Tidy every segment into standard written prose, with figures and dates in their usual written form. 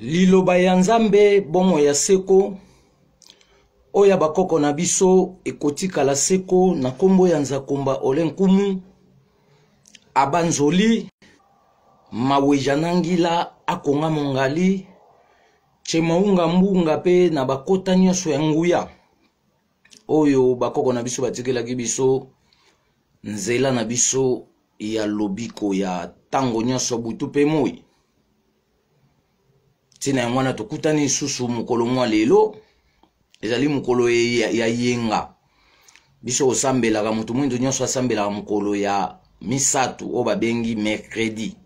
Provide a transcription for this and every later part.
Liloba ya Nzambe, bomoi ya seko, oyo ya bakoko na biso ekotikala seko na nkombo ya Nzakomba Ole Nkumu, Abanzoli, Maweja-Nangila, Akonga Mongali, Chemaunga Mbunga mpe na bakota nyonso ya nguya oyo bakoko na biso batikelaki biso nzela na biso ya lobiko ya ntango nyonso butu mpe moi. Ntina yango wana tokutani lisusu mokolo mwa lelo, ezali mokolo ya yenga. Biso kosambelaka, moto mwindo nyonso asambelaka mokolo ya misato oyo babengi mercredi,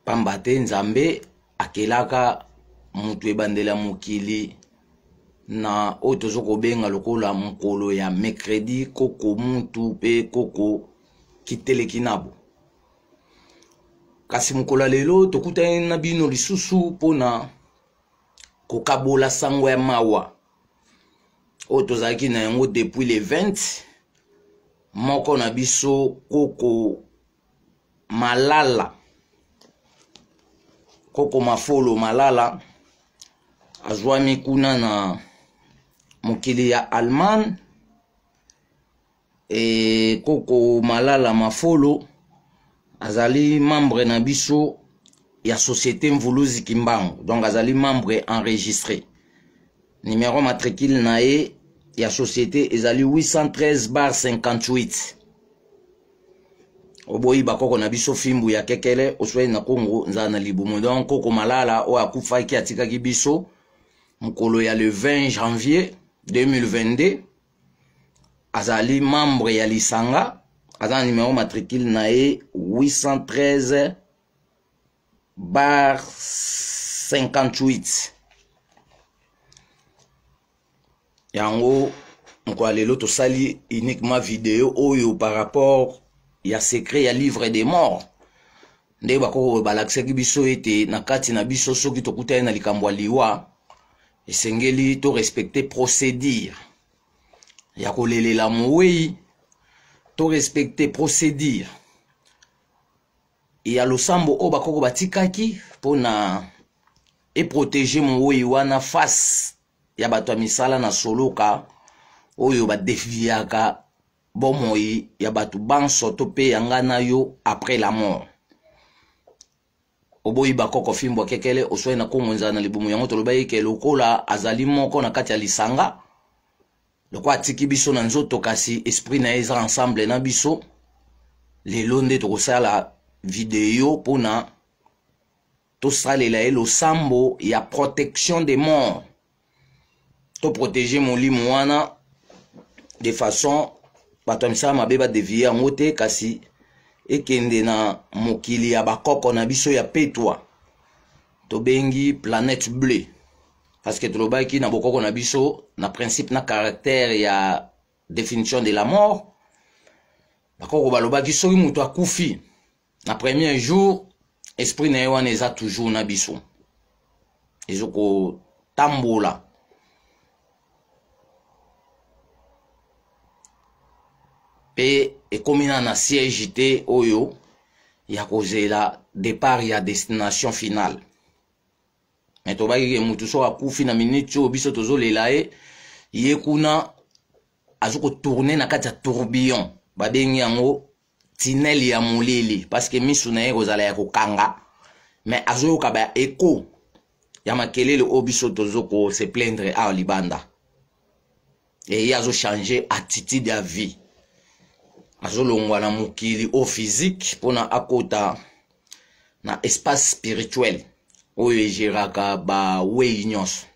pamba te Nzambe akelaka moto ebandeli ya mokili na oyo tozo kobenga lokola mokolo ya mercredi, koko mutu mpe koko kiteleki nabo. Kasi mokolo ya lelo tokutani na bino lisusu mpona kokabola sango ya mawa oyo tozalaki na yango depuis le 20. Moko na biso koko Malala, koko Mafolo Malala, azwami kuna na mokili ya Allemagne. E koko Malala Mafolo azali membre na biso ya société Mvuluzi Kimbangu, donc azali membre enregistré. Numéro matricule na ye ya société ezali 813 bar 58. Oboyi bakoko na biso fimbu ya kekele oswai na Kongo nzala na libumu. Donc koko Malala oyo akufaki atikaki biso mokolo ya le 20 janvier 2022, azali membre ya lisanga, aza na numero matricule na ye 813 bar 58. Yango mokolo ya lelo tosali uniquement video oyo par rapport ya secret ya livre des morts, nde bakoko balakisaki biso ete na kati na biso soki tokutani na likambo ya liwa, esengeli to respecter procédure ya kolelela mowei, to respecter procédure ya losambo oyo bakoko batikaki mpona eprotege mowei wana face ya bato ya misala na soloka oyo badefiaka bomoi ya bato banso to mpe ya ngai na yo après la mort. Oboyi bakoko fimbo akekele oswai na kongo nzala na libumu. Yango tolobaki ke lokola azali moko na kati ya lisanga, lokola atiki biso na nzoto kasi esprit na ye eza ensemble na biso, lelo nde tokosala video mpona tosalela ye losambo ya protection des morts, toprotege molimo wana de façon bato ya misala mabe badevie yango te, kasi ekende na mokili ya bakoko na biso ya petwa tobengi planète bleue, parce que tolobaki na bokoko na biso na principe na caractère ya définition de la mort. Bakoko balobaki soki moto akufi na premier jour, esprit na ye wana eza toujours na biso, ezokotambola mpe ekomi na na siège te oyo ya kozela départ ya destination finale. Me tobaki ke motu soki akufi na minute oyo biso tozolela ye, ye kuna azo kotourne na kati ya tourbillon, babengi yango tunnel ya molili, parce que misu na ye kozala ya kokanga, mais azoyoka ba echo ya makelele oyo biso tozo ko se plaindre awa libanda. E ye azochange attitude ya vie, azolongwa na mokili oyo physique mpona akota na espace spirituel oyo egeraka bawei nyonso.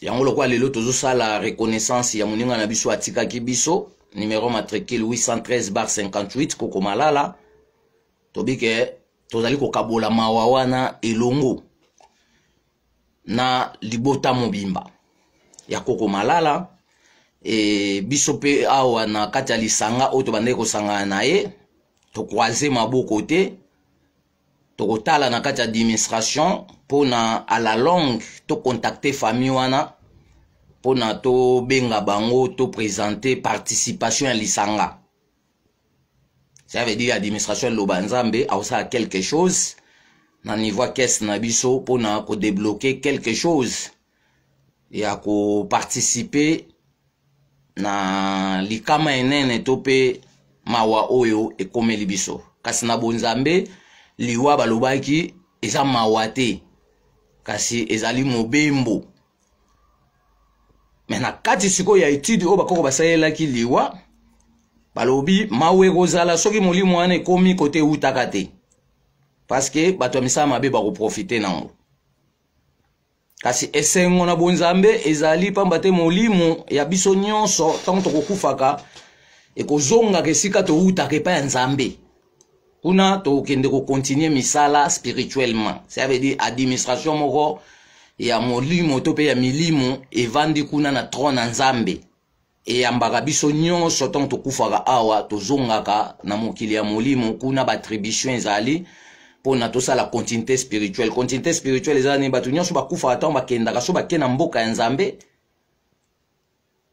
Yango lokola lelo tozosala reconnaissance ya moninga na biso atikaki biso numero matricule 813 bar 58 koko Malala, tobike tozali kokabola mawa wana elongo na libota mobimba ya koko Malala. E biso mpe awa na kati ya lisanga oyo tobandaki kosangana na ye, tokroise maboko te, tokotala na kati ya administration mpona à la longue tocontacte famille wana mpona tobenga bango topresente participation ya lisanga. Ça veut dire administration eloba Nzambe akosala quelque chose. na niveau ya caisse na biso mpona kodebloke quelque chose ya koparticipe na likama enene to mpe mawa oyo ekomeli biso. Kasi na bonzambe, liwa balobaki eza mawa te, kasi ezali mobembo. Me na kati sikoyo ya etude oyo bakoko basalelaki liwa, balobi mawa ekozala soki molimo wana ekomi kote eutaka te, parceke bato ya misala mabe bakoprofite nango. Kasi esengo na bonzambe ezali pamba te molimo ya biso nyonso ntango tokokufaka ekozongaka esika towutaka epai ya Nzambe. Kuna tokende kokontinue misala spirituellement, ça veut dire administration moko ya molimo to mpe ya milimo evandi kuna na trone ya Nzambe, eyambaka biso nyonso ntango tokufaka awa, tozongaka na mokili ya molimo. Kuna baattribution ezali mpona tosala continuité spirituelle. Continuité spirituelle eza nini? Bato nyonso bakufaka ntango bakendaka, so bake na mboka ya Nzambe,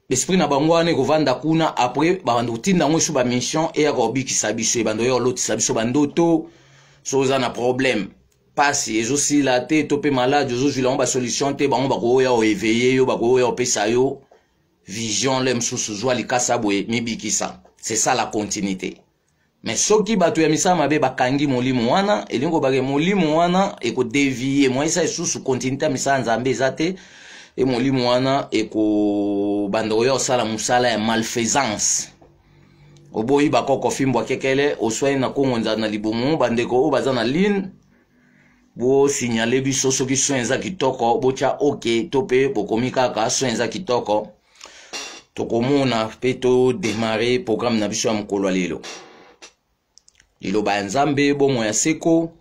esprit na bango wana ekovanda kuna. Après babanda kotinda yango esu bamission eyaka kobikisa biso, ebanda oya kolotisa biso bandoto. So oza na problème, pasi ezosila te, to mpe maladi ozozwila yango basolution te, bango bakoya oeveye yo, bakoya opesa yo vision le mosusu, zwa likasa boye, mibikisa. C'est ça la continuité. Mais soki bato ya misala mabe bakangi molimo wana, elingi kobake molimo wana ekodevie moyesa lisusu continuité ya misala Nzambe eza te, e molimo wana ekobanda koya kosala mosala ya malfaisance. Oboyi bakoko fimbo akekele oswai na kongo nzala na libumu. Bandeko oyo baza na ligne, bosignale biso soki son eza kitoko, botya oke to mpe bokomi kaka son eza kitoko, tokomona mpe todemare programme na biso ya mokolo ya lelo. Liloba ya Nzambe, bomoi ya seko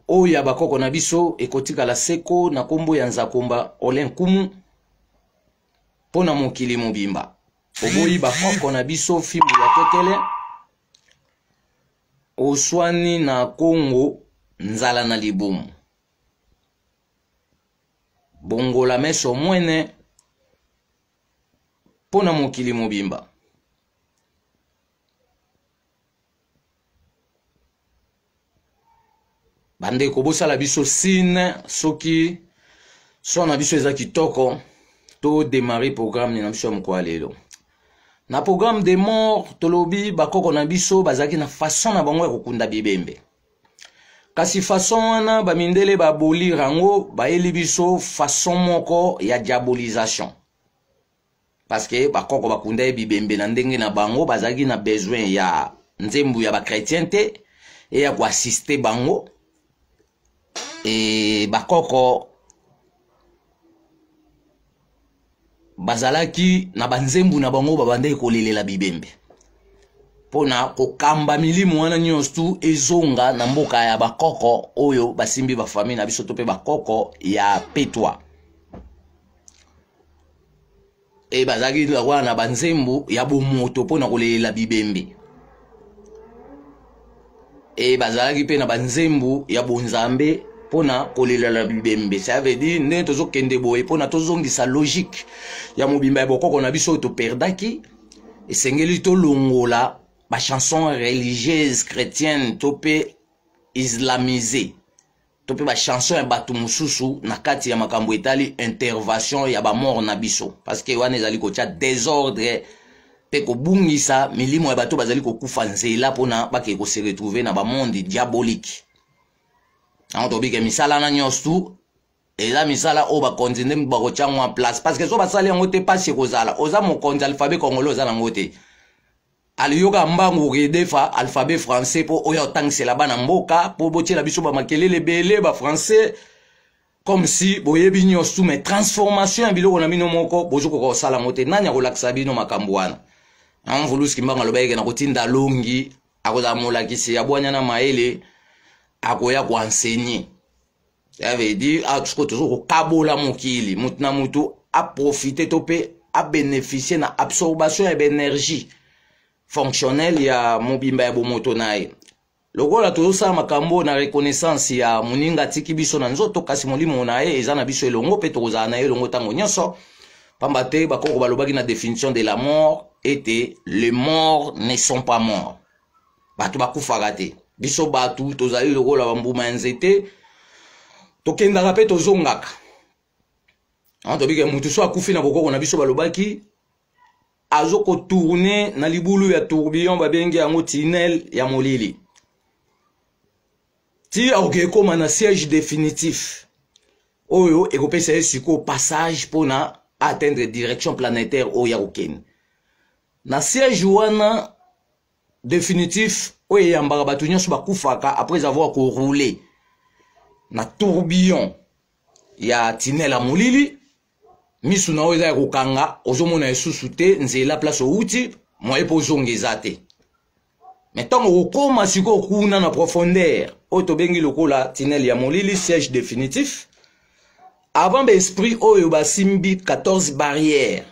oyo ya bakoko na biso ekotikala seko na nkombo ya Nzakomba Ole Nkumu mpo na mokili mobimba. Oboyi bakoko na biso fimbu ya kekele oswani na Kongo nzala na libumu. Bongola meso mwene mpo na mokili mobimba. Bandeko, bosala biso signe soki son na biso eza kitoko, to démarrer programme na biso ya mokolo ya lelo. Na programme de mort, tolobi bakoko na biso bazalaki na façon na bango ya kokunda bibembe. Kasi façon wana bamindele babolir yango, bayeli biso façon moko ya diabolisation, parce que bakoko bakunda ye bibembe na ndenge na bango, bazalaki na besoin ya nzembo ya bachrétien te eya koassiste bango. E bakoko bazalaki na banzembu na bango, babandaki kolelela bibembe mpo na kokamba milimo wana nyonso tu ezonga na mboka ya bakoko oyo basimbi bafamile na biso to mpe bakoko ya petwa. E bazalaki lokola na banzembo ya bomoto mpo na kolelela bibembe, e bazalaki mpe na banzembo ya bonzambe mpo na kolelela bibembe. Ça veut dire ndenge tozokende boye, mpo na tozongisa logique ya mobimba ya bokoko na biso oyo toperdaki, esengeli tolongola bachanson religieuse chrétienne to mpe islamisé to mpe bachanson ya bato mosusu na kati ya makambo etali intervention ya bamort na biso, parce que wana ezali kotya desordre mpe kobungisa milimo ya bato bazali kokufa nzela mpona bakee kose retrouve na bamonde diabolique. Yango tobike misala na nyonso tu eza misala oyo bakonzi nde bakotya yango en place, parce que so basali yango te, mpasi ekozala. Oza mokonzi, alphabet congolais oza nango te, aliyoka mbangu okedefa alphabet français mpo oyo otangisela bana mboka, mpo botyela biso bamakelele ebele bafrançais comme si boyebi nyonso, mais transformation ya biloko na bino moko bozokoka kosala yango te. Nani akolakisa bino makambo wana? Amvulusi Kimbangu alobaki ke na kotinda longi akozala molakisi ya bwanya na mayele, akoya koenseigner. Ça veut dire ah, sikoyo tozo kokabola mokili, motu na motu aprofite to mpe abénéficie na absorbation ya baénergie fonctionnelle ya mobimba ya bomoto na ye. Lokola tozosala makambo na reconnaissance ya moninga atiki biso na nzoto, kasi molimo na ye eza na biso elongo mpe tokozala na ye elongo ntango nyonso, pamba te bakoko balobaki na définition de la mort ete les morts ne sont pas morts. Bato bakufaka te. Biso bato tozali lokola bambuma ya nzete, tokendaka mpe tozongaka. Tobike motu so akufi na bokoko na biso, balobaki azokotourne na libulu ya tourbillon, babengi yango tunnel ya molili, ti akoki ekóma na siège définitif oyo ekopesa ye sikoyo passage mpona atteindre direction planétaire oyo ya kokende na siège wana définitif, oyo eyambaka bato nyonso bakufaka après avoir koroule na tourbillon ya tunnel ya molili. Misu na oyo eza ya kokanga, ozomona lisusu te nzela place outi, moye mpo ozonga eza te. Me ntango okokóma sikoyo kuna na profondeur oyo tobengi lokola tunnel ya molili, siège définitif, avant baesprit oyo basimbi 14 barrières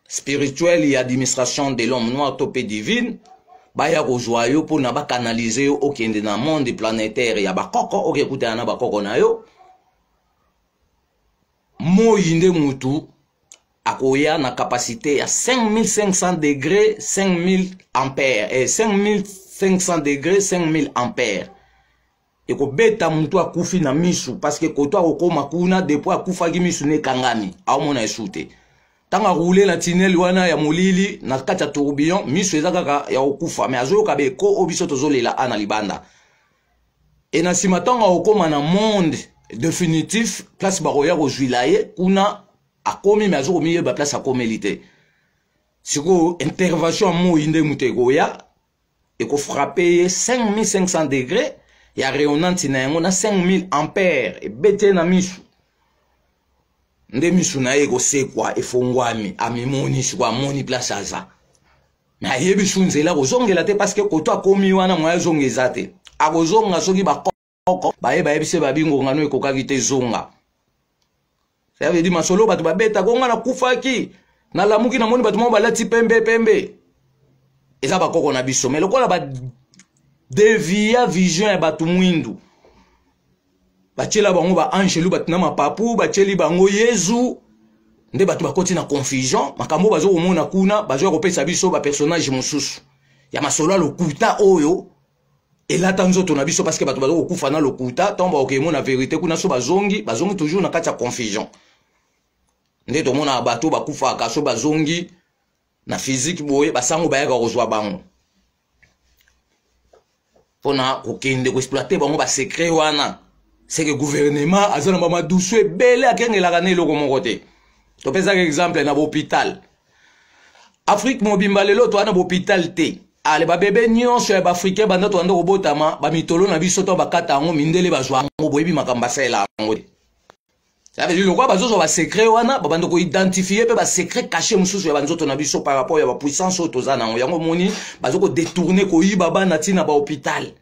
spirituelles ya administration de l'homme noir to mpe divine baya kozwa yo mpona bakanalize yo, okende na monde planétaire ya bakoko, okekutana na bakoko na yo. Moi nde mutu akoya na capacité ya 5500 degré 5000 ampère, 5500 degré 5000 ampère ekobeta mutu akufi na misu, parce que koto akokóma kuna, depuis akufaki misu ne ekangami, aomona esu te. Ntango aroule na tunnel wana ya molili na kati ya tourbillon, miso eza kaka ya kokufa, me azoyoka beko oyo biso tozolela a na libanda. E na nsima, ntango akokóma na monde définitif, place bakoya kozwila ye kuna, akomi me azokomiyeba place akomeli te. Sikoyo intervention ya moi nde moto ekoya, ekofrappe ye 5500 degré ya rayonnante na yango na 5000 ampère, ebeti ye na misu, nde misu na ye ekosekwa, efongwami, amimoni sikoyo, amoni place aza, me ayebi su nzela kozongela te, parce que koto akomi wana, moya azonga eza te. Akozonga soki bakoko baye bayebisi babi ngongano ekokaki te, zonga. Ça veut dire masolo bato babetaka, onga nakufaki, nalamuki, namoni bato moko balati pembe pembe, eza bakoko na biso. Me lokola badevia vision ya bato mwindu, batiela bango baangelu, bato na mapapu, batieli bango Yezu, nde bato bakoti na confusion. Makambo bazo komona kuna, bazoya kopesa biso bapersonnage mosusu ya masolo ya lokuta oyo elata nzoto na biso, parce que bato baza kokufa na lokuta. Ntango bakokemona vérité kuna, so bazongi, bazongi toujours na kati ya confusion. Nde tomonaka bato bakufaka, so bazongi na physique boye, basango bayaka kozwa bango mpona kokende koexploite bango basecret wana. Seke gouvernement aza na bamadusu ebele, akengelaka na eloko moko te. Topesaka exemple na bahôpital Afrique mobimba. Lelo toza na bahôpital te. Ale babebe nyonso ya baafricain banda tobanda kobotama, bamitolo na biso to bakata yango, mindele bazwa yango. Boyebi makambo basalela yango te. Ça veut dire lokola bazozwa basecret wana, babanda koidentifie mpe basecret caché mosusu ya banzoto na biso par rapport ya bapuissance oyo toza nango. Yango omoni baza kodetourne, koyiba bana ntina bahôpital,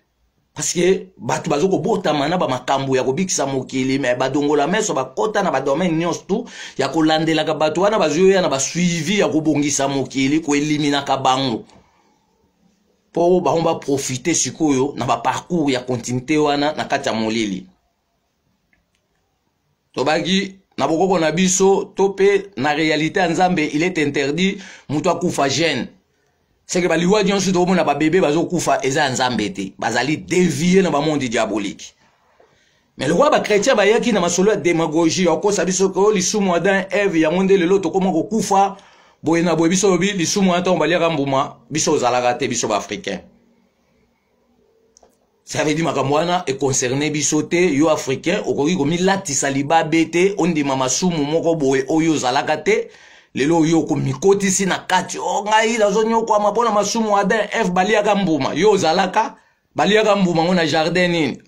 parce que bato baza kobotama na bamakambo ya kobikisa mokili, me badongola meso bakɔta na badomaine nyonso tu ya kolandelaka bato wana, bazoya na basuivi ya kobongisa mokili, koeliminaka bango mpo bango baprofite sikoyo na baparcours ya continuité wana na kati ya molili. Tobaki na bokoko na biso to mpe na réalité ya Nzambe, il est interdit moto akufa jeune. Seke baliwa nyonso tokomona babebe bazokufa eza ya Nzambe te, bazali dévie na bamonde diabolique. Mais lokola bachrétien bayaki na masolo ya démagogie ya kokosa biso ko lisumu Adam Eve, yango nde lelo tokóma kokufa boye na boye. Biso lobi lisumu wana, ntango baliaka mbuma, biso ozalaka te, biso baafricain. Ça veut dire makambo wana econcerne biso te. Yo africain okoki komilatisa libabe te, ondima masumu moko boye oyo ozalaka te. Lelo oyo okomikotisi na kati o ngai nazonyokwama mpona masumu Adam Eve baliaka mbuma. Yo ozalaka? Baliaka mbuma ngo na jardin nini?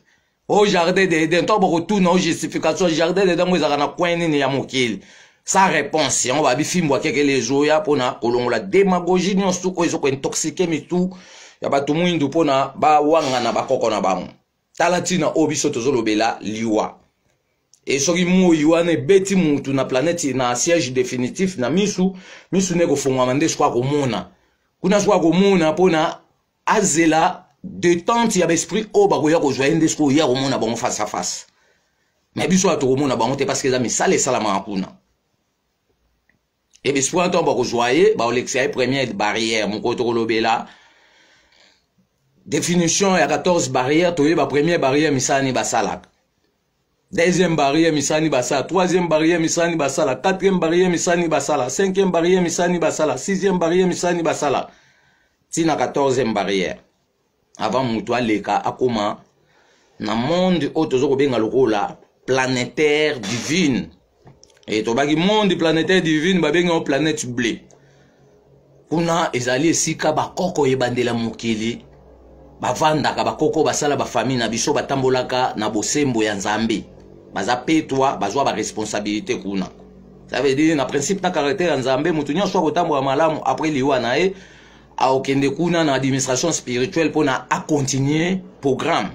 O jardin d'Eden. To bokotuna o justification, jardin d'Eden ngo ezalaka na coin nini ya mokili? Sans réponse. Yango babi fimbo akekele ezoya mpona kolongola démagogie nyonso oyo ezokointoxike mitu ya bato mwindu mpona bawangana bakoko na bango. Tala ntina oyo biso tozolobela liwa. E soki moi wana ebeti mutu na planète na siège définitif na misu, misu nde kofongwama, nde soki akomona kuna, soki akomona mpona azela détente ya baesprit oyo bakoya kozwa ye, nde soki oya komona bango face à face. Me biso oyo tokomona bango te, parce que eza misala esalamaka kuna. E baesprit wana, ntango bakozwa ye, bakolekisa ye première barrière. Mokolo tokolobela Définition ya 14 barrière, toyeba première barrière misala nini basalaka, deuxième barrière misala nini basala, troisième barrière misala nini basala, quatrième barrière misala nini basala, cinquième barrière misala nini basala, sixième barrière misala nini basala, ntina 14e barrière, avant moto aleka akoma na monde oyo toza kobenga lokola planétaire divine. E tobaki monde planétaire divine, babengi yango planète bleu. Kuna ezali esika bakoko ebandela mokili bavandaka, bakoko basala bafamille na biso, batambolaka na bosembo ya Nzambe, baza petwa, bazwa baresponsabilité kuna. Ça veut dire, na principe na caractère ya Nzambe, moto nyonso akotambola malamu, après liwa na ye akokende kuna na administration spirituelle mpona acontinue programme.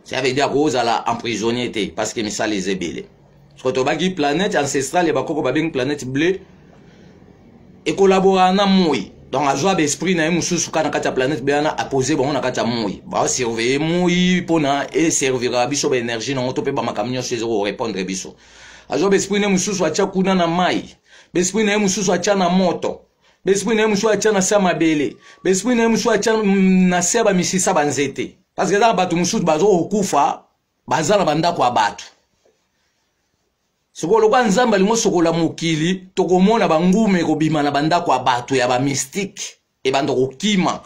Ça veut dire akozala emprisonné te, parce que misala eza ebele. Soki tobaki planète ancestrale ya bakoko, babengi planète bleu, ekolaboraka na moi. Donc azwa baesprit na ye mosusu kaka na kati ya planète bleu wana, apose bango na kati ya moi, basurveille moi mpona eservira biso baénergie nango to mpe bamakambo nyonso eza korépondre biso. Azwa baesprit na ye mosusu, atya kuna na mai, baesprit na ye mosusu atya na moto, baesprit na ye mosusu atya na se ya mabele, baesprit na ye mosusu atya na se ya bamisisa banzete, parce que eza na bato mosusu baza kokufa, baza na bandako ya bato. Sikoyo lokola Nzambe alingi osokola mokili, tokomona bangume ekobima na bandako ya bato ya bamystike, ebanda kokima.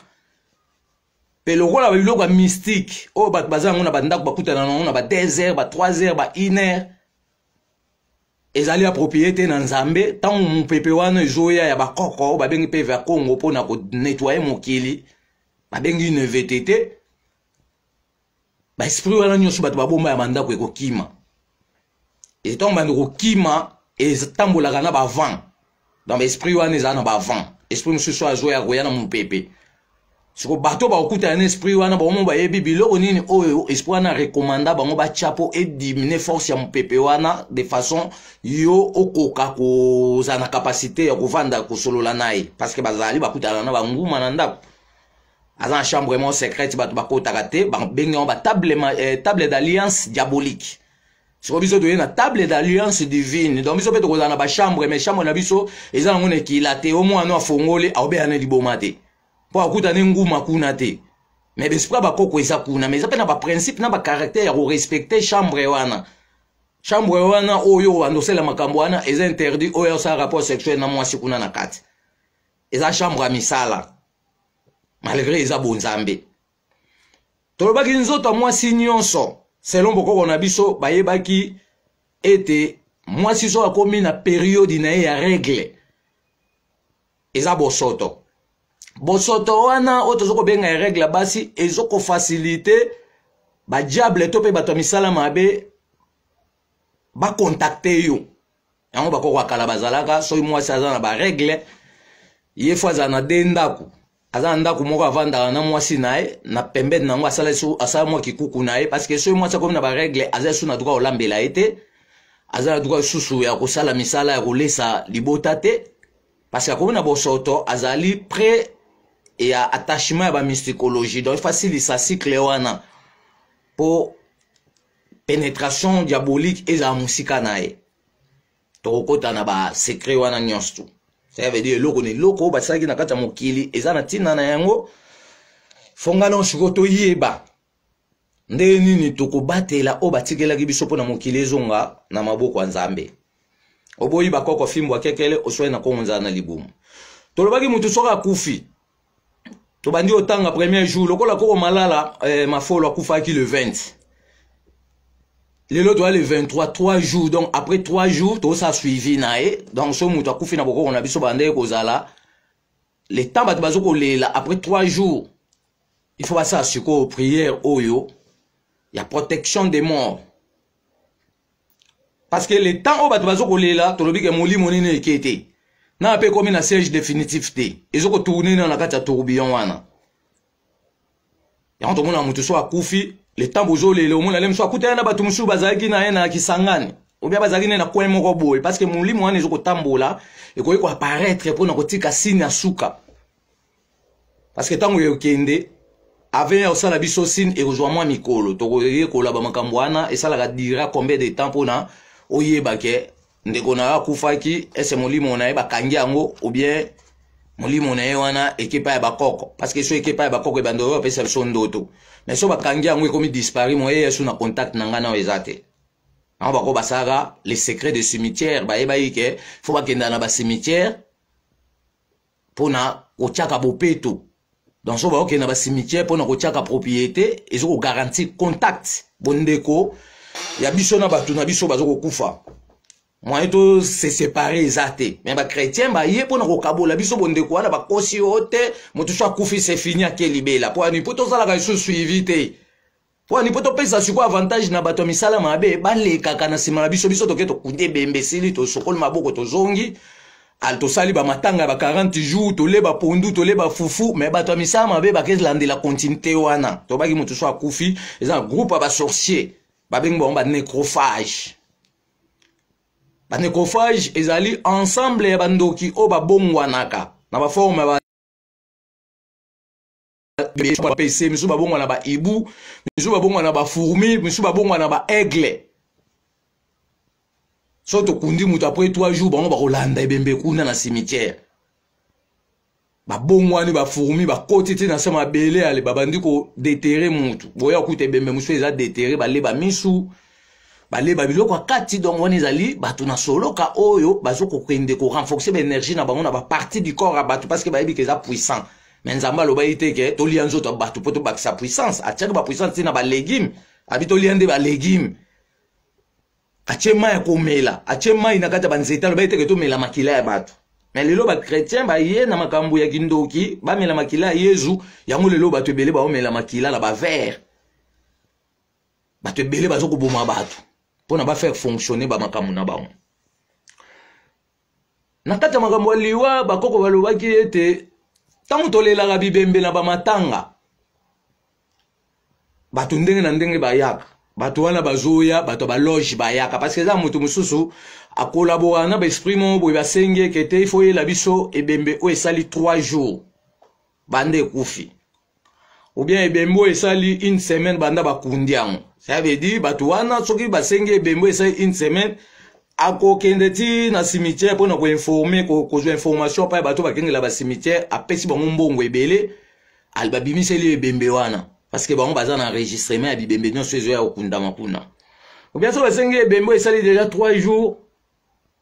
Mpe lokola biloko ya mystike oyo bato baza yango na bandako, bakutana nango na ba 2 heures, ba 3 heures, ba 1 heure, ezali approprié te na Nzambe. Ntango mopepe wana ezoya ya bakoko oyo babengi mpe ya Kongo mpona konettoyer mokili, babengi nevtt, baesprit wana nyonso bato babomba ya bandako ekokima. Ntango bando kokima, etambolaka na bavent. Donc baesprit wana ezala na bavent, esprit mosusu azoya koya na mopepe. Siko bato bakokutana na esprit wana, bango bayebi biloko nini oyo esprit wana rekomanda bango batya mpo edimine force ya mopepe wana, de façon yo okoka kozala na capacité ya kovanda kosolola na ye, parce que bazali bakutana na banguma na ndako. Aza na chambre moko secrète, bato bakotaka te, babengi yango batable, table d'alliance diabolique. Sikoyo biso toye na table d'alliance divine. Donc biso mpe tokozala na bachambre, mais chambre na biso eza nango na ekila te. O mwana afongoli, aobeya na liboma te, mpo akutani nguma kuna te. Mais baesprit ya bakoko eza kuna, mais eza mpe na baprincipe na bacaractère ya korespecte chambre wana. Chambre wana oyo obanda osala makambo wana eza interdit. Oyo osala rapport sexuel na mwasi kuna na kati, eza chambre ya misala, malgré eza bonzambe. Tolobaki nzoto ya mwasi nyonso, selon bokoko na biso, bayebaki ete mwasi soki akomi na periode na ye ya règle, eza bosoto. Bosoto wana oyo toza kobenga ya règle ya basi ezokofacilite badiable to mpe bato ya misala mabe bakontakte yo. Yango bakoko ya kala bazalaka, soki mwasi aza na baregle, ye fo azala na de ndako. Aza na ndako moko avandaka na mwasi na ye, na pembeni na yango asala mwa kikuku na ye, parce que soki mwasi akomi na baregle, aza lisusu na droit kolambela ye te, aza na droit lisusu ya kosala misala ya kolesa libota te, parce que akomi na bosoto, azali près ya attachement ya bamysticologie. Donc efasilisa cycle wana mpo pénétration diabolique ezala mosika na ye. Tokokota na basecret wana nyonso tu. Ça veut dire eloko na eloko oyo basalaki na kati ya mokili eza na ntina na yango. Fongana sikoyo toyeba ndenge nini tokobatela oyo batikelaki biso mpo na mokili ezonga na maboko ya Nzambe. Oboyi bakoko, fimbo akekele oswai na kongo nzala na libumu. Tolobaki motu soki akufi, tobandi otanga premier jour lokola koko Malala Mafolo akufaki le 20, lelo toya le 23, 3 jours. Donc après 3 jours tozosala suivi na ye. Donc soki moto akufi na bokoko na biso, bandeki kozala le temps bato bazo kolela, après 3 jours il faut basala sikoyo prière oyo ya protection des morts, parce que le temps oyo bato bazo kolela, tolobi ke molimo nini eke te na mpe ekomi na siège définitif te, ezokotourne nano na kati ya tourbillon wana. Yango tomona moto so akufi, le temps bozolela, omona le mosu akutani na bato mosusu bazalaki na ye na Kisangani, obia bazalaki ne na coin moko boye, parce que molimo wana ezokotambola, ekoki koapparaître mpona kotika signe ya suka, parce que ntango ekende ave ya kosala biso signe, ekozwa mwa mikolo. Tokoyekola bamakambo wana esalaka dira combien de temps mpona oyeba ke ndeko na yo akufaki, ese molimo na ye bakangi yango ou bien Molimo na ye wana eke epai ya bakoko, parce que so eke epai ya bakoko ebanda oyo apesa biso ndoto. Mais so bakangi yango ekomi disparu, moye yesu na contact na ngai nao eza te. Yango bako basalaka les secrets de cimetière, bayebaki ke fo bakenda na bacimetière mpona kotiaka bopeto. Donc so bakokende na bacimetière mpona kotiaka propriété, ezo kogarantir contact bondeko ya biso na bato na biso bazo kokufa. Moyen to se séparer eza te. Mais bachrétien baye mpona kokabola biso bondeko wana, bakosi yo te. Moto so akufi, c'est fini, ake libela. Mpo ani? Mpo tosalaka lisusu suivi te. Mpo ani? Mpo topesa sikoyo avantage na bato ya misala mabe balekaka na nsima na biso. Biso toke, tokundi ebembe, esili, tosokoli maboko, tozongi, tosali bamatanga ya ba 40 jours, tole bapondu, tole bafufu. Mais bato ya misala mabe bakelandela continuité wana. Tobaki moto so akufi, eza na groupe ya basorcier, babengi bango banecrophage. Banecrophage ezali ensemble ya bandoki oyo babongwanaka na baforme ya bapc. Misusu babongwana na baibu, misusu babongwana na bafourmi, misusu babongwana na baaigle. So tokundi moto, après 3 jours bango bakolanda ebembe kuna na cimetière. Babongwani bafourmi, bakoti ti na se mabele, ale babandi kodéterrer mutu. Boya kuta ebembe mosusu eza déterré, baleba misu, baleba biloko ya kati. Donc wana ezali bato na soloka oyo bazokokende korenforcer baénergie na bango na bapartie du corps ya bato, parce que bayebi ke eza puissant. Mais Nzambe alobaki te ke tolia nzoto ya bato mpo tobakisa puissance. Atiaki bapuissance ti na balégume, abi tolia nde balégume. Atie mai ya komela, atie mai na kati ya banzete, alobaki te ke tomela makila ya bato. Mais lelo bachrétien baye na makambo ya kindoki, bamela makila ya Yezu. Yango lelo bato ebele baomela makila na bavere, bato ebele baza koboma bato mpona bafaire fonctionner bamakambo na bango. Na kati ya makambo ya liwa, bakoko balobaki ete ntango tolelaka bibembe na bamatanga, bato ndenge na ndenge bayaka. Bato wana bazoya, bato ya baloge bayaka, parce que eza moto mosusu akolabora na baesprit moko boye. Basengi eke te ifo oyela biso ebembe oyo esali 3 jours banda ekufi, ou bien ebembe oyo esali une semaine banda bakundi yango. Ça veut dire bato wana, soki basengi ebembe oyo esali une semaine, akokende ti na cimetière mpona koinformer, kozwa information mpa ya bato bakengela bacimetière. Apesi bango mbongo ebele, babimiseli ebembe wana, parce que bango baza na enregistrement ya bibembe nyonso ezoya kokundama kuna. Ou bien so basengi ebembe oyo esali déjà 3 jours,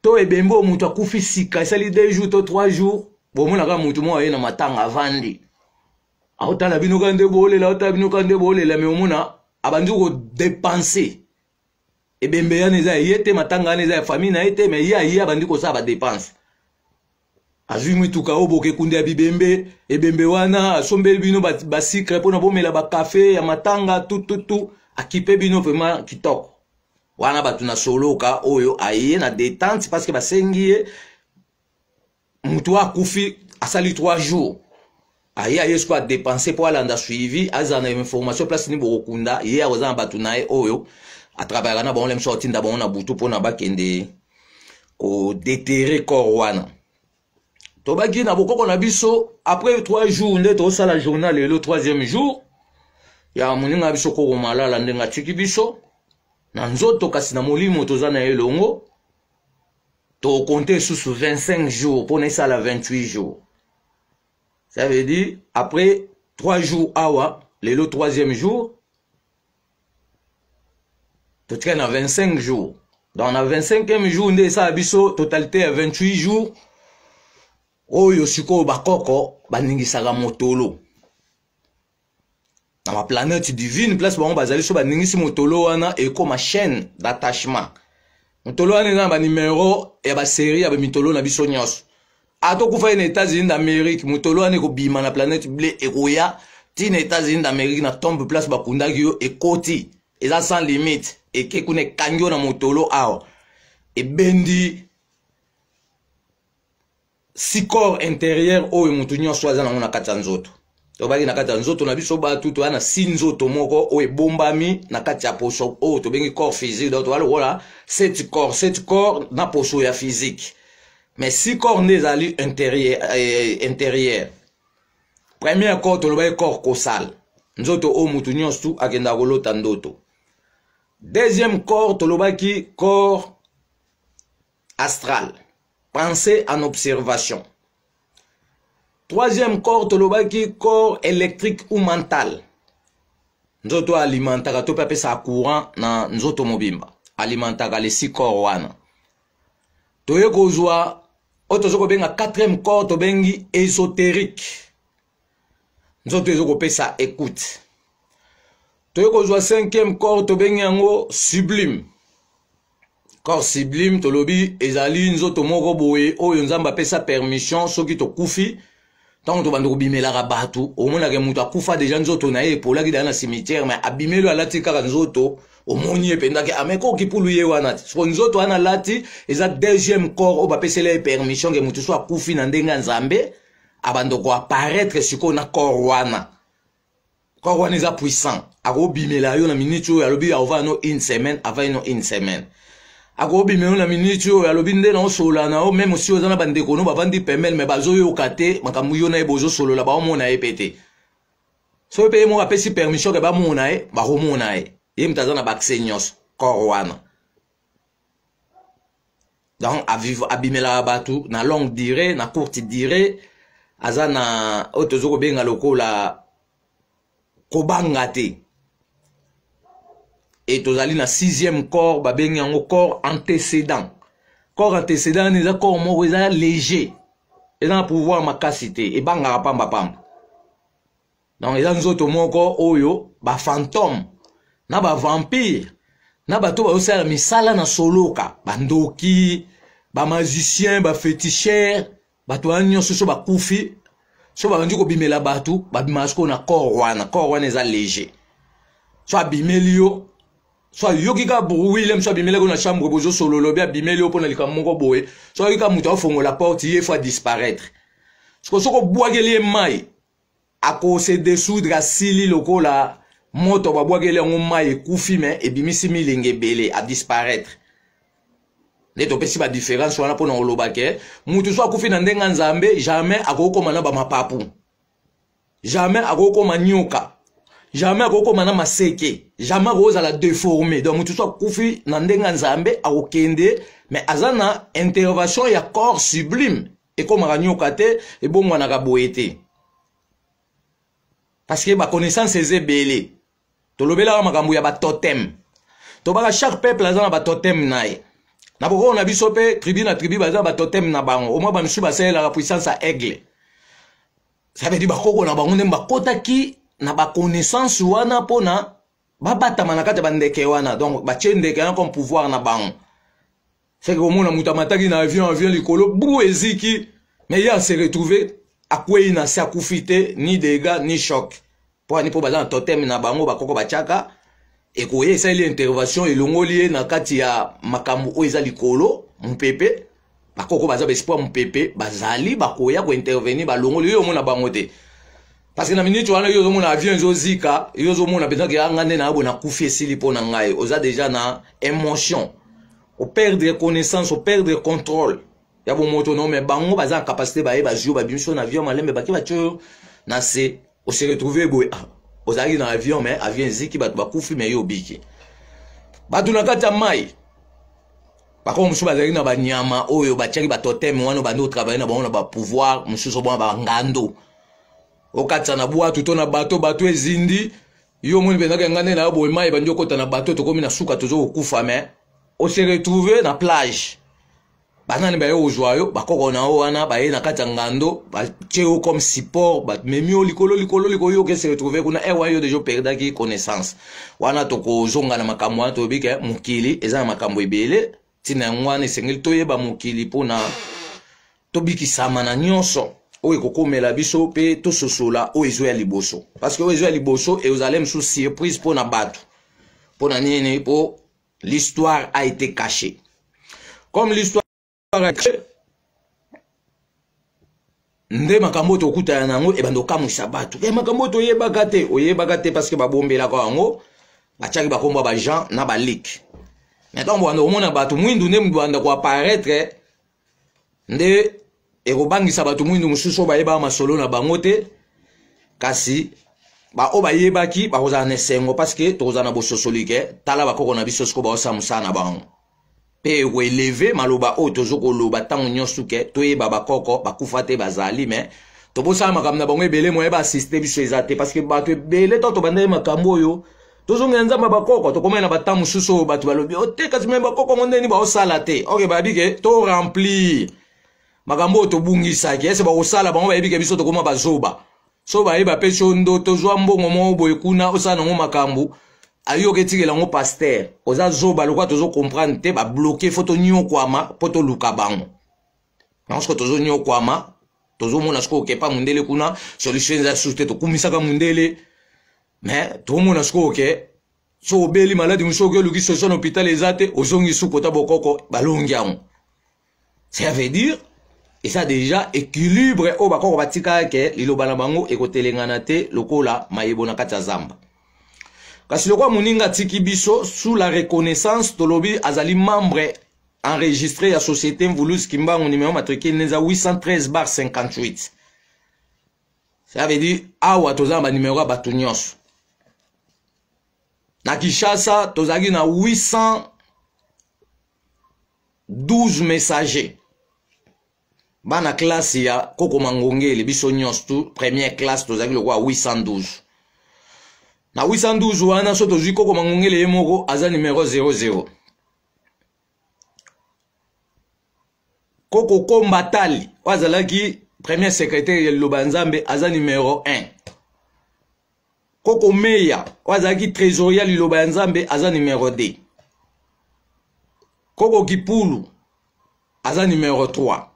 to ebembe oyo moto akufi sika esali 2 jours to 3 jours, bomonaka motu moko aye na matanga, avandi, aotala bino kaka nde bolela, aotala bino kaka nde bolela. Mais omona abandi kodépenser. Ebembe wana eza ye te, matanga wana eza ya famille na ye te, mais ye aye, abandi kosala badépenses. Azwi mituka oyo bokekunda ya bibembe, ebembe wana, asombeli bino basucre mpona bomela bakafe ya matanga, tututu, akipe bino vraiment kitoko. Wana bato na soloka oyo aye na détente, parce que basengi ye motu akufi asali 3 jours. Aye sikoyo adépenser mpo alanda suivi, azala na information place nini bokokunda ye. Akoza na bato na ye oyo atravaillaka na bango, le mosusu atinda bango na butu mpona bakende kodéterrer corps wana. Tobaki na bokoko na biso, après 3 jours nde tozosala journal. Lelo troisième jour ya moninga na biso koko Malala, ndenge atiki biso na nzoto, kasi na molimo toza na ye elongo. Tokocompter lisusu 25 jours mpona esala 28 jours. Ça veut dire après 3 jours awa, lelo troisième jour, totikali na 25 jours. Donc na 25e jour nde esala biso totalité ya 28 jours. Oyo sikoyo bakoko baningisaka motolo na baplanète divine place bango bazali. So baningisi motolo wana, ekóma chaîne d'attachement. Motolo wana eza na banimero ya basérie ya bamitolo na biso nyonso. Atokufa ye na États-Unis d'Amérique, motolo wana ekobima na planète bleue, ekoya ntina États-Unis d'Amérique, na tombe place bakundaki yo. Ekoti, eza sans limite, eke kuna, ekangi yo na motolo awa, ebendi six corps intérieur oyo motu nyonso aza nango na kati ya nzoto. Tobaki na kati ya nzoto na biso bato, toya na si nzoto moko oyo ebombami na kati ya poso oyo tobengi corps physique. Donc toya lokola sept corps, sept corps na poso ya physique, mais six corps nde ezali intérieur, intérieur. Premier corps tolobaki corps causal, nzoto oyo motu nyonso tu akendaka kolota ndoto. Deuxième corps tolobaki corps astral, pensée en observation. Troisième corps tolobaki corps électrique ou mental. Nzoto alimentaka to mpe apesaka courant na nzoto mobimba. Alimentaka les six corps wana. Toye kozwa oyo tozo kobenga quatrième corps tobengi ésotérique. Nzoto ezo kopesa écoute. Toye kozwa cinquième corps tobengi yango sublime. Corps sublime tolobi ezali nzoto moko boye oyo Nzambe apesa permission soki tokufi ntango tobanda kobimelaka bato omonaka moto akufa deja nzoto na ye epolaki deja na cimetière mais abimeli alati kaka nzoto omoni ye mpenza ke ameko ah, kipulu ye wana te soko nzoto wana alati eza deuxième corps oyo bapeseli ye permission ke moto so akufi na ndenge ya Nzambe abanda koapparaître sikoyo na corps wana. Corps wana eza puissant, akobimela yo na minute oyo alobi aovanda no une semaine, avandi no une semaine. Akobimela yo na minute oyo alobi nde naosolola na yo, meme si oza na bandeko no bavandi pembeni me bazoyoka te makambo yo na ye bozosolola, baomona ye mpe te. Soki mpe ye moko apesi permission ke bamona ye, bakomona ye. Ye moto aza na baaccès nyonso, corps wana. Donc abimelaka bato na longue durée, na courte durée, aza na oyo tozo kobenga lokola kobanga te. Et tozali na sixième corps, babengi yango corps antécédent. Corps antécédent wana eza corps moko eza léger, eza na pouvoir makasi te, ebangaka pamba pamba. Donc eza nzoto moko oyo ba fantôme na ba vampire na bato bazosala misala na soloka, bandoki, ba magicien, ba féticheur, bato wana nyonso so bakufi, so babandi kobimela bato, babimaka sikoyo na corps wana. Corps wana eza léger, so abimeli yo, so ayoki kaka bruit lem, so abimelaki yo na chambre bozosolola, obi abimeli yo mpona likambo moko boye, so ayoki kaka moto afongola porte, ye fo adisparaître. Siko soki obwakeli ye mai, ako se dissoudre, asili lokola moto babwakeli yango mai ekufi, me ebimisi milinga ebele, adisparaître. Nde topesi ba différence wana mpona koloba ke mutu so akufi na ndenge ya Nzambe, jamais akokoma na bamapapu, jamais akokoma nyoka, jamais akokoma na maseke, jamais akozala déformé. Donc mutu so akufi na ndenge ya Nzambe akokende, mais aza na intervention ya corps sublime, ekomaka nyoka te, ebongwanaka boye te, parce que ba connaissance eza ebele. Tolobelaka makambo ya ba totem, tobaka chaque peuple aza na ba totem na ye. Na bokoko na biso mpe tribu na tribu baza na ba totem na bango. Omwa bamisusu basalelaka puissance ya aigle, ça veut dire bakoko na bango nde bakotaki na ba connaissance wana mpona babatama na kati ya bandeke wana. Donc batie ndeke wana comme pouvoir na bango. C'est que omona moto amataki na avion, avion likolo bru eziki, mais ye ase retrouve akwei na se, akufi te, ni dégâts ni choc. Mpo ani? Mpo baza na totem na bango, bakoko batiaka ekoya esaleli intervention, elongoli ye na kati ya makambo oyo eza likolo mopepe. Bakoko baza baespoir mopepe, bazali bakoya kointervenir, balongoli yo, omona bango te. Parce que na minute wana yo ozomona avion ezozika, yo ozomona mpenza ke anga nde na boye nakufi, esili mpo na ngai. Oza déjà na émotion, operdre connaissance, operdre contrôle ya bomoto no. Mais bango baza na capacité, baye bazwi yo, babimisi yo na avion malembe, bake batie yo na se, ose retrouve boye, ah, ozalaki na avion, mais avion eziki, bato bakufi, mais yo obiki. Bato na kati ya mai, bakoko mosusu bazalaki na banyama oyo batiaki batotem wana, bandi otravaille na bango na bapouvoir mosusu, obona bangando okatisa na bwatu to na bato, bato ezindi, yo omoni mpenzaka ngai nde na yo boye, mai ebandi okota na bato, tokomi na suka, tozo kokufa, mais ose retrouve na plage. Banani baye kozwa yo? Bakoko na yo wana baye na kati ya ngando, batie yo comme support, bamemi yo likolo likolo likolo, yo oke se retrouve kuna. Ewa yo deja operdaki connaissance wana. Tokozonga na makambo wana, toyebi ke mokili eza na makambo ebele. Ntina yango wana esengeli toyeba mokili mpona tobikisama na nyonso oyo ekokomela biso, mpe tososola oyo ezoya liboso, parce que oyo ezoya liboso ezala mosusu surprise mpona bato. Mpona nini? Mpo l'histoire a été cachée. Comme l'histoire a été cachée, nde makambo oyo tokutana na yango ebanda kokamwisa bato. E makambo oyo toyebaka te, oyebaka te parce que babombelaka yango, batiaki bakombo ya bajean na balik. Mais ntango banda komona bato mwindu nde banda koapparaître, nde ekobangisa bato mwindu mosusu oyo bayebaka masolo na bango te. Kasi baoyo bayebaki bakozala na esengo, parce que tokozala na bososoli ke tala bakoko na biso sikoyo baosala mosala na bango, mpe ekoeleve maloba oyo tozo koloba ntango nyonso ke toyeba bakoko bakufa te, bazali, mais Tobosala makambo na bango ebele, moye baassiste biso eza te, parce que bato ebele to tobandaki makambo oyo tozongela Nzambe ya bakoko. Tokomai na batemps mosusu oyo bato balobi o te, kasi me bakoko yango ndeni baosala te. Ok, bayebi ke to remplir makambo oyo tobungisaki, ese bakosala bango bayebi ke biso tokoma bazoba. So baye bapesi yo ndoto, zwa mbongo moko boye kuna, osala nango makambo, ayoki etikela yango pasteur, oza zoba. Lokola tozo comprendre te, babloke, fo tonyokwama mpo toluka bango yango. Sikoyo tozonyokwama, tozomona sikoyo okepa mundele kuna, solution eza susu te. Tokumisaka mundele, mais tomona sikoyo ke so obeli maladi mosusu, oki oluki solution na hôpital, eza te, ozongi su kota bokoko, balongi yango. Ça veut dire eza déjà équilibre oyo bakoko batikaka ke liloba na bango ekotelengana te lokola mayebo na kati ya zamba. Kasi lokola moninga atiki biso, sous la reconnaissance, tolobi azali membre enregistré ya société Mvulus Kimbangu, numéro matricule neza 813/58. Ça veut dire awa toza na banumero ya bato nyonso. Na Kinshasa tozalaki na 812 messagers, bana classe ya Koko Mangongele. Biso nyonso tu première classe tozalaki lokola 812. Na 812 wana, so tozwi Koko Mangongele ye moko aza numero 00. Koko Komba Tali oyo azalaki premier secrétaire ya liloba ya Nzambe aza numero 1. Koko Meya oyo azalaki trésorier ya liloba ya Nzambe aza numero 2. Koko Kipulu aza numero 3.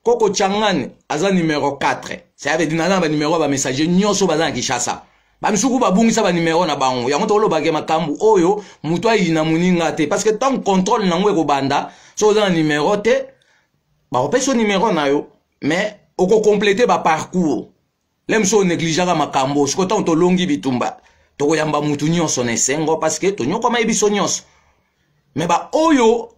Koko Changani aza numero 4. Ça veut dire naza na banumero ya bamessager nyonso baza na Kinshasa. Bamisuku babungisa banumero na bango. Yango tolobake makambo oyo, moto ayina moninga te, parce que ntango contrôle nango ekobanda, soki oza na numero te, bakopesa yo numero na yo, mais okokomplete baparcours le mosusu onegligeaka makambo. Sikoyo ntango tolongi bitumba, tokoyamba mutu nyonso na esengo, parce que tonyokwama ye biso nyonso. Me baoyo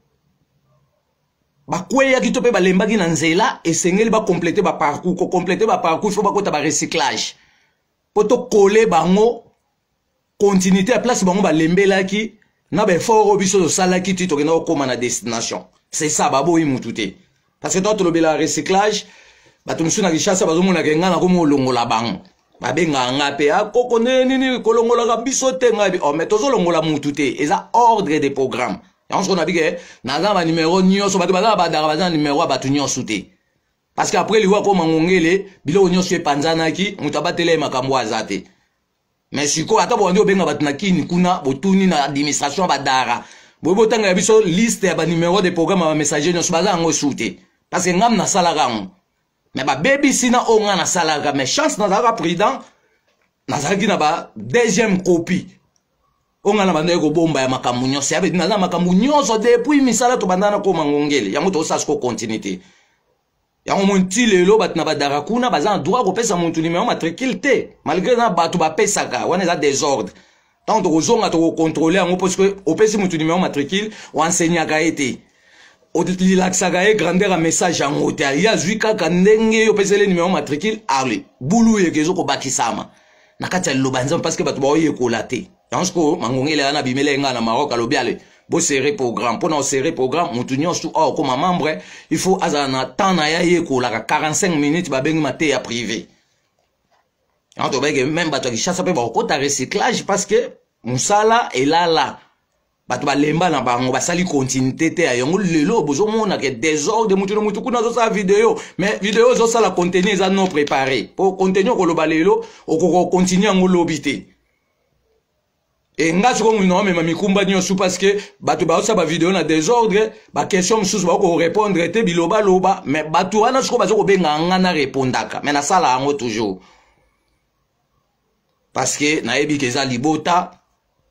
bakweyaki to mpe balembaki na nzela, esengeli bakomplete baparcours. Kokomplete baparcours, fo bakota barecyclage mpo tokole bango continuité ya place bango balembelaki na baeffort oyo biso tosalaki ti tokenda kokóma na destination. C'est ça, baboyi mutu te, parce que to tolobela recyclage, bato mosusu na Kinshasa bazomonaka ngai nakomi kolongola bango, babengaka ngai mpe akoko ndenge nini kolongolaka biso te. Ngai, oh, mais tozolongola mutu te, eza ordre de programme. Yango soko nabike naza na banumero nyonso, bato baza na badaka, baza na numero ya bato nyonso te, parce que après liwa koma ngongele, biloko nyonso epanzanaki, moto abatela ye makambo aza te. Mais sikoyo ata bobandi kobenga bato na Kini kuna, botuni na administration ya badara, boye botangela biso liste ya banumero de programme ya bamessager nyonso, baza yango esu te, parce que ngam nasalaka yango, mais babebisi na oyo ngai nasalaka. Mais chance, nazalaka prudent, nazalaki na ba deuxième copie oyo ngai na bandaki kobomba ya makambo nyonso ya naza makambo nyonso depuis misala tobanda na koma ngongele. Yango tozosala siko continuité yango. Moi ti lelo bato na badara kuna baza na droit kopesa motu numero matricule te, malgré na bato bapesaka wana, eza désordre. Ntango tokozonga, tokokontrole yango, parce que opesi motu numero matricule, oenseignaka ye te, olakisaka ye grandeur ya message yango te. Ye azwi kaka ndenge yo opeseli numero matricule, ale bulu yeke ezokobakisama na kati ya liloba Nzambe, parce que bato baoyekola te. Yango sikoyo mangongele wana abimela ye ngai na Maroc, alobi ale boserre programme. Mpo na oserre programme, motu nyonso oyo okóma membre, il faut azala na temps na ye ayekolaka 45 minutes, babengi mateya privé. Yango tobeke même bato ya Kinshasa mpe bakokota recyclage, parce que mosala elala, bato balemba na bango, basali continuité te ya yango. Lelo bozomona ke désordre, mutu na mutu kuna azosala video, mais video ozosala, contenu eza non préparé, po contenu okoloba lelo, okoka kocontinue yango lobi te. E nga sikoyo moto naomema mikumba nyonso, parce que bato baosala bavideo na désordre, baquestion mosusu bakokorépondre te, bilobaloba. Mais bato wana sikoyo baza kobenga nga, na répondaka, mais nasala yango toujours, parce que nayebi ke eza libota,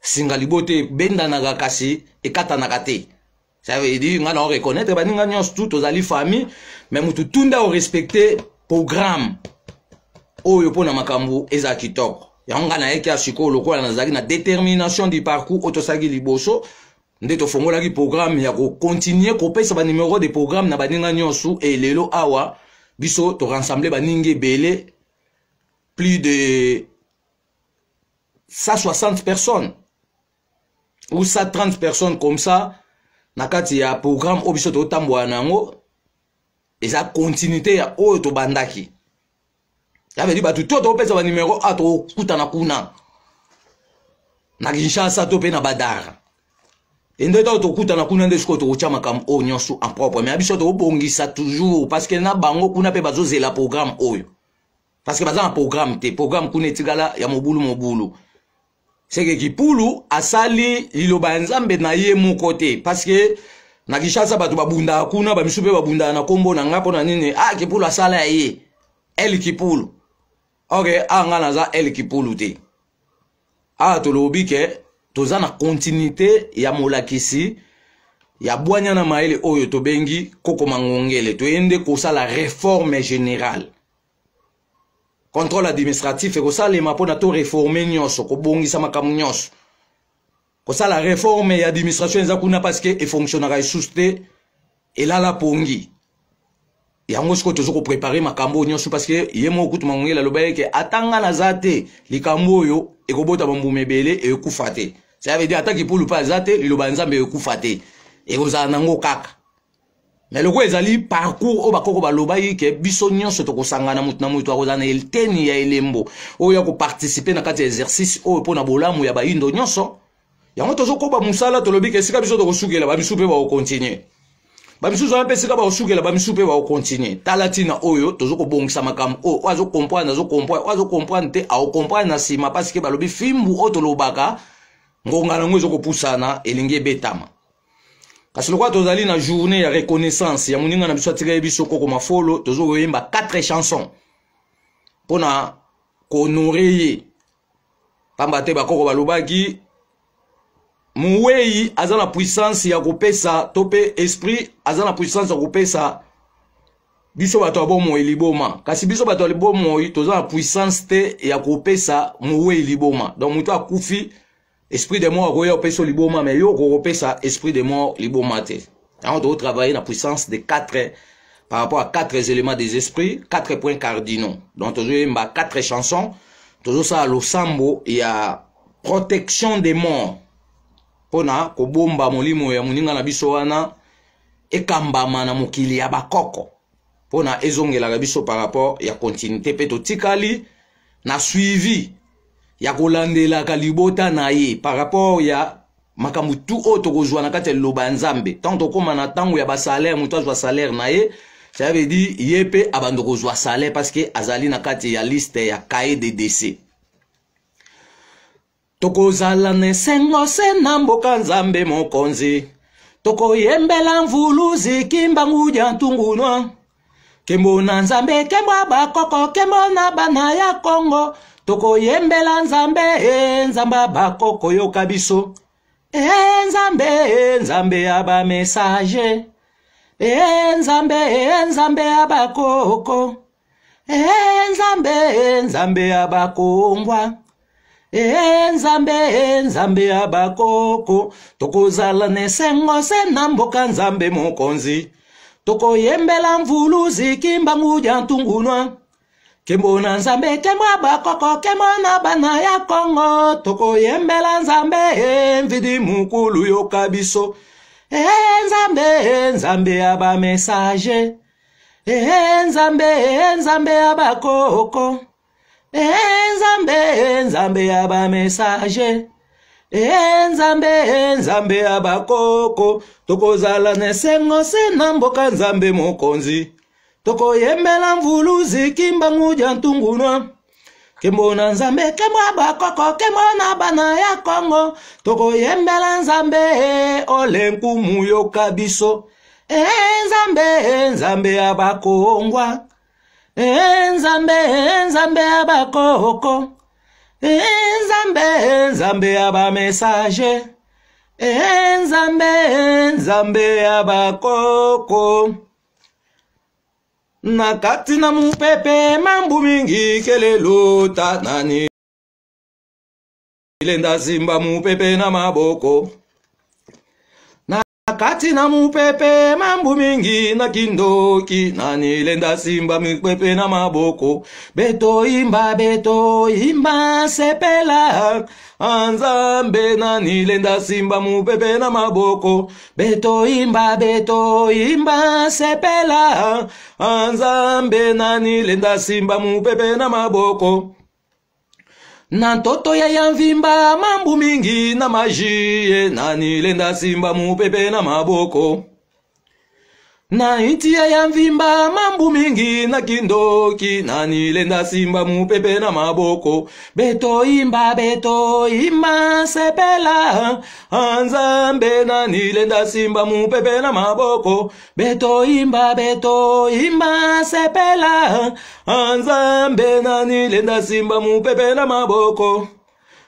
singa libota ebendanaka kasi ekatanaka te. Ça veut dire nga na reconnaître baninga nyonso tu, tozali famille, mais motu tunda orespecte programme oyo mpo na makambo eza kitoko. Yango ngai nayeki ya sikoyo, lokola nazalaki na détermination du parcours oyo tosalaki liboso, nde tofongolaki programme ya kocontinue kopesa banumero de programme na baninga nyonso. E lelo awa biso torassembler baninga ebele, plus de 160 personnes ou 130 personnes comme ça na kati ya programme oyo biso totambola na yango. Eza continuité ya oyo tobandaki. Ya veut dire bato to tokopesa banimero a tokokutana kuna na Kinshasa to mpe na Badara. Ende ntango tokutana kuna nde sikoyo tokotya makambo oyo nyonso en propre. Mais biso tokobongisa toujours, parce que na bango kuna mpe bazozela programme oyo, parce que baza na programme te. Programme kuna etikala ya mobulu mobulu. Seke Kipulu asali liloba ya Nzambe na ye moko te, parce que na Kinshasa bato babundaka kuna, bamisu mpe babundaka na nkombo na nga. Mpo na nini? Ah, Kipulu asala ya ye El Kipulu. Ok, ah, nga naza El Kipulu te. Ah, tolobi ke toza na continuité ya molakisi ya bwanya na mayele oyo tobengi Koko Mangongele. Toye nde kosala réforme générale, contrôle administratif ekosalema mpona to réforme nyonso, kobongisa makambo nyonso, kosala réforme ya administration eza kuna, parce que efonctionnaka lisusu te, elala pongi. Yango sikoyo toza koprépare makambo oyo nyonso, parce que ye moko kutu Mangongele aloba eke ata nga naza te, likambo oyo ekobota bambuma ebele, ekufa te. Ça veut dire ata Kipulu mpe aza te, liloba ya Nzambe ekufa te, ekozala nango kaka. Mais lokola ezali parcours oyo bakoko balobaki ke biso nyonso tokosangana, motu na motu akozala na eteni ya elembo oyo ya koparticipe na kati ya exercice oyo mpo na bolamu ya bayindo nyonso. Yango tozokoba mosala. Tolobi ke esika biso tokosukela, bamisu mpe bakokontinue, bamisusu wana mpe esika bakosukela, bamisusu mpe bakokontinue. Tala ntina oyo tozokobongisa makambo oyo. Oyo azokomprendre azokomprendre, oyo azokomprendre te akokomprendre na nsima, parce que balobi fimbu oyo tolobaka, ngonga nango ezokopusana, elingi ebetama. Kasi lokola tozali na journée ya reconnaissance ya moninga na biso atikali biso, Koko Mafolo, tozokoyemba 4 chansons mpona kohonore ye, pamba te bakoko balobaki mowei aza na puissance ya kopesa, to mpe esprit aza na puissance ya kopesa biso bato ya bomoi liboma, kasi biso bato ya bomoi toza na puissance te ya kopesa mowei liboma. Donc moto akufi, esprit de mort akoya opesa liboma, mais yo okokopesa esprit de mort liboma te. Yango tokotravaille na puissance de 4 par rapport à 4 éléments des esprits, 4 points cardinaux. Donc tozoyemba 4 chansons, tozosala losambo ya protection des morts mpona kobomba molimo ya moninga na biso wana, ekambama na mokili ya bakoko mpona ezongelaka biso par rapport ya continuité, mpe totikali na suivi ya kolandelaka libota na ye par rapport ya makambo tu oyo tokozwa na kati ya liloba ya Nzambe. Ntango tokóma na ntango ya basalaire, moto azwa salaire na ye, ça veut dire ye mpe abanda kozwa salaire, parce que azali na kati ya liste ya cahier de décès. Tokozala na esengo se na mboka Nzambe mokonzi, tokoyembela mvuluzi Kimbangu dia ntungunwa. Kembo na Nzambe, kembo ya bakoko, kembo na bana ya Kongo. Tokoyembela Nzambe, e Nzambe ya bakoko, yoka biso. E Nzambe, e Nzambe ya bamessage, e Nzambe, e Nzambe ya bakoko, e Nzambe, e Nzambe ya bakongwa, e Nzambe, e Nzambe ya bakoko. Tokozala na esengo se na mboka Nzambe mokonzi, tokoyembela mvuluzi Kimbangu dia ntungunwa. Kembo na Nzambe, kembo ya bakoko, kembo na bana ya Kongo. Tokoyembela Nzambe, e mvidi mukulu, yoka biso. E Nzambe, e Nzambe ya bamessage, e Nzambe, e Nzambe ya bakoko, e Nzambe, e Nzambe ya bamessage, e Nzambe, e Nzambe ya bakoko. Tokozala na esengo se na mboka Nzambe mokonzi, tokoyembela mvuluzi Kimbangu dia ntungunwa. Kembo na Nzambe, kembo ya bakoko, kembo na bana ya Kongo. Tokoyembela Nzambe, ole nkumu, yoka biso. E Nzambe, e Nzambe ya bakongwa, e Nzambe, e Nzambe ya bakoko, e Nzambe, e Nzambe ya bamessage, e Nzambe, e Nzambe ya bakoko. Na kati na mopepe mambu mingi kelelo tanani lenda simba mopepe na maboko. Kati na mupepe mambu mingi na kindoki nani lenda simba mipepe na maboko beto imba beto imba sepela anzambe nani lenda simba mupepe na maboko beto imba beto imba sepela anzambe nani lenda simba mupepe na maboko na ntoto ya ya mvimba mambu mingi na magie nani lenda simba mupepe na maboko na inti ya ya mvimba mambu mingi na kindoki nani lenda simba mupepe na maboko beto imba beto imba sepela anzambe nani lenda simba mupepe na maboko beto imba beto imba sepela anzambe nani lenda simba mupepe na maboko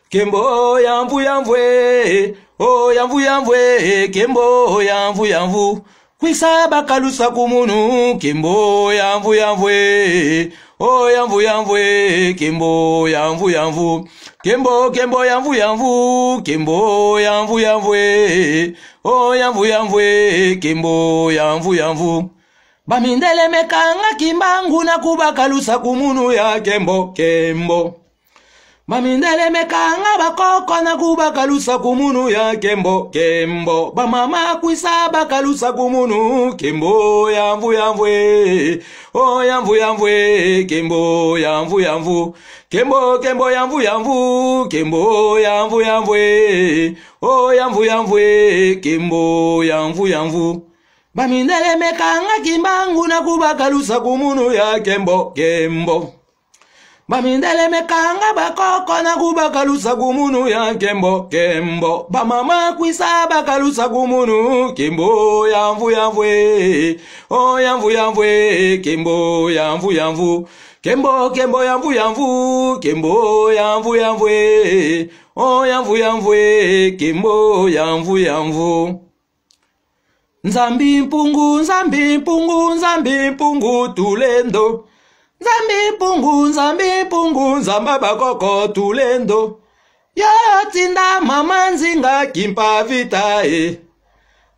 kembo ya mvu ya mvwe o ya mvu ya mvwe kembo ya mvu ya mvu kwisa bakalusa kumunu kembo ya mvu ya mvwe o ya mvu ya mvwe kembo ya mvu ya mvu kembo kembo ya mvu ya mvu kembo ya mvu ya mvwe o ya mvu ya mvwe kembo ya mvu ya mvu bamindele mekanga kimbangu na kubakalusa kumunu ya kembo kembo bamindele mekanga bakoko na kubakalusa kumunu ya kembo kembo bamama kwisa bakalusa kumunu kembo ya mvu ya mvwe o ya mvu ya mvwe kembo ya mvu ya mvu kembo kembo ya mvu ya mvu kembo ya mvu ya mvwe o ya mvu ya mvwe kembo ya mvu ya mvu bamindele mekanga kimbangu na kubakalusa kumunu ya kembo kembo bamindele mekanga bakoko na kubakalusa kumunu ya kembo kembo bamama kwisa bakalusa kumunu kembo ya mvu ya mvwe o ya mvu ya mvwe kembo ya mvu ya mvu kembo kembo ya mvu ya mvu kembo ya mvu ya mvwe o ya mvu ya mvwe kembo ya mvu ya mvu nzambi mpungu nzambi mpungu nzambi mpungu tulendo nzambi mpungu nzambi mpungu nzamba bakoko tulendo yo tinda mama nzinga kimpa vita e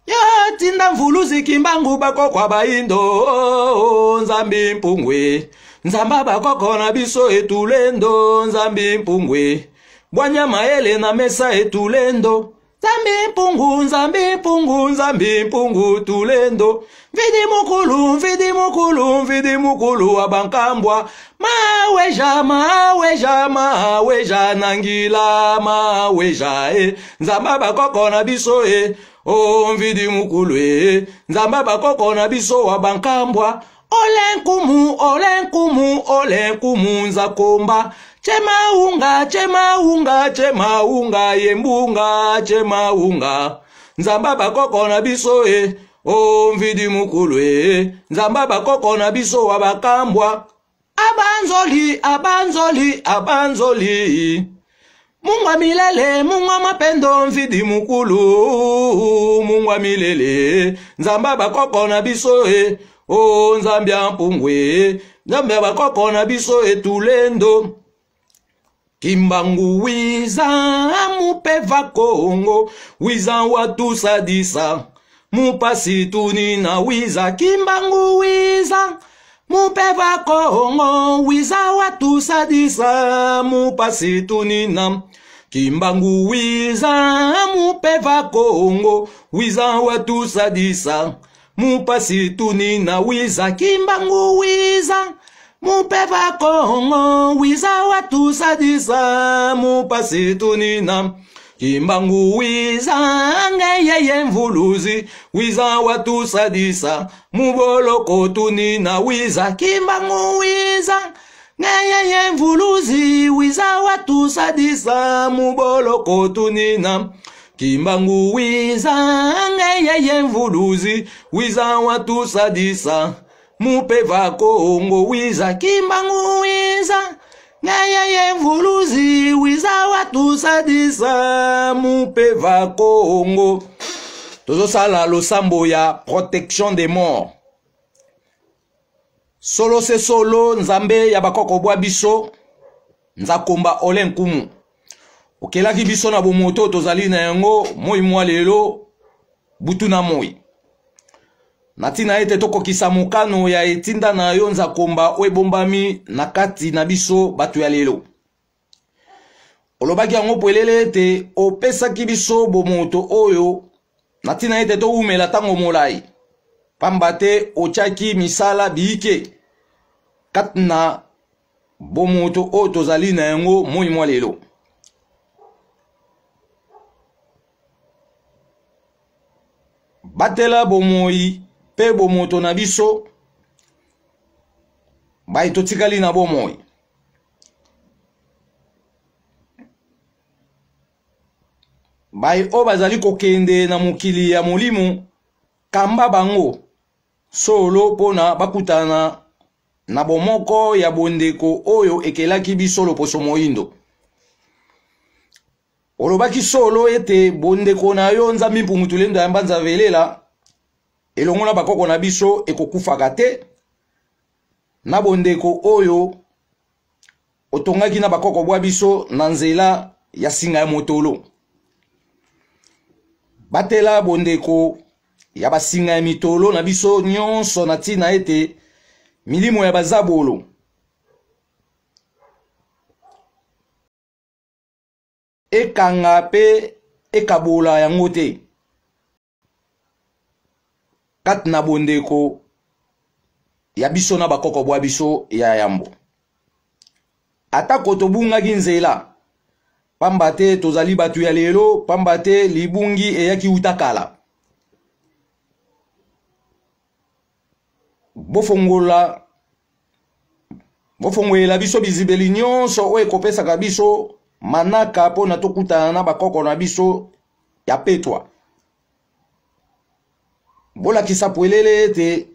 yo tinda mvuluzi kimbangu bakoko baindo oh, nzambi mpungwe nzamba bakoko na biso etulendo nzambi mpungwe bwanya mayele na mesa etulendo nzambi mpungu nzambi mpungu nzambi mpungu tulendo mvidi mukulu mvidi mukulu mvidi mukulu wa bankambwa maweja maweja maweja nangila maweja e nzamba bakoko na biso e o mvidi mukulu e nzamba bakoko na biso wa bankambwa ole nkumu ole nkumu ole nkumu nzakomba chemaunga chemaunga chemaunga yembunga chemaunga nzamba bakoko na biso e o mvidi mukulu e nzamba bakoko na biso wa bakambwa abanzoli abanzoli abanzoli mungwa milele mungwa mapendo mvidi mukulu mungwa milele nzamba bakoko na biso e o nzambe ya mpungwe nzambe ya bakoko na biso etulendo kimbangu wiza mupeva kongo wiza watusadisa mupasi tunina wiza kimbangu wiza mupeva kongo wiza watusadisa mupasi tunina kimbangu wiza mupeva kongo wiza watusadisa mupasi tunina wiza kimbangu wiza mupeva kongo wiza watusadisa mupasi tunina kimbangu wiza ngeyeye mvuluzi wiza watusadisa muboloko tunina wiza kimbangu wiza ngeyeye mvuluzi wiza watusadisa muboloko tunina kimbangu wiza ngeyeye mvuluzi wiza watusadisa mupeva kongo wiza kimbangu wiza ngeyeye mvuluzi wiza watusadisa mupeva kongo tozosala losambo ya protection des morts solo se solo nzambe ya bakoko bwa biso nzakomba ole nkumu okelaki biso na bomoto tozali na yango moi mwa lelo. butu na moi, na ntina ete tokokisa mokano ya etinda na yo Nzakomba oyo ebombami na kati na biso bato ya lelo. Olobaki yango polele ete opesaki biso bomoto oyo na ntina ete towumela ntango molai, pamba te otyaki misala biike kati na bomoto oyo tozali na yango moi mwa lelo. Batela bomoi mpe bomoto na biso baye totikali na bomoi. Baye oyo bazali kokende na mokili ya molimo, kamba bango solo mpo na bakutana na bomoko ya bondeko oyo ekelaki biso loposo moindo. Olobaki solo ete bondeko na yo Nzambi Mpungu Tulendo ya Mbanza Velela elongo na bakoko na biso ekokufaka te, na bondeko oyo otongaki na bakoko bwa biso na nzela ya singa ya motolo. Batela bondeko ya basinga ya mitolo na biso nyonso na ntina ete milimo ya bazabolo ekanga mpe ekabola yango te kati na bondeko ya biso na bakoko bwa biso ya yambo. Atako tobungaki nzela, pamba te tozali bato ya lelo, pamba te libungi eyaki uta kala. Bofongola bofongolela biso bizibeli nyonso oyo ekopesaka biso manaka mpo na tokutana na bakoko na biso ya petwa. Bolakisa pwelele ete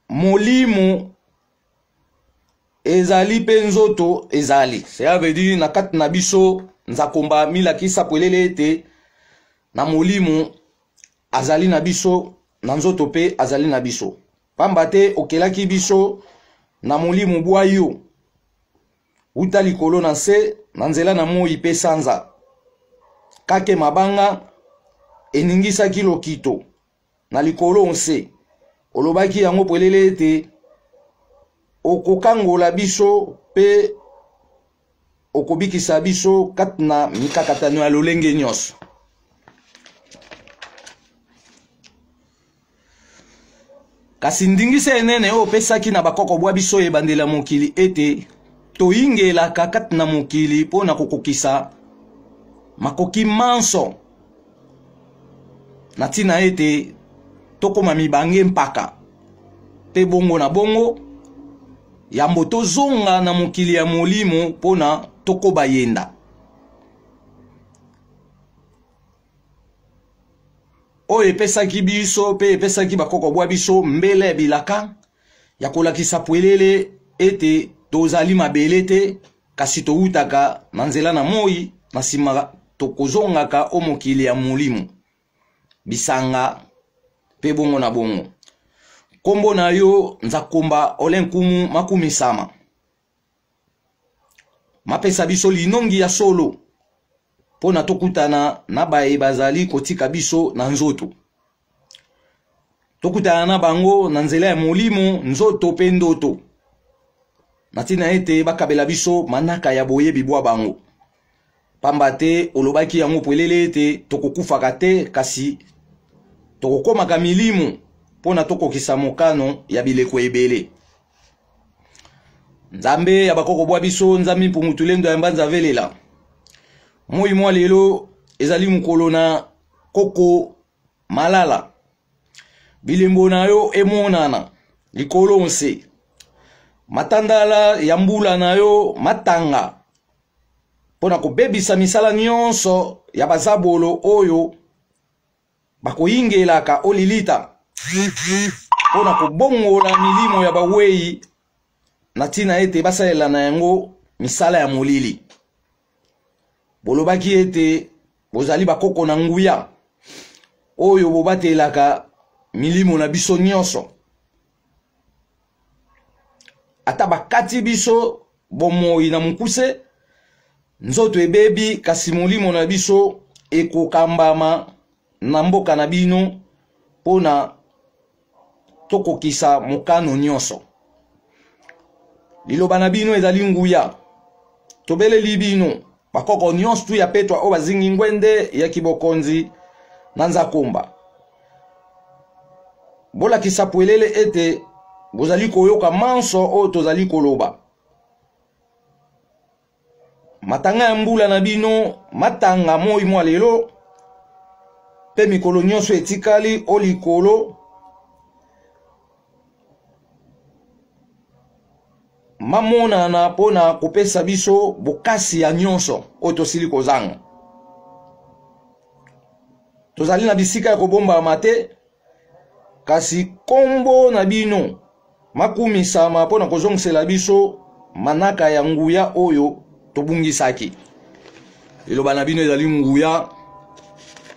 molimo ezali mpe nzoto ezali. Cela veut dire na kati na biso Nzakomba milakisa pwelele ete na molimo azali na biso, na nzoto mpe azali na biso, pamba te okelaki biso na molimo bwa yo uta likolo na nse na nzela na moi mpe sanza. Kake mabanga eningisaki lokito na likolo nse. Olobaki yango polele ete okokangola biso mpe okobikisa biso kati na mikakatano ya lolenge nyonso. Kasi ndingisa enene oyo opesaki na bakoko bwa biso ebandeli ya mokili ete toyingelaka kati na mokili mpo na kokokisa makoki manso na ntina ete tokoma mibange mpaka mpe bongo na bongo yambo tozonga na mokili ya molimo mpo na tokoba yenda. Oyo epesaki biso mpe epesaki bakoko bwa biso mbela ya bilaka ya kolakisa pwelele ete tozali mabele te, kasi towutaka na nzela na moi, na nsima tokozongaka o mokili ya molimo, bisanga mpe bongo na bongo. Nkombo na yo Nzakomba Ole Nkumu makumisama, mapesa biso linongi ya solo mpo na tokutana na baye bazali kotika biso na nzoto, tokutana na bango na nzela ya molimo, nzoto mpe ndoto, na ntina ete bakabela biso manaka ya boyebi bwa bango. Pamba te olobaki yango polele ete tokokufaka te, kasi tokokomaka milimo mpo na tokokisa mokano ya bileko ebele. Nzambe ya bakoko bwa biso, Nzambe Mpungu Tulendo ya Mbanza Velela, moi mwa lelo ezali mokolo na koko Malala. Bilembo na yo emonana likolo nse, matandala ya mbula na yo matanga mpo na kobebisa misala nyonso ya bazabolo oyo bakoyingelaka o lilita mpo na kobongola milimo ya bawei na ntina ete basalela na yango misala ya molili. Bolobaki ete bozali bakoko na nguya oyo bobatelaka milimo na biso nyonso. Ata bakati biso bomoi na mokuse, Nzoto ebebi, kasi molimo na biso ekokambama na mboka na bino mpo na tokokisa mokano nyonso. Liloba na bino ezali nguya. Tobeleli bino, bakoko nyonso tu ya petwa oyo bazingi ngwende ya kibokonzi na Nzakomba. Bolakisa pwelele ete bozali koyoka manso oyo tozali koloba. Matanga ya mbula na bino matanga moi mwa lelo mpe mikolo nyonso etikali o likolo mamonana mpo na kopesa biso bokasi ya nyonso oyo tosili kozanga. Tozali na bisika ya kobombama te, kasi nkombo na bino makumisama mpo na kozongisela biso manaka ya nguya oyo tobungisaki. Liloba na bino ezali nguya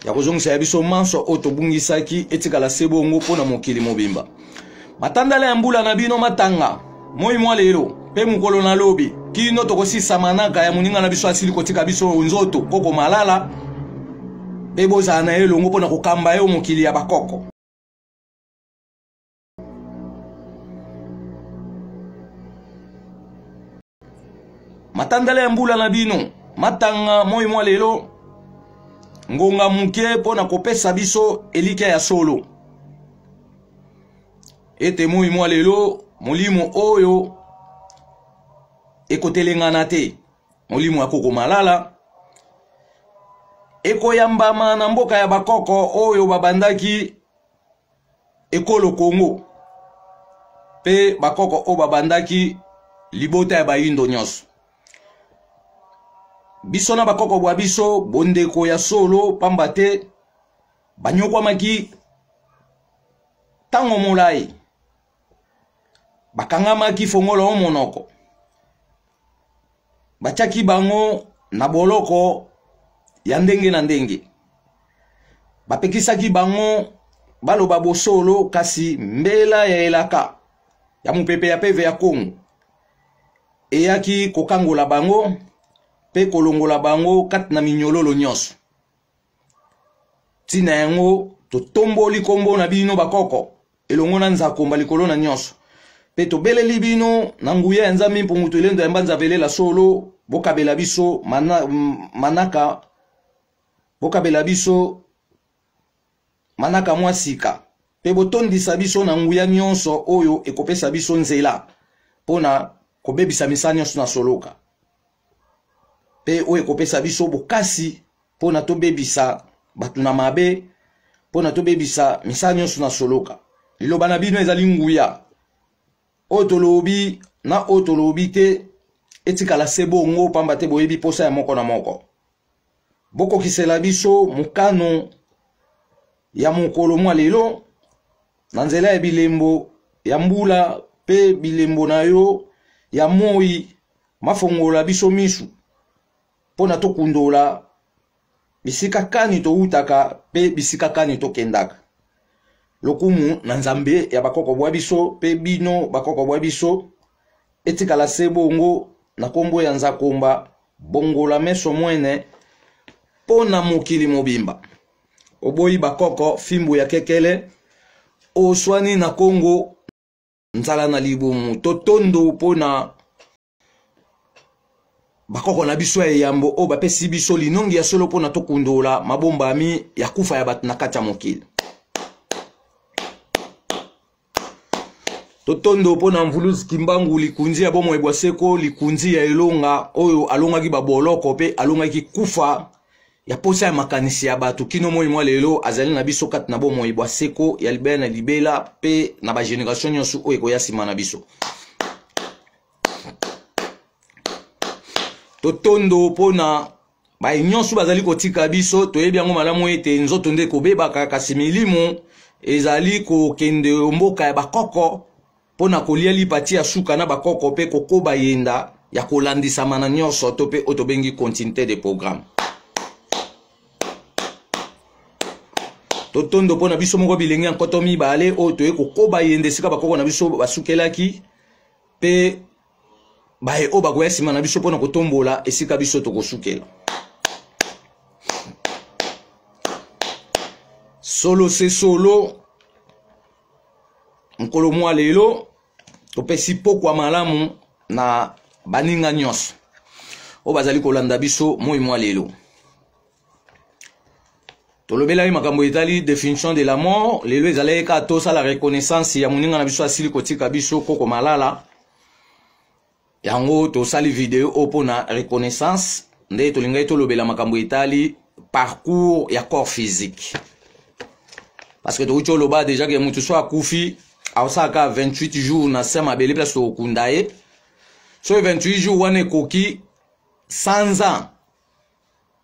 ya kozongisa ya biso manso oyo tobungisaki, etikala se bongo mpo na mokili mobimba. Matandala ya mbula na bino matanga moi mwa lelo mpe mokolo na lobi, kino tokosisa manaka ya moninga na biso asili kotika biso nzoto koko malala, mpe bozala na ye elongo mpo na kokamba ye mokili ya bakoko. Matandala ya mbula na bino matanga moi mwa lelo ngonga moke mpo na kopesa biso elikya ya solo ete moi mwa lelo molimo oyo ekotelengana te, molimo ya koko malala ekoyambama na mboka ya bakoko oyo babandaki ekolo Kongo mpe bakoko oyo babandaki libota ya bayindo nyonso. Biso na bakoko bwa biso bondeko ya solo, pamba te banyokwamaki ntango molai, bakangamaki fongola o monoko, batiaki bango na boloko ya ndenge na ndenge, bapekisaki bango baloba bosolo, kasi mbela ya elaka ya mopepe ya peve ya Kongo eyaki kokangola bango mpe kolongola bango kati na minyololo nyonso. Ntina yango totomboli nkombo na bino bakoko elongo na Nzakomba likolo na nyonso, mpe tobeleli bino na nguya ya Nzambe Mpungu Tulendo ya Mbanza Velela solo, bokabela biso mana, manaka, bokabela biso manaka mwa sika, mpe botondisa biso na nguya nyonso oyo ekopesa biso nzela mpo na kobebisa misala nyonso na soloka, mpe oyo ekopesa biso bokasi mpo na tobebisa bato na mabe, mpo na tobebisa misala nyonso na soloka. Liloba na bino ezali nguya. Oyo tolobi na oyo tolobi te etikala se bongo, pamba te boyebi posa ya moko na moko. Bokokisela biso mokano ya mokolo mwa lelo na nzela ya bilembo ya mbula mpe bilembo na yo ya moi mafongola biso misu mpo na tokundola bisika kani towutaka mpe bisika kani tokendaka. Lokumu na Nzambe ya bakoko bwa biso mpe bino bakoko bwa biso etikala se bongo na nkombo ya Nzakomba bongola meso mwene mpo na mokili mobimba. Oboyi bakoko fimbu ya kekele oswani na Kongo nzala na libumu totondo mpo na bakoko na biso ya eyambo oyo bapesi biso linongi ya solo mpo na tokundola mabombami ya kufa ya bato na kati ya mokili. Totondo mpo na Mvuluzi Kimbangu, likunzi ya bomoi bwa seko, likunzi ya elonga oyo alongaki baboloko mpe alongaki kufa ya posa ya makanisi ya bato kino moi mwa lelo azali na biso kati na bomoi bwa seko ya libela na libela mpe na bageneration nyonso oyo ekoya nsima na biso. Totondo mpo na baye nyonso bazali kotika biso. Toyebi yango malamu ete nzoto nde ekobebaka, kasi milimo ezali kokende mboka ya bakoko mpo na kolia lipati ya suka na bakoko mpe kokoba yenda ya kolandisama na nyonso to mpe oyo tobengi continuité de programme. Totondo mpo na biso moko bilenge ya nkoto mibale oyo toye kokoba yenda esika bakoko na biso basukelaki mpe Baye oyo bakoya nsima na biso mpo na kotombola esika biso tokosukela. Solo se solo, mokolo mwa lelo topesi pokwa malamu na baninga nyonso oyo bazali kolanda biso moi mwa lelo. Tolobelaki makambo etali definition de la mort. Lelo ezalaki kaka tosala reconnaissance ya moninga na biso asili kotika biso, Koko Malala. Yango tosali video oyo mpona reconnaissance. Nde tolingaki tolobela makambo etali parcours ya corps physique, parce que tokuti oloba déjà ke motu so akufi akosalaka 28 jours na se mabele place tokokunda ye. Soki 28 jours wana ekoki, sanza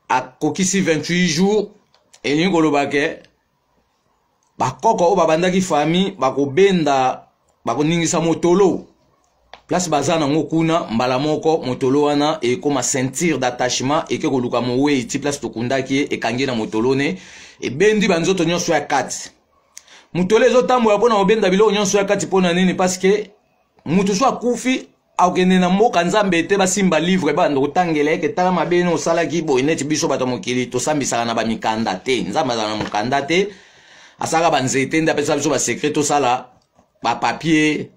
akokisi 28 jours, elingi koloba ke bakoko oyo babandaki famille bakobenda, bakoningisa motolo place baza nango kuna. Mbala moko motolo wana ekoma ceinture d'attachement, eke koluka mowei ti place tokundaki ye, ekangi na motolo ne, ebendi banzoto nyonso ya kati. Motolo ezotambola mpona kobenda biloko nyonso ya kati. Mpona nini? Parce que mutu so akufi akokende na mboka Nzambe te, basimba livre, banda kotangela eke tala mabe no osalaki boye. Neti biso bato ya mokili tosambisaka na bamikanda te. Nzambe azala na mokanda te, asalaka banzete nde apesa biso basecret. Tosala bapapier,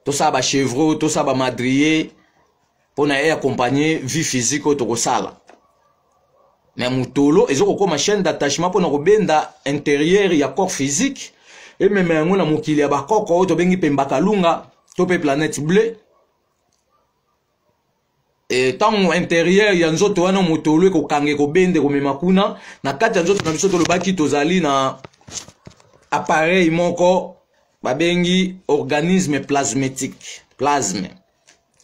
tosala bachevreau, tosala bamadrier mpo na ye accompagner vie physique oyo tokosala. Mais motolo eza kokóma chaîne d'attachement mpona kobenda intérieur ya corps physique, emema yango na mokili ya bakoko oyo tobengi Pemba Kalunga to mpe planète bleue. E ntango intérieur ya nzoto wana motolo ekokanga, ekobenda, ekomema kuna na kati ya nzoto na biso. Tolobaki tozali na appareil moko babengi organisme plasmatique, plasme.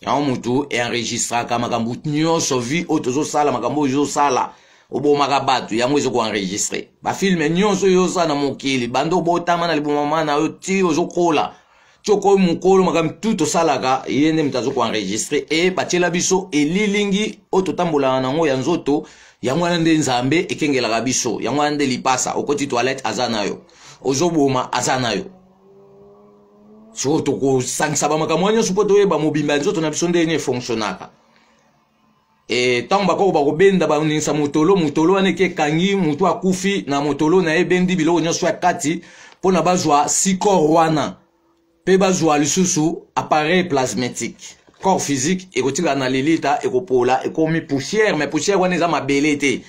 Yango motu enregistraka makambo nyonso, vie oyo tozosala, makambo oyo ozosala, obomaka bato, yango ezokoenregistre bafilme nyonso oyo ozosala na mokili, banda obotama na libomama na yo ti ozokola, ti okomi mokolo, makambo tu tosalaka, ye nde moto azokoenregistre. E batiela biso elilingi oyo totambolaka nango ya nzoto. Yango wana nde Nzambe ekengelaka biso. Yango wana nde lipasa. Okoti toilette, aza na yo. Ozoboma, aza na yo. Sikoyo tokosangisa bamakambo wana nyonso mpo toyeba mobimba ya nzoto na biso ndenge nini efonctionnaka. E ntango bakoko bakobenda, baningisa motolo, motolo wana eke ekangi motu akufi na motolo na ye, ebendi biloko nyonso ya kati mpo na bazwa sikor wana mpe bazwa lisusu appareil plasmatique. Corps physique ekotikala na lilita, ekopola, ekomi poussière. Mais poussière wana eza mabele te.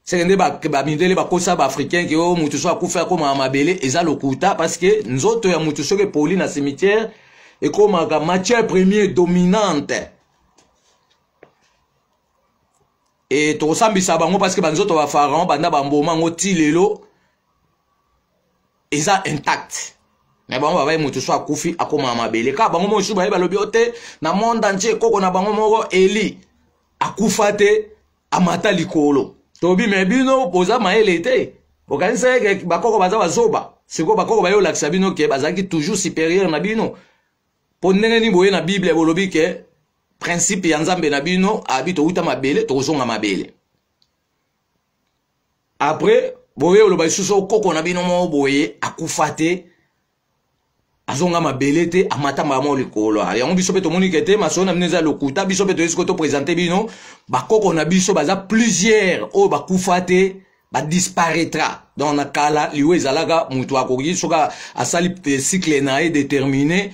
Seke nde bamindele bakosa baafricain ke o motu so akufi akomaka mabele. Eza lokuta, parce que nzoto ya motu soki epoli na cimetière ekomaka matière première dominante. E tokosambisa bango, parce que banzoto ba pharaon banda bamboma yango ti lelo eza intact. Me bango babaye motu so akufi akomaka mabele. Kaka bango mosusu baye balobi o te, na monde entier koko na bango moko Eli akufa te, amata likolo. Tobi me bino boza mayele te, bokanisa eke bakoko baza bazoba. Sikoyo bakoko baye olakisa bino ke bazalaki toujours supérieur na bino. Mpo ndenge nini boye na Bible bolobi ke principe ya Nzambe na bino abi towuta mabele, tokozonga mabele? Après boye oloba lisusu okoko na bino moko boye akufa te, azonga mabele te, amata mbala moko likolo. Yango biso mpe tomoni ke te, masolo na bino eza lokuta. Biso mpe toyesi ko topresente bino bakoko na biso baza plusieurs oyo bakufa te, badisparaîtra. Donc na kala liwa ezalaka, moto akoki soki asali cycle na ye déterminé,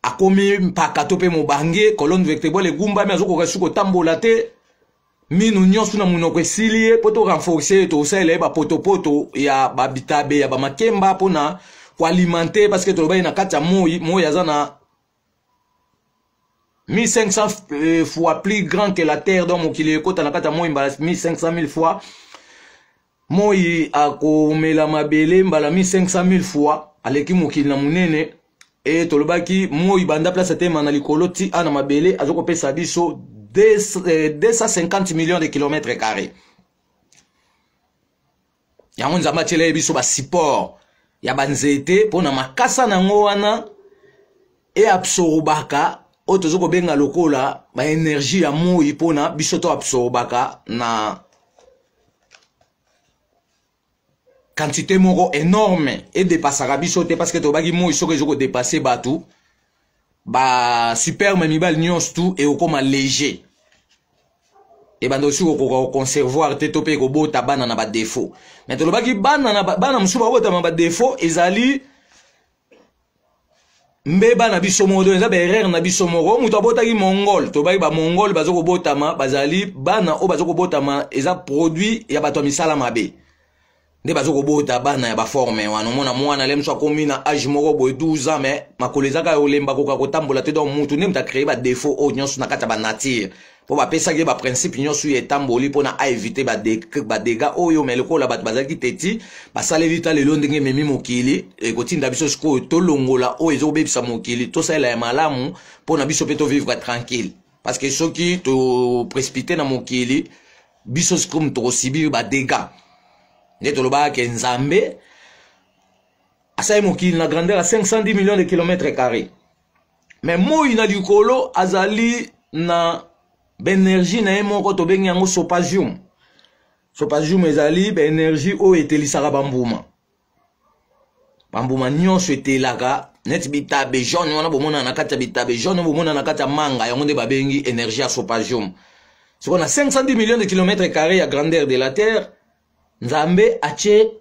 akomi mpaka to mpe mobange, colonne vertébrale egumbami, azokoka su kotambola te, minu nyonso na monoko esili ye. Mpo torenforce ye, tokosalela ye bapotopoto ya babitabe, ya bamakemba mpona koalimenter, parce que tolobaki na kati ya moi, moi aza na 1500 fois plus grand que la terre. Donc mokili ekota na kati ya moi mbala 1500 000 fois. Moi akomela mabele mbala 1500 000 fois, aleki mokili na monene. E tolobaki moi banda place atema na likolo ti a na mabele azokopesa biso 250 millions de kilomètres carrés. Yango Nzambe atiela ye biso basupport ya banzete mpo na makasa na yango wana eabsorbaka oyo toza kobenga lokola baénergie ya moi, mpona biso to absorbaka na quantité moko énorme, edepasaka biso te, parce que tobaki moi soki ezokodepase bato. Ba superme mibali nyonso tu ekokoma léger. Ebanda osi kokoka koconservoir te to mpe ekobota bana na badefo. Mais tolobaki bana na bana mosusu babotama badefo ezali mbeba na biso moko, donc eza baerreur na biso moko. Moto abotaki mongol, tolobaki bamongol baza kobotama, bazali bana oyo baza kobotama eza produit ya bato ya misala mabe nde baza kobota bana ya baforme wana. Omona mwana le mosu akomi na age moko boye 12 ans, mais makolo eza kaka olemba, koka kotambola te. Donc mutu nde moto acree badefo oyo nyonso na kati ya banature, mpo bapesaki ye baprincipe nyonso ya etamboli mpona aevite badega oyo. Me lokola bato bazalaki teti, basaleli ta lelo ndenge ememi mokili, ekotinda biso sikoyo tolongola oyo ezobebisa mokili, tosalela ya malamu mpona biso mpe tovivre tranquille. Parce que soki toprécipite na mokili, biso sikoyo tokosibir badega. Nde tolobaka ke Nzambe asali mokili na grandeur ya 510 millions de kilomètres carré, mais moi na likolo azali na baenergie na ye moko, tobengi yango sopasium. Sopasium ezali baenergie oyo etelisaka bambuma. Bambuma nyonso etelaka neti bitabe jaune wana bomona na kati ya bitabe jaune, bomona na kati ya manga, yango nde babengi énergie ya sopasium. Sikoyo na 510 millions de kilomètres carré ya grandeur de la terre, Nzambe atie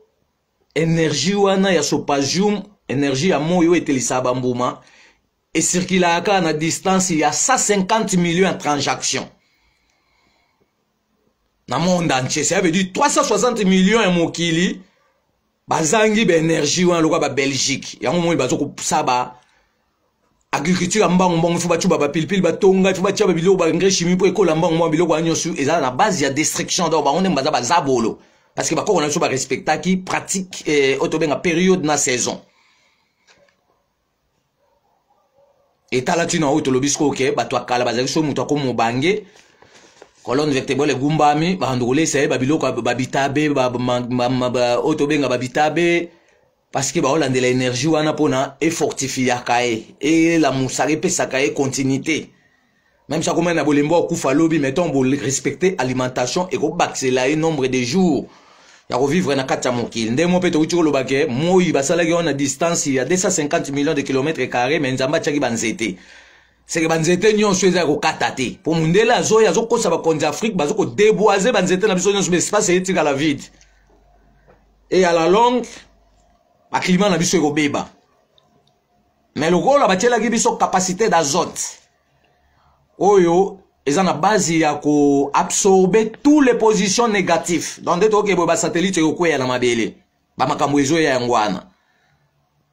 énergie wana ya sopasium, énergie ya moi oyo etelisaka bambuma, esirkulaka kaka na distance ya 150 millions ya transaction na monde entier. Ça veut dire 360 millions ya mokili bazangi baénergie wana lokola babelgique. Yango moi bazo kosala ba agriculture ya mbangu mbangu, ifo bacuba bapilipili, batonga, ifo batia babiloko, baengrais chimie mpo ekola mbangu mbangu. Biloko wana nyonso eza na base ya destruction. Donc bango ndenge baza bazabolo, parce que bakoko na biso barespectaki pratique oyo tobenga période na saison. Etala ntina oyo tolobi sikoyo ke bato ya kala bazalaki, soki moto akomi mobange, colonne vertébrale egumbami, babanda kolesa ye babiloko, babitabe oyo tobenga babitabe, parce que baolandela énergie wana mpona efortifiaka ye, elamusaka, epesaka ye continuité. Même si akomai na bolembo akufa lobi, mais ntango borespecte alimentation, ekobakisela ye nombre de jours ya kovivre na kati ya mokili. Nde mo mpe tokuti koloba ke moi basalaki wana distance ya 250 millions de kilomètres carré, mais Nzambe atiaki banzete. Seke banzete nyonso eza ya kokata te, mpo mondele azoya, azokosa bakonzi ya Afrique, bazo kodeboise banzete na biso nyonso, espace etikala vide, et à la longue baclimat na biso ekobeba. Mais lokola batielaki biso capacité d'azote oyo eza na base ya koabsorbe tous les positions négatifs, donc nde tokoke boye, basatellite ekokweya na mabele, bamakambo ezoya yango wana.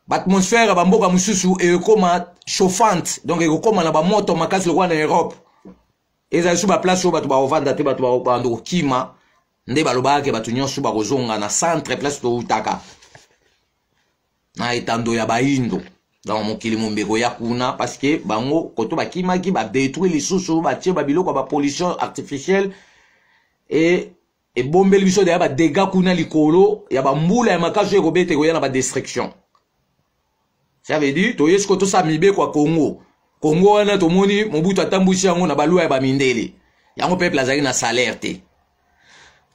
Baatmosphère ya bamboka mosusu ekokoma chauffante, donc ekokoma na bamoto makasi lokola na Europe. Ezali su baplace oyo bato bakovanda te, bato babanda kokima. Nde balobaka ke bato nyonso bakozonga na centre, place toutaka na etando ya baindo. Donc mokili mombeko ya kuna, parce que bango koto bakimaki, badétruire lisusu, batie babiloko ya bapollution artificielle e ebombeli biso deya badega kuna likolo ya bambula ya makasi oyo ekobeta, ekoya na badestruction. Ça veut dire toye sikoyo tosala mibeko ya Congo. Congo wana tomoni Mobutu atambwisi yango na balwa ya bamindele, yango peuple azalaki na salaire te.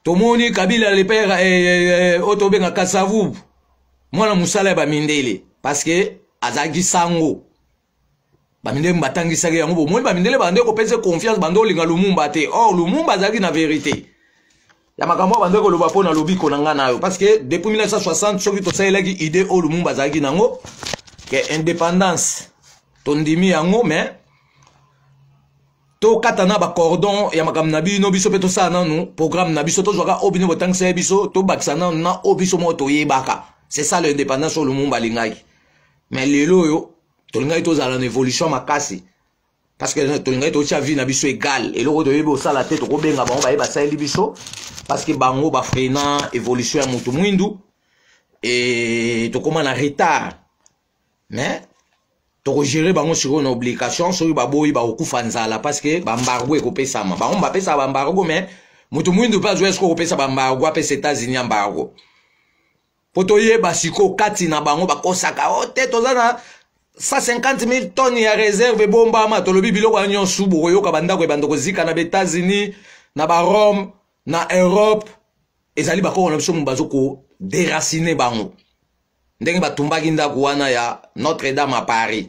Tomoni Kabila le père, oyo tobenga Kasavubu, mwana mosala ya bamindele, parce que azalaki sango, bamindele batangisaki yango. Bomoni bamindele bande kopesa confiance, bande olinga Lumumba te. Or Lumumba azalaki na vérité ya makambo oyo bande koloba mpo na lobiko na ngai na yo, parce que depuis 1960 soki tosalelaki idée oyo Lumumba azalaki nango ke indépendance tondimi yango, mais tokata na bacordon ya makambo na bino, biso mpe tosala nanu programme na biso, tozwaka oyo bino botangisa ye biso, tobakisa nanu na oyo biso moko toyebaka. C'est ça l'indépendance oyo Lumumba alingaki. Mais lelo oyo tolingaki tozala na évolution makasi, parce que tolingaki totia vie na biso égale. Eloko toyebi osala te, tokobenga bango baye basaleli biso, parce que bango bafreina évolution ya motu mwindu e tokóma na retard. Mais tokogere bango sikoyo na obligation. Soki baboyi, bakokufa nzala, parce que baembargo ekopesama. Bango bapesaka baembargo, mais motu mwindu mpe azwa sikoyo kopesa baembargo, apesa États-Unis embargo, mpo toyeba sikoyo kati na bango bakosaka o te. Toza na 150 000 tonnes ya réserve ebombama. Tolobi biloko ya nyonso bokoyoka, bandako ebanda kozika na baÉtats-Unis, na barome, na Europe, ezali bakoko na biso bazo kodéracine bango ndenge batumbaki ndako wana ya Notre Dame à Paris.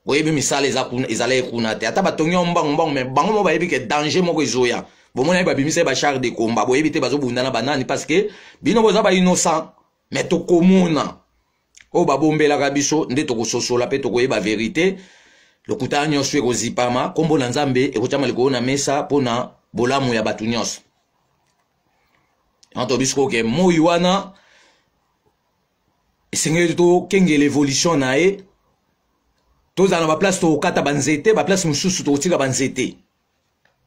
Boyebi misala eza kuna, ezalaki kuna te. Ata batongi yango mbangu mbangu, mais bango moko bayebi ke danger moko ezoya. Bomona ye babimisa ye ba char de combat, boyebi te bazobunda na banani parce que bino boza ba innocent. Mais tokomona oyo babombelaka biso nde tokososola mpe tokoyeba verite. Lokuta nyonso ekozipama, nkombo na Nzambe ekotyama likolo na mesa mpo na bolamu ya bato nyonso. Yango toyebi sikoyo ke moi wana esengeli tokengela evolution na ye, tozala na baplace tokokata banzete, baplace mosusu tokotika banzete.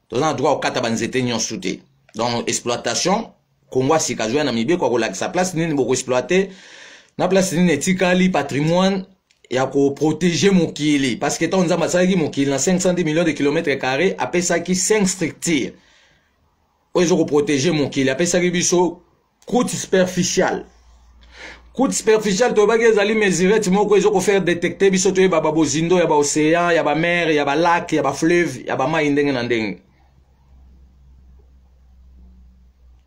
Toza na droit kokata banzete nyonso te. Donc exploitation Kongo ya sika azoya na mibeko ya kolakisa place nini bokoexploite na place nini etikali patrimoine ya koprotege mokili, parce que ntango Nzambe asalaki mokili na 510 millions de kilomètres carré, apesaki 5 structures oyo ezokoprotege mokili. Apesaki biso croûte superficiale. Croûte superficiale toyebaki ezali mesurette moko ezokofaire détecter biso toyeba babozindo ya baocéan, ya bamer, ya balac, ya bafleuve, ya bamai ndenge na ndenge.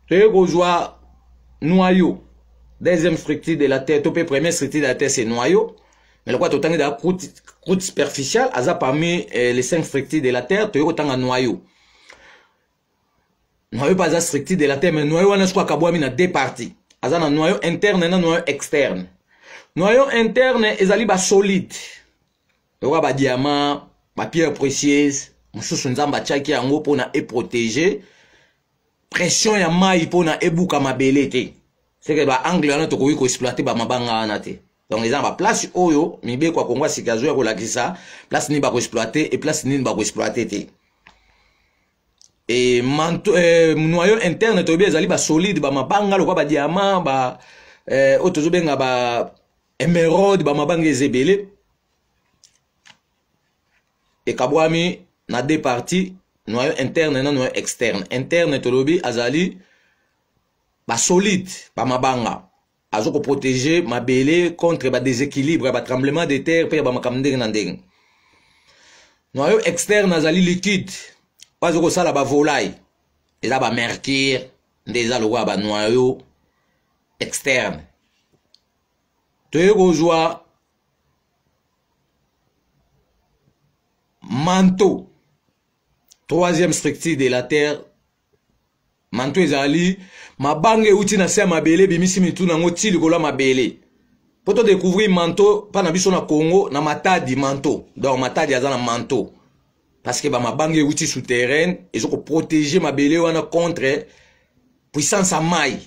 Toye kozwa noyau, deuxième structure de la terre, to mpe première structure de la terre, c'est noyau. Mais lokola totangi da croûte superficiale aza parmi les 5 structures de la terre, toye kotanga noyau. Noyau mpe aza structure de la terre, mais noyau wana sikoyo akabwami na deux parties. Aza na noyau interne na noyau externe. Noyau interne ezali basolide lokola badiamant, bapierre précieuse mosusu. Nzambe atiaki yango mpona eprotege pression ya mai, mpona ebuka mabele te. Seke baangle wana tokoki koexploite bamabanga wana te. Donc eza na baplace oyo mibeko ya Kongo ya sika azoya kolakisa place nini bakoexploite e place nini bakoexploite te. E manto, noyau interne toyebi ezali basolide, bamabanga lokola badiamant, ba oyo tozobenga ba émeraude, bamabanga eza ebele. Ekabwami na deux parties, noyau interne na noyau externe. Interne tolobi azali basolide, bamabanga azo koprotege mabele contre badéséquilibre ya batremblement de terre mpe ya bamakambo ndenge na ndenge. Noyau externe azali liquide oyo azo kosala bavolaille, eza bamercure nde eza lokola banoyau externe. Toye kozwa manteau, troisième structure de la terre. Manteau ezali mabanga euti na se ya mabele, ebimisi mitu nango ti likolo ya mabele. Mpo todécouvrir manteau mpa na biso na Congo, na Matadi, manteau. Donc Matadi aza na manteau parce que bamabanga euti souterraine ezokoprotege mabele wana contre puissance ya mai,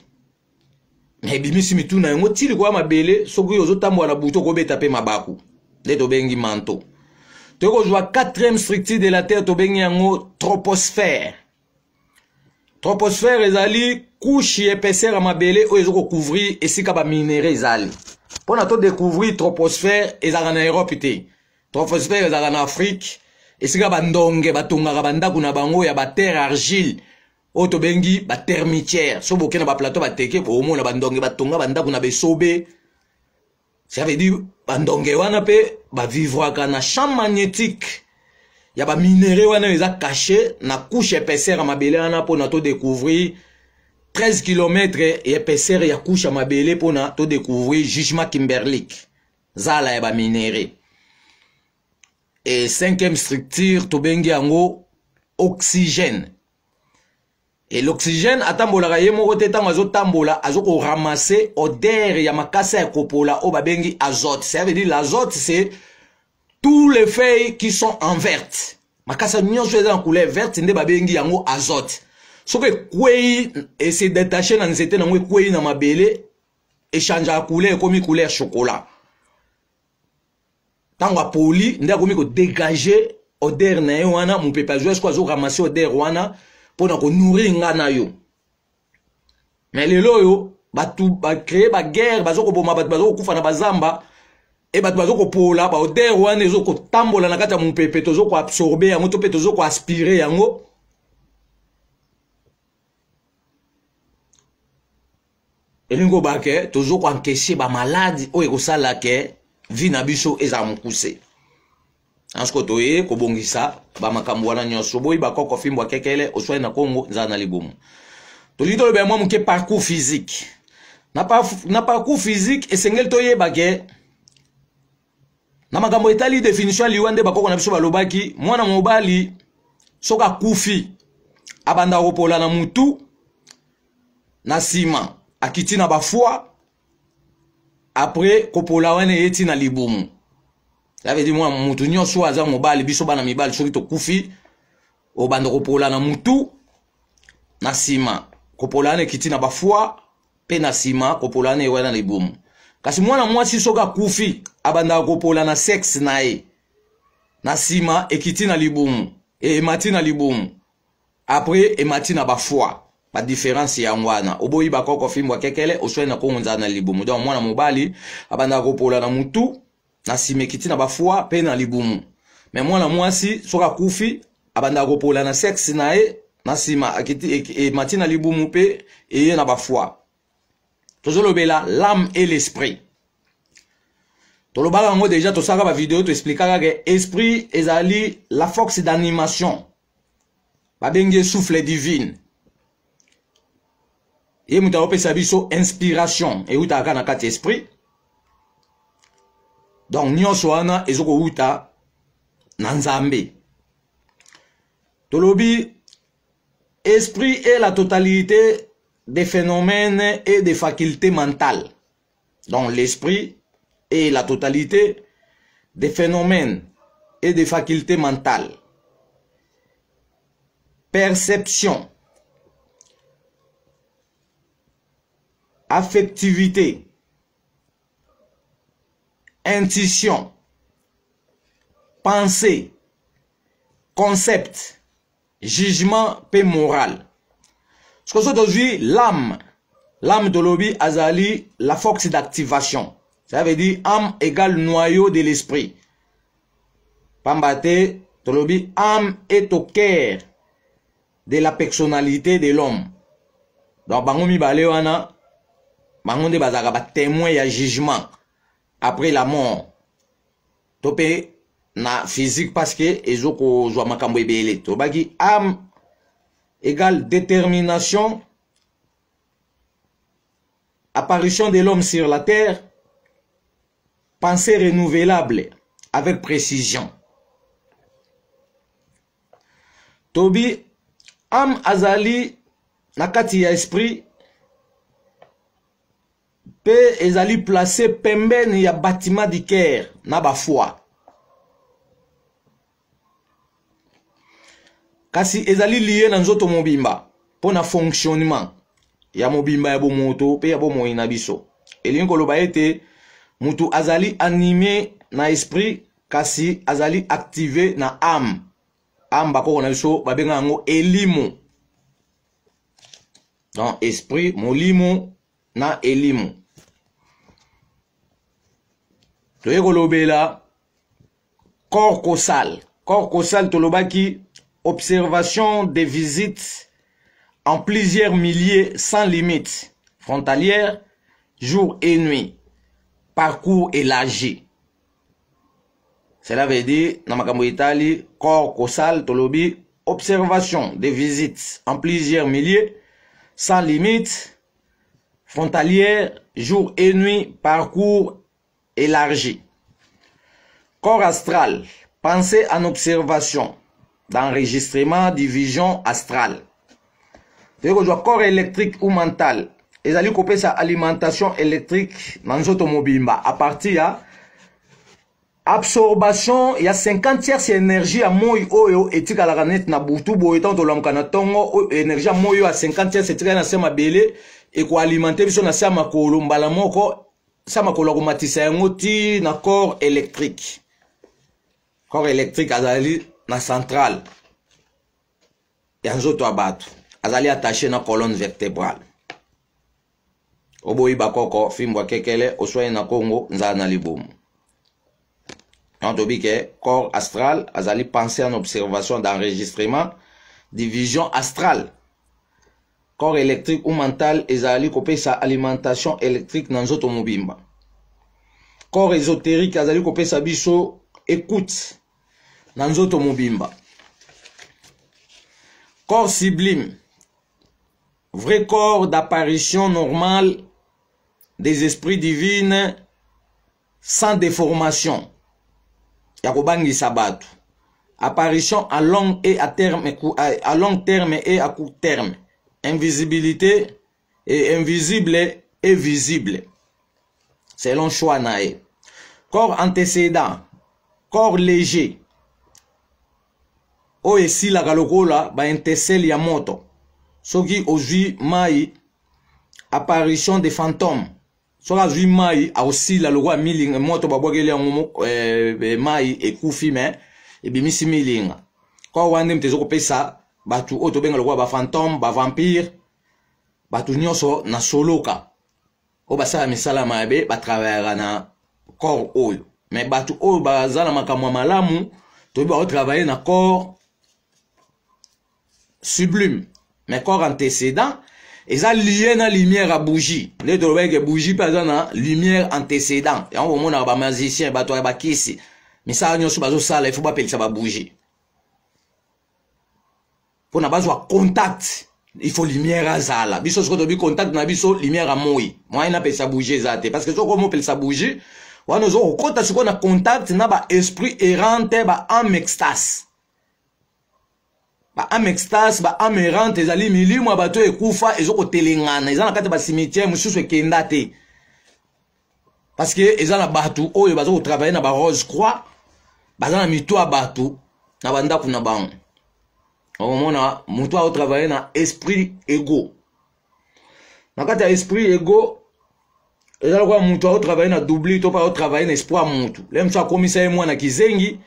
mais ebimisi mitu na yango ti likolo ya mabele. Soki ozotambola na butu, okobeta mpe mabaku, nde tobengi manteau. Toyei kozwa quatrième structure de la terre, tobengi yango troposphère. Troposphère ezali couche épaisseur ya mabele oyo ezokocouvrir esika baminere ezali. Mpona todécouvrir troposphère, ezalaka na Europe te. Troposphère ezalaka na Afrique, esika bandonge batongaka bandako na bango ya baterre argile oyo tobengi batermitière. So boke na baplateau bateke, bomona bandonge batonga bandako na besobe. Ça veut dire bandonge wana mpe bavivraka na champ magnétique ya baminere wana eza caché na couche épaisseur ya mabele wana. Mpona todécouvrir 13 km ya épaisseur ya couche ya mabele, mpona todécouvrir gisement kimberlite, zala ya baminere. E cinquième structure tobengi yango oxygène. E l'oxygène atambolaka ye moko te. Ntango azotambola, azokoramasser odeur ya makasa ya kopola oyo babengi azote. Ça veut dire l'azote, c'est tous les feuilles qui sont en verte. Makasa nyonso eza na couleur verte nde babengi yango azote. Soki ekwei, ese détache na nzete nango, ekwei na mabele, echangeaka couleur, ekomi couleur chocolat. Ntango apoli nde akomi kodégage odeur na ye wana. Mopepe azwa siko azoramasser odeur wana mpona konourrir nga na yo. Mais lelo oyo bato bacréer baguerre, bazokoboma bato, bazokokufa na bazamba e bato bazokopola, baodeur wana ezokotambola na kati ya mopepe, tozokoabsorber yango to mpe tozokoaspirer yango. Elingi kobake tozokoencaisser bamaladi oyo ekosala ke vie na biso ezala mokuse. Ansiko toye kobongisa bamakambo wana nyonso. Boyi bakoko fimbo akekele oswai na Kongo nzala na libumu. Tolingi toloba mwa moke parcours physique. Na parcours physique, esengeli toyeba ke Na makambo etali definition ya liwa, nde bakoko na biso balobaki mwana mobali soki akufi abanda kopola na mutu, na nsima akiti na bafoie, après kopola wana eyeti na libumu. Ça veut dire mwana mutu nyonso aza mobali, biso bana mibali soki tokufi, obanda kopola na mutu, na nsima kopola wana ekiti na bafoie, mpe na nsima kopola wana ewa na libumu. Kasi mwana mwasi soki akufi abandaka kopola na sexe na ye, na nsima ekiti na libumu, emati na libumu, après emati na bafoie. Badifférence yango wana. Oboyi bakoko fimbwa kekele oswai na kongo nzala na libumu. Donc mwana mobali abandaka kopola na mutu, na nsima ekiti na bafoie mpe na libumu. Mais mwana mwasi soki akufi abandaka kopola na sexe na ye, na nsima emati na libumu mpe eye na bafoie. Tozolobela l'âme et l'esprit. Tolobaka yango déjà, tosalaka bavideo, toexplikaka ke esprit ezali la force d'animation, babengi ye souffle divine. Ye moto akopesa biso inspiration, eutaka na kati esprit. Donc nyonso wana ezokowuta na Nzambe. Tolobi esprit est la totalité des phénomènes et des facultés mentales. Donc l'esprit est la totalité des phénomènes et des facultés mentales. Perception, affectivité, intuition, pensée, concept, jugement mpe moral. Soki so tozwi l'âme, l'âme tolobi azali la force d'activation. Ça veut dire âme égale noyau de l'esprit, pamba te tolobi âme est au cœur de la personnalité de l'homme. Donc bango mibale wana, bango nde bazalaka batémoin ya jugement après la mort to mpe na physique, parce que ezokozwa makambo ebele. Tolobaki âme égale détermination, apparition de l'homme sur la terre, pensée renouvelable avec précision. Tobi âme azali na kati ya esprit mpe ezali place pembeni ya bâtiment du cœur na bafoie, kasi ezali lié na nzoto mobimba mpo na fonctionnement ya mobimba ya bomoto mpe ya bomoi na biso. Elingi koloba ete mutu azali animé na esprit, kasi azali activé na âme. Âme, bakoko na biso babenga yango elimo. Donc esprit, molimo na elimo. Toye kolobela corps causal. Corps causal, tolobaki observation des visites en plusieurs milliers sans limite frontalière, jour et nuit, parcours élargi. Cela veut dire na makambo etali corps causal, tolobi observation des visites en plusieurs milliers sans limite frontalière, jour et nuit, parcours élargi. Corps astral, pensée en observation d'enregistrement, division astrale. Toyei kozwa corps électrique ou mental, ezali kopesa alimentation électrique na nzoto mobimba à partir ya absorbation ya 50 tiers ya énergie ya moi oyo etikalaka neti na butu boye. Ntango tolamuka na ntongo, oyo énergie ya moi oyo ya 50 tiers etikali na se mabele ekoalimenter biso na se ya makolo. Mbala moko se ya makolo akomatisa yango ti na corps électrique. Corps électrique azali na centrale ya nzoto ya bato, azali attaché na colonne vertébrale. Oboyi bakoko fimbwa kekele oswai na kongo nzala na libumu. Donc tobi ke corps astral azali pensée en observation d'enregistrement, division astrale. Corps électrique ou mental ezali kopesa alimentation électrique na nzoto mobimba. Corps ésotérique azali kopesa biso écoute na nzoto mobimba. Corps sublime, vrai corps d'apparition normale des esprits divines sans déformation. ya kobangisa bato. Apparition à long et à terme, à long terme et à court terme. Invisibilité et invisible et visible. Selon choix na ye. Corps antécédent, corps léger. Oyo esilaka lokola ba étincelle ya moto. Soki ozwi mai, apparition des fantômes. Soki azwi mai, akosila lokola milinga moto babwakeli yango mai ekufi, me ebimisi milinga. Corps wana nde moto ezokopesa bato oyo tobenga lokola bafantôme, bavampire, bato nyonso na soloka oyo basala misala mabe, batravaillaka na corps oyo. Me bato oyo baza na makambo ya malamu, toyebi baotravaille na corps sublime. Mais corps antécédent eza lié na lumière ya bougie. Nde tolobaki ke bougie mpe aza na lumière antécédent. Yango bomonaka bamagicien, bato ya bakisi, misala nyonso bazosala, ifo bapelisa babougie mpona bazwa contact. Il faut lumière azala. Biso sikoyo tobi contact na biso lumière ya moi. Moyen napelisa bougie eza te, parce que soki omopelisa bougie wana, ozo kokɔta sikoyo na contact na baesprit errante, baâme extase. Baâme extase, baâme errante ezali milimo ya bato ekufa, ezokotelengana, eza na kati ya bacimetière mosusu, ekenda te, parce que eza na bato oyo baza kotravaille na barose croix, baza na mito ya bato na bandako na bango. Okomona moto aotravaille na esprit ego. Na kati ya esprit ego, eza lokola moto aotravaille na doubli to mpe aotravaille na esprit ya motu. Le mosu akomisa ye mwana kizengi.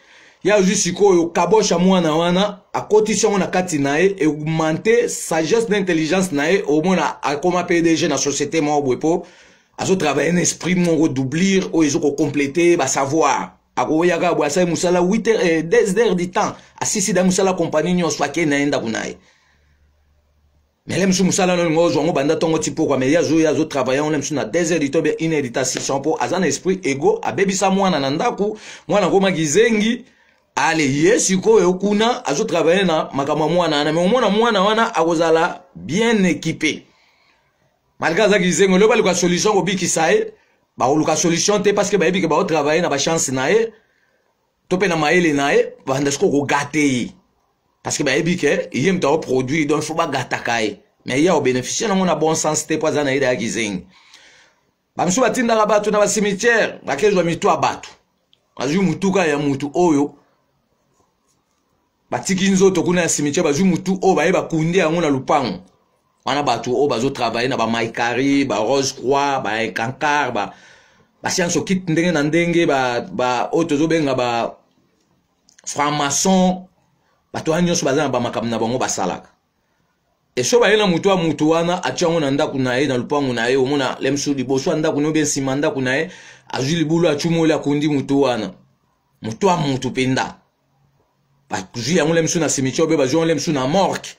Ye azwi sikoyo kabosha mwana wana, akotisi yango na kati na ye, augmente sagesse na intelligence na ye. Omona akoma PDG na société moko boye, mpo azotravaille na esprit moko doublure oyo ezokokomplete basavoir. Akoyaka boye, asali mosala 8 heures, 2 heures du temps, asisi da mosala, compagnie nyonso, akei na ye ndako na ye. Mais le mosusu mosala no olingo ozwa yango banda ntongo ti pokwa, mais ye azoya, azotravaille yango le mosusu na 2 heures du temps, bien 1 heure du temps, 600, mpo aza na esprit ego. Abebisa mwana na ndako, mwana akomaki zengi. Ale ye sikoyo kuna azotravaille na makambo ya mwana wana. Mais omona mwana wana akozala bien équipé malgré azaki zengo. Lelo baluka solution kobikisa ye, bakoluka solution te, parce que bayebi ke baotravaille na bachance na ye to mpe na mayele na ye. Banda sikoyo kogate ye, parce que bayebi ke ye moto aoproduire, donc faut bagataka ye. Mais ye aobénéficie nango na bon sens te, mpo aza na ye dayaki zengi. Bamisusu batindaka bato na bacimetière, bakezwa mito ya bato, bazwi mutuka ya mutu oyo batiki nzoto kuna ya cimetière, bazwi mutu oyo baye, bakundi yango na lupango wana. Bato oyo bazotravaille na bamaikari, barose croix, baekankar, bascience occulte ndenge na ndenge, oyo tozobenga ba franc-maçon, bato wana nyonso baza na bamakambo na bango basalaka. Eso baye na mutu ya mutu wana, atia yango na ndako na ye, na lupango na ye. Omona le mosusu liboso ya ndako na ye, obie nsima ndako na ye, azwi libulu, acumoli, akundi mutu wana, mutu ya mutu mpenza. Bazwi yango le mosusu na cimetière, obe bazwi yango le mosusu na morgue,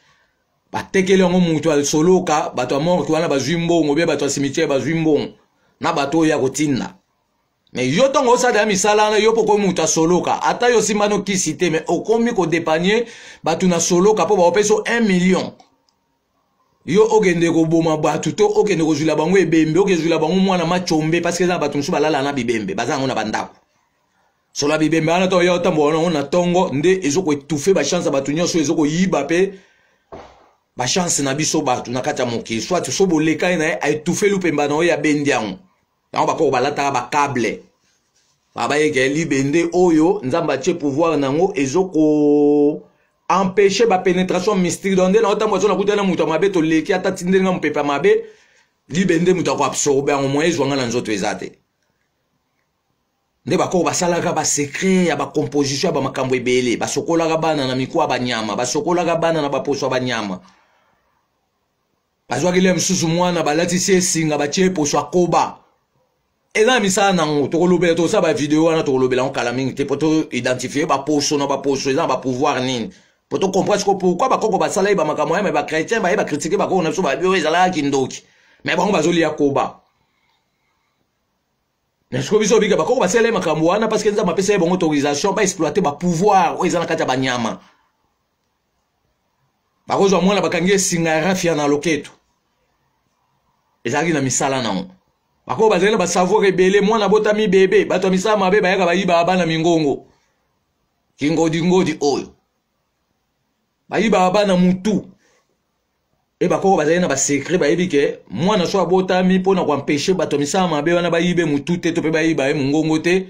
batekeli yango mutu asoloka. Bato ya morgue wana bazwi mbongo, obie bato ya cimetière bazwi mbongo na bato oyo ya kotinda. Mais yo, ntongo osala ya misala wana, yo mpo okomi moto asoloka, ata yo osimbani okisi te, mais okomi kodépanner bato na soloka, mpo baopesa 1 million, yo okende koboma bato to okende kozwila bango ebembe, okezwila bango mwana macombe, parce que eza na bato mosusu balala na bibembe, baza yango na bandako. Solo ya bibembe wana, to yo otambola nango na ntongo, nde ezokoétouffe bachance ya bato nyonso, ezokoyiba mpe bachance na biso bato na kati ya mokili. Soit so boleka ye na ye, aétouffe lupemba na oyo abendi yango. Yango bakoko balataka bacable, babayeke libende oyo Nzambe atie pouvoir nango, ezoko empêche bapénétration mystique. Donc nde na otambola, so nakuta na moto ya mabe, toleki, ata tindelinga mopepe ya mabe, libende moto akoabsorbe yango, moyen ezwanga na nzoto eza te. Nde bakoko basalaka basecret ya bacomposition ya bamakambo ebele. Basokolaka bana na mikuwa ya banyama, basokolaka bana na baposo ya banyama. Bazwaki le mosusu mwana, balatisi esinga, batie eposo akoba. Eza na misala nango, tokolobela, tokosala bavideo wana, tokolobela yango kala mingi te, mpo toidentifie baposo na baposo eza na bapouvoir nini, po tocomprendre siko pourquoi bakoko basala ye bamakambo ya. Me bachrétien baye bacritiquer bakoko na biso, babi oyo ezalaka kindoki, me bango bazolia koba. Mais sikoyo biso obika bakoko basala ye makambo wana parce que Nzambe apesa ye bango autorisation baexploite bapouvoir oyo eza na kati ya banyama. Bakozwa mwana, bakangi esinga ya rafia na loketo, ezalaki na misala nango. Bakoyo bazali na basavoir ebele. Mwana botami bebe, bato ya misala mabe bayaka, bayibaka bana mingongo. Kingodingodi oyo bayibaka bana mutu e bakoko bazali na basecret, bayebi ke mwana so abotami mpo na koempêcher bato ya misala mabe wana bayibe mutu te to mpe bayiba ye mongongo te.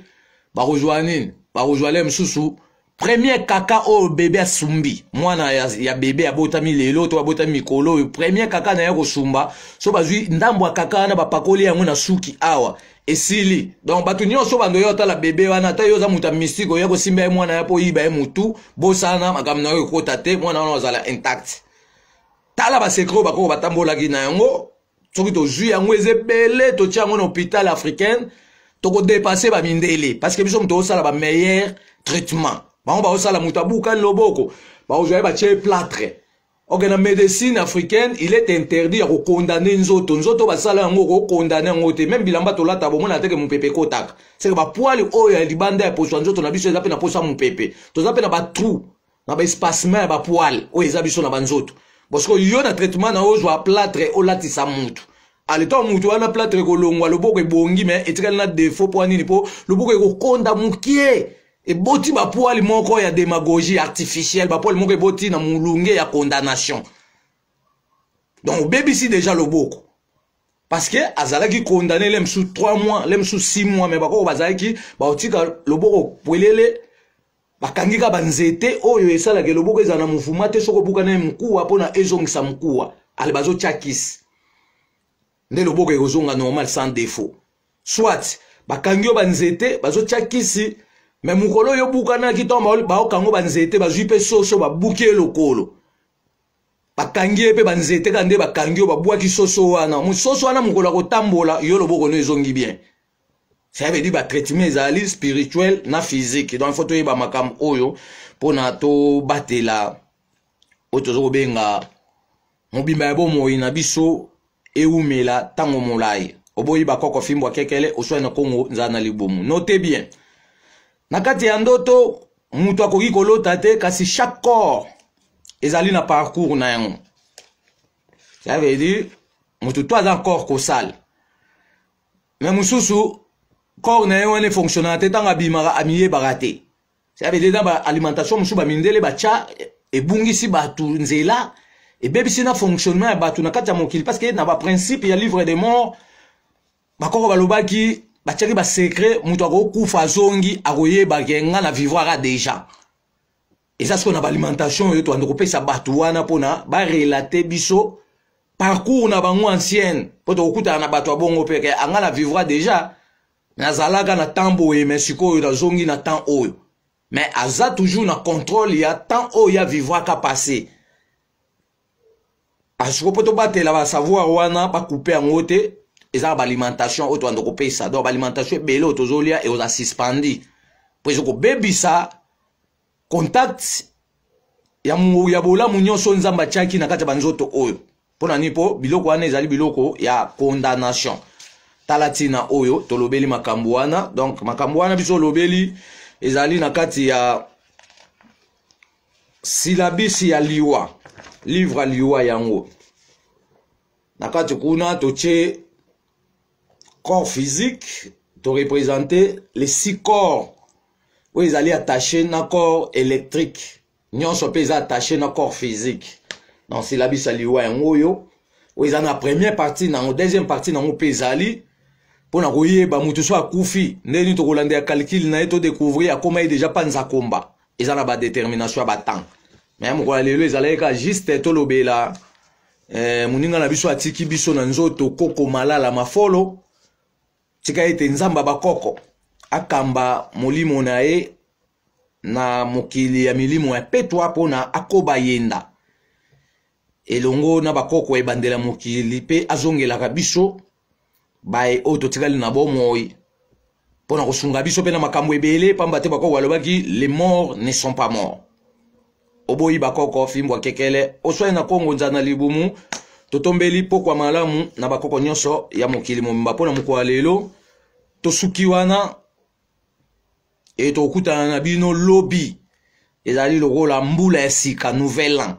Bakozwa nini? Bakozwa le mosusu premier kaka oyo bebe asumbi, mwana ya bebe abotami lelo to abotami mikolo oyo, premier kaka na ye kosumba. So bazwi ndambo ya kaka wana, bapakoli yango na suki awa, esili. Donc bato nyonso bando yo otala bebe wana, ata yo oza moto ya mystique, oya kosimba ye mwana ya mpo oyiba ye motu, bosana makambo na yo ekota te, mwana wana ozala intact. Tala basecret oyo bakoko batambolaki na yango. Soki tozwi yango, eza ebele, totia yango na hôpital africaine, tokodépasser bamindele, parce que biso moto osala bameilleur traitement. Bango baosala, moto abukani loboko, bakozwa ye, batie plâtre. Ok, na médecine africaine, il est interdit ya kocondamner nzoto. Nzoto basala yango, okocondamner yango te. Même bilamba tolata, bomona teke mopepe ekotaka, seke bapoils oyo ya libanda ya poso ya nzoto na biso eza mpe na poso ya mopepe. Toza mpe na batrou, na baespacement ya bapoils oyo eza biso na banzoto. Bosiko yo na traitement na yo, ozwa plâtre, olatisa mutu aleto mutu wana, plâtre ekolongwa, loboko ebongi, mais etikali na défaut. Mpo nini? Mpo loboko ekokonda mokie, eboti bapoils moko ya démagogie artificielle, bapoils moko eboti na molunge ya condamnation. Donc obebisi déjà loboko, parce que azalaki condamné le mosusu 3 mois, le mosusu 6 mois, mais bakoko bazalaki baotika loboko pwelele, bakangi ka banzete oyo esalaka loboko ezala na mouvement te. Soki obukana ye mokuwa, mpona ezongisa mokuwa, ale bazotya kisi nde loboko ekozonga normal, sans défaut. Soit bakangi yo banzete, bazotya kisi, mais mokolo oyo obukanaki, ntango baokango banzete, bazwi mpe soso, babuki ye lokolo, bakangi ye mpe banzete kaka nde bakangi yo, babwaki soso wana. Mososo wana, mokolo ya kotambola, yo loboko no ezongi bien. Ça veut dire batraitement ezali spirituel na physique. Donc il faut toyeba makambo oyo mpona tobatela oyo toza kobenga mobimba ya bomoi na biso ewumela ntango molai. Oboyi bakoko, fimbo akekele oswai na Kongo, nzala na libumu. Note bien, na kati ya ndoto, moto akoki kolota te, kasi chaque corps ezali na parcours na yango. Ça veut dire moto to aza corps kosala, mais mosusu corps na ye wana efonctionnaka te. Ntango abimaka, amiyebaka te. Ça veut dire na baalimentation mosusu bamindele batya, ebungisi bato nzela, ebebisi na fonctionnement ya bato na kati ya mokili, parce que na baprincipe ya livre de mort, bakoko balobaki, batiaki basecret: moto akokufa, azongi, akoyebake nga na vivoira déjà. Eza sikoyo na baalimentation oyo tobanda kopesa bato wana mpona barelater biso parcours na bango ancienne, mpo tokokutana na bato ya bongo mpe ke anga na vivra déjà, nazalaka na temps boye, mais sikoyo nazongi na temps oyo, mais aza toujours na contrôle ya temps oyo ya vivraka passé. Asiko mpo tobatela basavoir wana, bacouper yango te. Eza na baalimentation oyo tobanda kopesa. Donc baalimentation ebele oyo tozolia eoza suspendi, mpo eza kobebisa contact ya bolamu nyonso Nzambe atiaki na kati ya banzoto oyo. Mpo na nini? Mpo biloko wana ezali biloko ya condamnation. Tala ntina oyo tolobeli makambo wana. Donc makambo wana biso olobeli ezali na kati ya silabisi ya liwa, livre ya liwa. Yango na kati kuna totie corps physique, toreprésente les six corps oyo ezali attaché na corps électrique nyonso, mpe eza attaché na corps physique. Donc silabisi ya liwa yango oyo, oyo eza na première partie nango. Deuxième partie nango mpe ezali mpona koyeba motu so akufi ndenge nini, tokolandela calcul na ye, todécouvrir akóma ye déjà mpa nzakomba. Eza na badétermination ya batemps. Mais mokolo ya lelo ezalaki kaka juste tolobela moninga na biso atiki biso na nzoto, koko Malala Mafolo. Tika ete Nzambe bakoko akamba molimo na ye na mokili ya milimo ya petwa, mpona akoba yenda elongo na bakoko ebandela mokili, mpe azongelaka biso baye oyo totikali na bomoi mpo na kosunga biso mpe na makambo ebele, pamba te bakoko balobaki: "Les morts ne sont pas morts." Oboyi bakoko, fimbo kekele oswai na Kongo, nzala na libumu. Totombeli pokwa malamu na bakoko nyonso ya mokili mobimba. Mpo na mokolo ya lelo, tosuki wana e tokutana na bino lobi. Ezali lokola mbula ya sika, nouvel an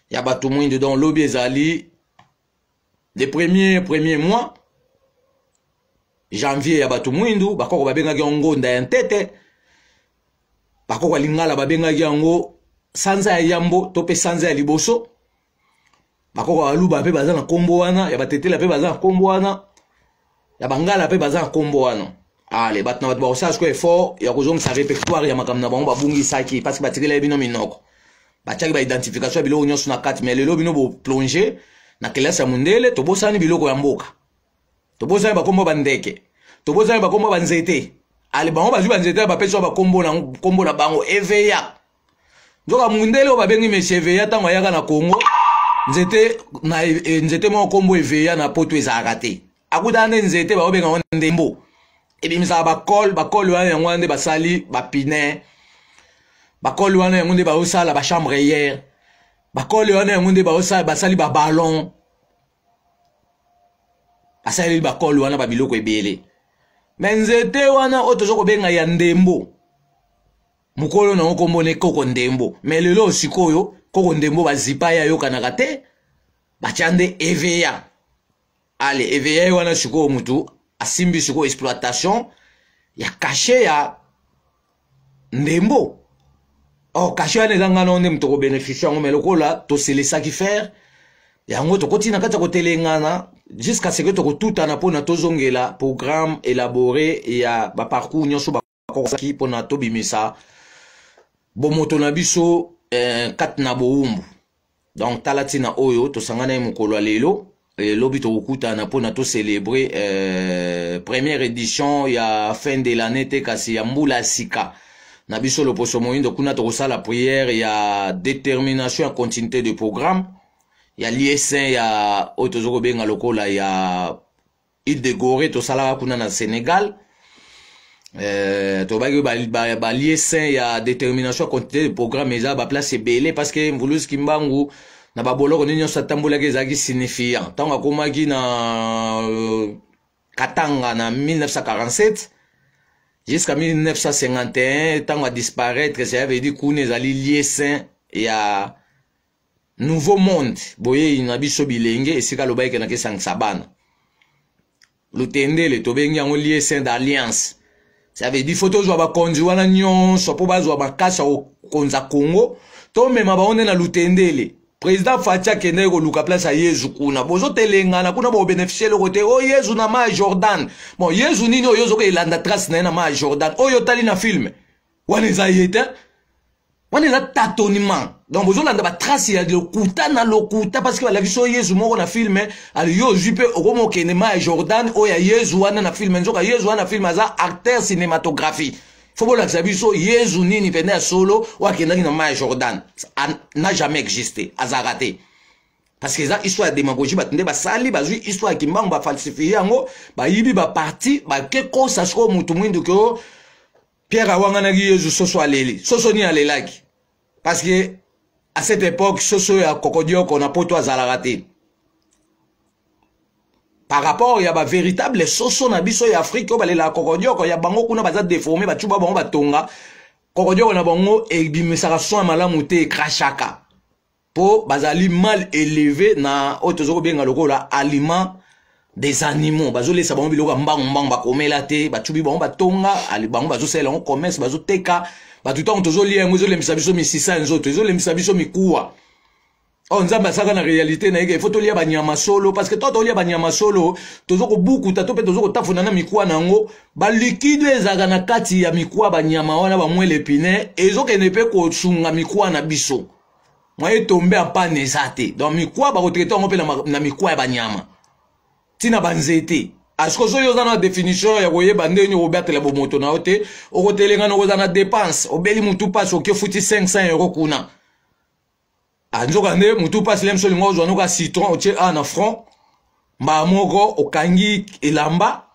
ya bato mwindo. Donc lobi ezali le premier mois, janvier ya bato mwindu. Bakoko babengaki yango ngonda ya ntete. Bakoko ya lingala babengaki yango sanza ya yambo to mpe sanza ya liboso. Bakoko ya baluba mpe baza na nkombo wana, ya batetela mpe baza na nkombo wana, ya bangala mpe baza na nkombo wana. Ale bato na bato bakosala sikoyo effort ya kozongisa répertoire ya makambo na bango babungisaki, parce que batikelaki bino minoko, batiaki baidentification ya biloko nyonso na kati. Mais lelo bino boplonge na kelasi ya mondele, tobosani biloko ya mboka, tobosani bakombo bandeke, tobosani bakombo banzete. Ale bango bazwi banzete, bapesi bakombo na nkombo na bango, Eveya. Nzoka mundele oyo babengi monsieur Eveya, ntango ayaka na Congo, nzete na e, nzete moko nkombo Eveya na poto ezalaka te. Akutana nde nzete baobenga yango ndembo, ebimisaka bakole. Bakole wana, yango wana nde basali bapine. Bakole wana, yango nde baosala bachambre hier. Bakole wana, yango nde baosala, basali baballon, basaleli bakole wana babiloko ebele. Me nzete wana oyo toza kobenga ya ndembo, mokolo na yango nkombo ne koko ndembo. Me lelo sikoyo koko ndembo bazipa ye, ayokanaka te, batya nde Eveya. Ale Eveya ye wana sikoyo mutu asimbi sikoyo exploitation ya cachet ya ndembo. Or cachet wana eza ngana nde moto kobénéficie yango. Me lokola toselesaki faire yango, tokoti na kati ya kotelengana jusqu'à ce que tokotutana mpona tozongela programme élaboré ya baparcours nyonso bakokaki mpona tobimisa bomoto na biso kati na bowumbu. Donc tala ntina oyo tosangana ye mokolo ya lelo. Lobi tokokutana mpona tocélébrer première édition ya fin de l'année te, kasi ya mbula ya sika na biso loposo moyindo. Kuna tokosala prière ya détermination ya continuité de programme ya lieu saint ya oyo toza kobenga lokola ya île de Gorée. Tosalaka kuna na Sénégal, tobaki balieu saint ya détermination ya continuité de programme eza baplace ebele, parce que Mvuluzi Kimbangu na baboloko nde nyonso atambolaki ezalaki signifiant. Ntango akomaki na Katanga na 1947 jusqu'à 1951, ntango adisparaître, ça veut dire kuna ezali lieu saint ya nouveau monde boyei na biso bilenge, esika alobaki kendaki esangisa bana. Lutendele tobengi yango lieu saint d'alliance. Ça veut dire faut tozwa bakonzi wana nyonso mpo bazwa makasi ya kokonza Congo, tomema bango nde na Lutendele. Président Fatshi akendaki koluka place ya Yezu kuna, bozotelengana kuna, bobénéficie eloko te. Oyo Yezu na mai ya Jordan, bon, Yezu nini oyo ozoka elanda trace na ye na mai ya Jordan? Oyo otali na film wana eza ye te, wana eza tâtonnement. Donc bozolanda batrace ya lokuta na lokuta, parce que balakisi oyo Yezu moko na film. Ale yo ozwi mpe okoma okende mai ya Jordan oyo ya Yezu wana na film. Nzoka Yezu wana na film aza acteur cinématographie. Faut bolakisa biso Yezu nini pene ya solo oyo akendaki na mai ya Jordan. N'a jamais existé, azalaka te, parce que eza histoire ya démagogie. Bato nde basali, bazwi histoire ya Kimbangu, bafalsifie yango, bayibi baparti, bake kosa sikoyo motu mwindu ke o Pierre awanganaki Yezu, soso aleli. Soso nini alelaki? Parce que à cette époque soso ya kokodioko na poto azalaka te par rapport ya bavéritable soso na biso ya Afrique oyo balelaka kokodioko. Ya bango kuna baza déformé, bacuba bango batonga kokodioko na bango, ebimisaka son ya malamu te, ekrashaka, mpo bazali mal élevé na oyo toza kobenga lokola aliment des animaux. Bazolesa bango biloko ya mbangu mbangu, bakomela te, bacubi bango batonga bango, bazosalela yango commerce, bazoteka bato. Ntango tozolia yango, ezolembisa biso misisa ya nzoto, ezolembisa biso mikuwa. Oyo Nzambe asalaka na réalité na ye, il faut tolia banyama solo, parce que to tolia banyama solo, toza kobukuta to mpe toza kotafuna na mikuwa na yango. Baliquide ezalaka na kati ya mikuwa banyama wana, bamoelle épinière, ezokende mpe kosunga mikuwa na biso. Moye tombe en panne eza te. Donc mikuwa bakotraite yango mpe na mikuwa ya banyama, ntina banzete. Asiko soki oza na définition ya koyeba ndenge okobatela bomoto na yo te, okotelengana, okozala na dépense. Obeli mutu mpasi, oke futi 500 euro kuna. Nzoka nde mutu mpasi le moso olinga ozwa noka citron, otie a na front, mbala moko okangi elamba,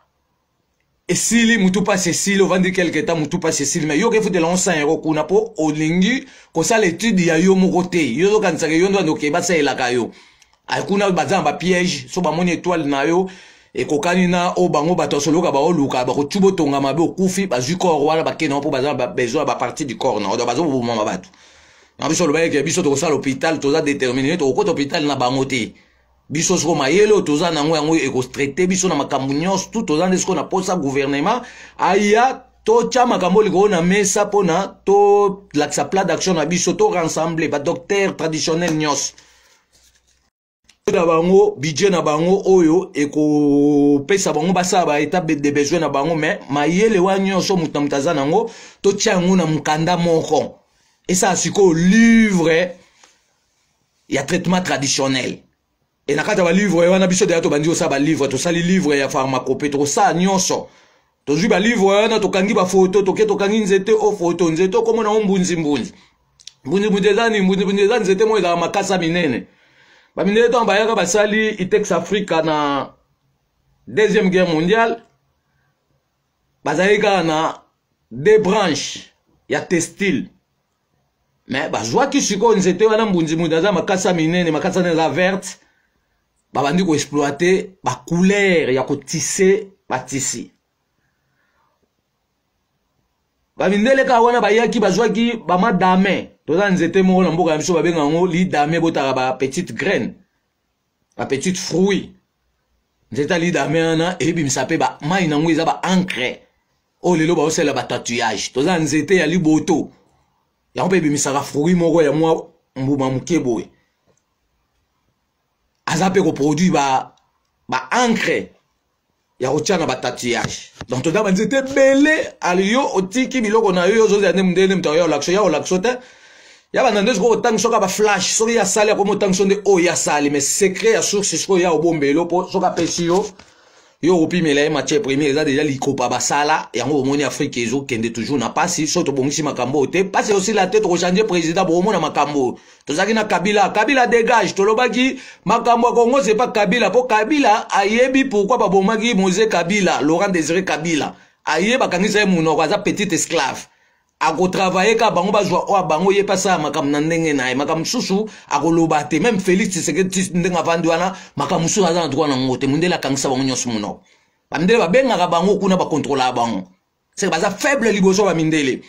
esili mutu mpasi, esili. Ovandi quelque temps, mutu mpasi esili. Mais yo okefutela ngo 100 euro kuna mpo olingi kosala étude ya yo moko te. Yo ozokanisaka yo ndo andoke basalelaka yo kuna, baza na bapiège. So bamoni étoile na yo ekokani na oyo bango bato asoloka baoluka, bakotu botonga mabe, okufi, bazwi corps wana, bakende mpo baza na besoin ya bapartie du corps na yo. Donc bazobomama bato na biso. Olobaki ke biso tokosala hôpital, toza déterminé, tokokota hôpital na bango te. Biso soko mayele oyo toza nango, yango ekotraite biso na makambo nyonso tu. Toza nde sikoyo na posa gouvernement aya. Totya makambo likolo na mesa mpona tolakisa plan d'action na biso, to rassembler badocteur traditionnel nyonso na bango, budget na bango oyo ekopesa bango basala ba état de besoin na bango. Mais mayele wana nyonso moto na moto aza nango, totya yango na mokanda moko, esala sikoyo livre ya traitement traditionnel. E na kati ya balivre wana, biso deya tobandi kosala balivre, tosali livre ya pharmacopée, tokosala nyonso. Tozwi balivre wana, tokangi bafoto, toke tokangi nzete o foto, nzete okomona o mbunzimbunzi. Mbunzimbunzi eza nini? Mbunzimbunzi eza nzete moko ezalaka makasa minene. Bamindele ntango bayaka, basali Itex Africa na Deuxième Guerre mondiale, bazalaki kaka na deux branches ya textile. Mais bazwaki sikoyo nzete wana mbunzimbunzi, aza makasa minene, makasa wana eza verte. Babandi koexploite bacouleur ya kotise batisi. Bamindele kaka wana bayaki, bazwaki bamadame. Toza nzete moko na mboka na biso, babenga yango lidame, botaka ba petite graine, ba petite fruit. Nzete ya lidame wana eyebimisa mpe mai na yango eza ba encre oyo lelo baosalela batatouage. Toza nzete ya liboto, yango mpe ebimisaka fruit moko ya mwa mbuma moke boye, aza mpe koproduire ba encre ya kotia na batatouage. Donc toza banzete ebele. Ali yo otiki biloko na yo, yo ozozela nde mondele moto akoya olakisa, ya olakisa te. Ya banda nde sikoyo otangi soki baflash, soki ya sali akomi otangi so nde oyo ya sali. Mais secret ya source sikoyo ya obombelo, mpo soki apesi yo, yo okopimela ye matière première, eza deja likopa basala yango. Bomoni, Afrike ezokende toujours na pasi. Soki tobongisi makambo oyo te, pasi osila te. Tokochange président, bokomona makambo oyo. Tozalaki na Kabila, Kabila dégage. Tolobaki makambo ya Kongo, c'est pas Kabila, mpo Kabila ayebi pourquoi babomaki Mose Kabila, Laurent Désiré Kabila. Aye bakangisa ye monoko, aza petit esclave, akotravaille kaka bango bazwa oyo bango, ye mpe asala makambo na ndenge na ye. Makambo mosusu akoloba te. Même Félix Tshisekedi, ndenge avandi wana, makambo mosusu aza na droit nango te. Mondele akangisa bango nyonso monoko. Bamindele babengaka bango kuna, bakontrolaka bango, seke baza faible liboso ya bamindele.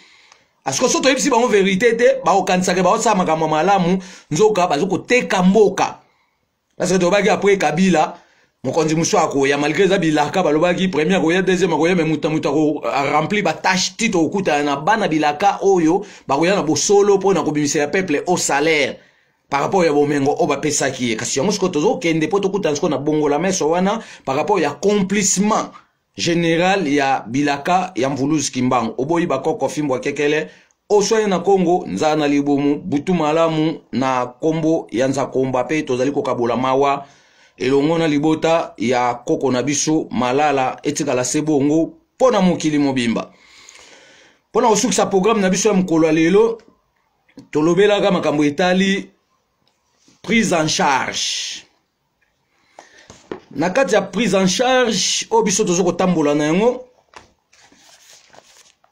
Asiko so toyebisi bango verité te, bakokanisaka baosala makambo ya malamu, nzoka baza koteka mboka. Parce que tolobaki, après Kabila, mokonzi mosusu akoya, malgré eza bilaka balobaki, premier akoya, deuxième akoya, mais moto na moto akoremplir batâche ti tokokutana na bana bilaka oyo bakoya na bosolo mpo na kobimisela peuple au salaire par rapport ya bomengo oyo bapesaki ye. Kasi yango sikoyo tozokende mpo tokutana sikoyo na bongola meso wana par rapport ya accomplissement général ya bilaka ya Mvuluzi Kimbangu. Oboyi bakoko fimbo akekele oswani na Kongo, nzala na libumu. Butu malamu na kombo ya Nzakomba. Mpe tozali kokabola mawa elongo na libota ya koko na biso Malala. Etikala se bongo mpo na mokili mobimba. Mpo na kosukisa programme na biso ya mokolo ya lelo, tolobelaka makambo etali prise en charge. Na kati ya prise en charge oyo biso toza kotambola na yango,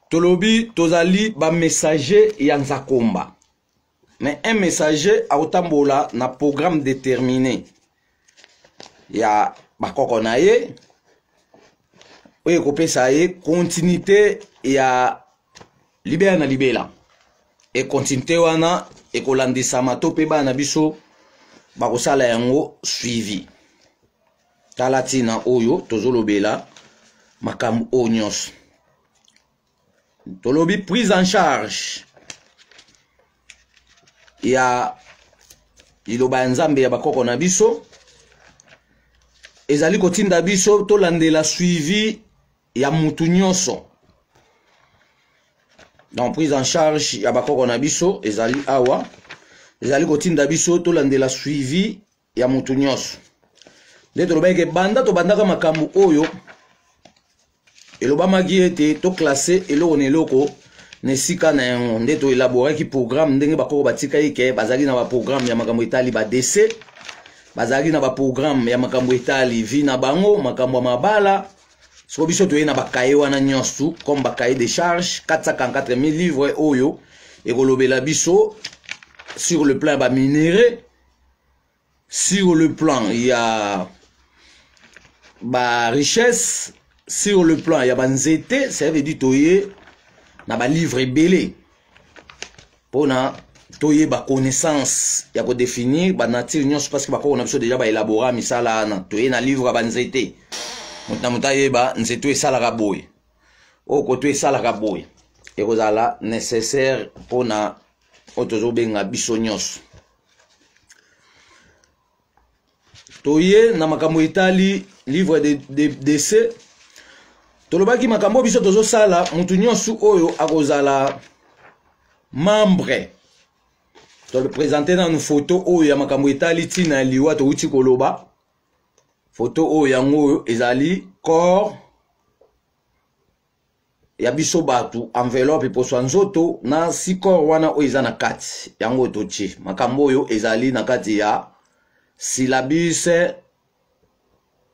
tolobi tozali bamessager ya Nzakomba. Mais un messager akotambola na programme déterminé ya bakoko na ye, oyo ekopesa ye continuité ya libela na libela. E continuité wana ekolandisama to mpe bana na biso bakosala yango suivi. Tala ntina oyo tozolobela makambo oyo nyonso. Tolobi prise en charge ya liloba ya Nzambe ya bakoko na biso ezali kotinda biso tolandela suivi ya mutu nyonso. Donc prise en charge ya bakoko na biso ezali awa, ezali kotinda biso tolandela suivi ya mutu nyonso. Nde tolobaki ke banda tobandaka makambo oyo, elobamaki ete toclasse eloko na eloko na esika na yango. Nde toelaboraki programme ndenge bakoko batikaki ke bazalaki na baprogramme ya makambo etali badese, bazalaki na baprogramme ya makambo etali vie na bango, makambo ya mabala. Soko biso toye na bakaye wana nyonso comme bakaye de charge, 444 000 livres oyo ekolobela biso sur le plan ya baminerai, sur le plan ya barichesse, sur le plan ya banzete. Ça veut dire toye na balivre ebele mpona toyeba connaissance ya kodéfinir banature nyonso, parce que bakoko na biso deja baelabora misala wana. Toye na livre ya banzete, moto na moto ayeba nzete oyo esalaka boye. Oyo koto esalaka boye ekozala nécessaire mpona oyo tozobenga biso nyonso. Toye na makambo etali livre de, de, décès. Tolobaki makambo biso tozosala, motu nyonso oyo akozala membre. Topresente nanu foto oyo ya makambo etali ntina ya liwa. Towuti koloba foto oyo, yango oyo ezali corps ya biso bato, enveloppe poso ya nzoto na sikor wana oyo eza na kati. Yango totie makambo oyo ezali na kati ya syllabus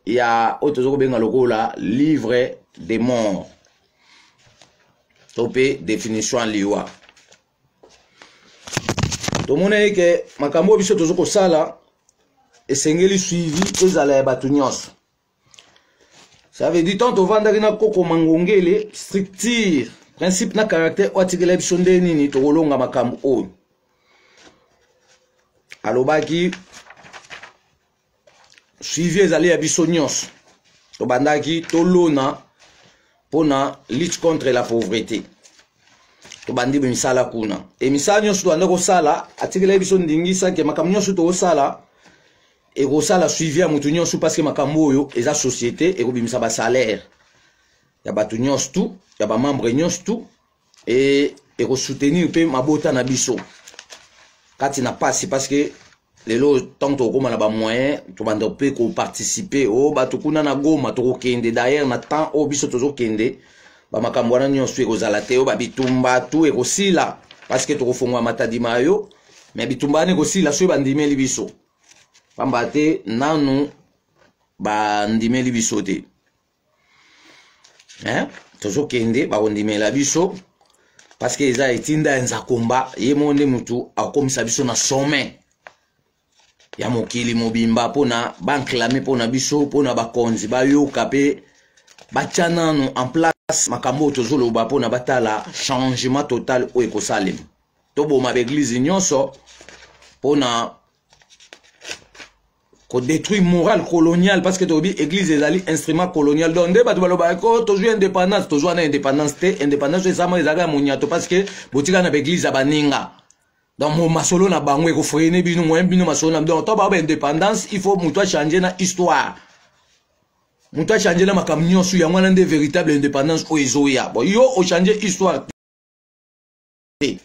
ya oyo toza kobenga lokola livre de mort to mpe définition ya liwa. Tomona ke makambo oyo biso toza kosala esengeli suivi ezala ya bato nyonso. Ça veut dire, tant tovandaki na koko Mangongele, structure, principe na caractère oyo atikela biso, nde nini tokolonga makambo oyo alobaki. Suivi ezali ya biso nyonso. Tobandaki tolona mpona lutte contre la pauvreté, tobandi misala kuna. E misala nyonso tobandi kosala, atikela biso ndingisa ke makambo nyonso tokosala ekosala suivi ya motu nyonso, parce que makambo oyo eza société, ekobimisa basalaire ya bato nyonso tu, ya bamembre nyonso tu, e ekosoutenir mpe mabota na biso kati na pasi. Parce que lelo, ntango tokokóma na bamoyen, tobanda mpe koparticipe o bato kuna na Goma. Tokokende d'ailleurs na temps oyo biso tozokende, bamakambo wana nyonso ekozala te. Oyo babitumba tu ekosila, parce que tokofungwa Matadi mayo. Me bitumba wana ekosila soki bandimeli biso, pamba te nanu bandimeli biso te, hein? Tozokende, bakondimela biso, parce que eza etinda ya Nzakomba. Ye moko nde mutu akomisa biso na sommet ya mokili mobimba mpona banclame mpona biso, mpona bakonzi bayoka mpe batya nanu en place makambo oyo tozoloba, mpona batala changement total oyo ekosalema. Toboma baeglize nyonso mpona kodétruire morale coloniale, parce que tolobi église ezali instrument colonial. Donc nde bato balobaka ko tozwi indépendance, tozwa na indépendance te. Indépendance oyo esama ezalaka ya moniato, parce que botika na baeglize ya baninga. Donc masolo na bango ekofreiner bino, moyen bino masolo na. Donc to bao baindépendance, il faut moto achange na histoire, moto achange na makambo nyonso. Yango wana nde véritable indépendance oyo ezoya. Bon, yo ochange histoire te.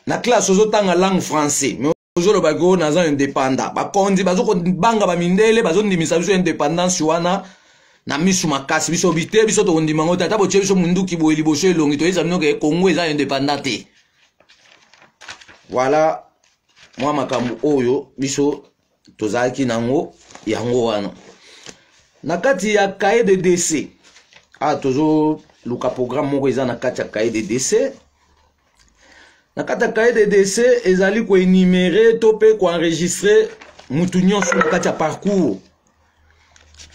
Na classe ozotanga langue français, mais ozolobaki oyo naza indépendant. Bakonzi bazokobanga bamindele, bazondimisa biso indépendance wana na misu makasi. Biso bi te, biso tokondima ngo te. Ata botie biso munduki boye liboso elongi, toyesa bino ke Kongo eza indépendant te. Voilà mwa makambo oyo biso tozalaki nango. Yango wana na kati ya cahier de décès, ah, tozoluka programme moko eza na kati ya cahier de décès. Na kati ya cahier de décès ezali koénumérer to mpe koenregistrer mutu nyonso na kati ya parcours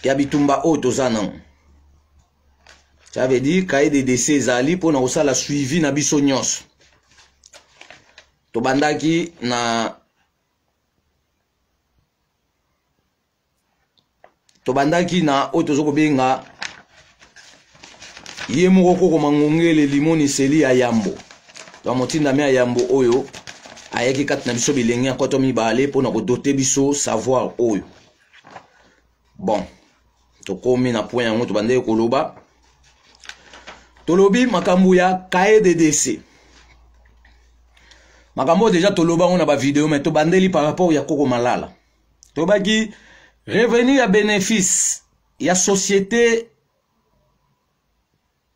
ya bitumba oyo toza nango. Ça veut dire, cahier de décès ezali mpona kosala suivi na biso nyonso. Tobandaki na oyo toza kobenga ye moko koko Mangongele, limoniseli ya yambo, donc motindami ya yambo oyo ayaki kati na biso bilenge ya 20 mpona kodoter biso savoir oyo. Bon, tokomi na point yango tobandaki koloba. Tolobi makambo ya cahier de décès, makambo oyo déjà toloba yango na bavideo, mais tobandeli par rapport ya koko Malala. Tobaki revenu ya bénéfice ya société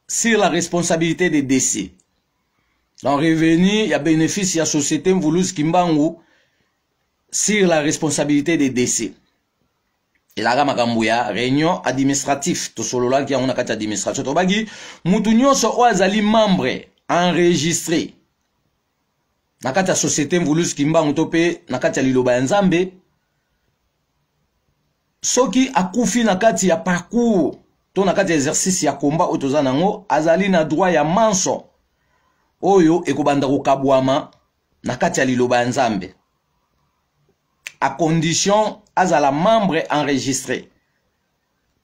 sur la responsabilité de décès. Donc revenu ya bénéfice ya société Mvuluzi Kimbangu sur la responsabilité de décès ezalaka makambo ya réunion administratif. Tosololaki yango na kati ya administration. Tobaki mutu nyonso oyo azali membre enregistré na kati ya société Mvuluzi Kimbangu to mpe na kati ya liloba ya Nzambe, soki akufi na kati ya parcours to na kati ya exercice ya komba oyo toza nango, azali na droit ya manso oyo ekobanda kokabwama na kati ya liloba ya Nzambe, à condition azala membre enregistré.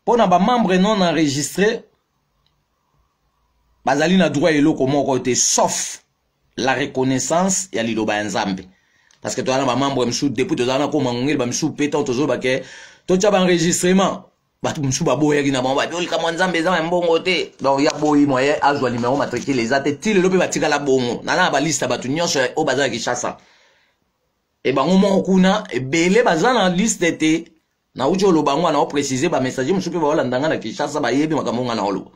Mpo na bamembre non enregistré, Bazali na droit eloko moko te sauf la reconnaissance ya liloba ya Nzambe. Parce que toza na bamembre mosusu depuis tozala na koma ngongeli bamisusu mpe ntango tozoloba ke totya baenregistrement, bato mosusu baboyaki na bango, babi likambo ya Nzambe eza ya mbongo te. Donc ya boyi moyen azwa numero matricule eza te. Ti lelo mpe batikala bongo. Naza na baliste ya bato nyonso oyo baza na Kinshasa e bango moko kuna ebele baza na liste te. Nauti oloba yango wana, oprécise bamessager mosusu mpe baolanda nga na Kinshasa, bayebi makambo nga na oloba.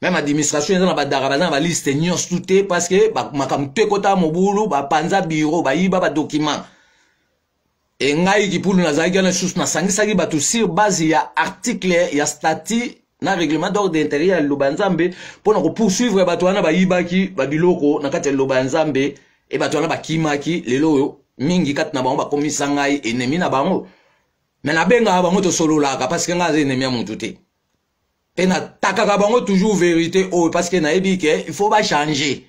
Même administration eza na badaka, baza na baliste nyonso tu te, parce que makambo te ekota mobulu, bapanza bureau, bayiba badocument. E ngai Kipulu nazalaki wana lisusu, nasangisaki bato sur base ya article ya statut na règlement d'ordre intérieur ya liloba ya Nzambe mpo na kopoursuivre bato wana bayibaki babiloko na kati ya liloba ya Nzambe. E bato wana bakimaki. Lelo oyo mingi kati na bango bakomisa ngai ennemi na bango, me nabengaka bango, tosololaka, parce que ngai aza ennemi ya motu te. Mpe natakaka bango toujours vérité oyo, parce que nayebi ke il faut bachanger.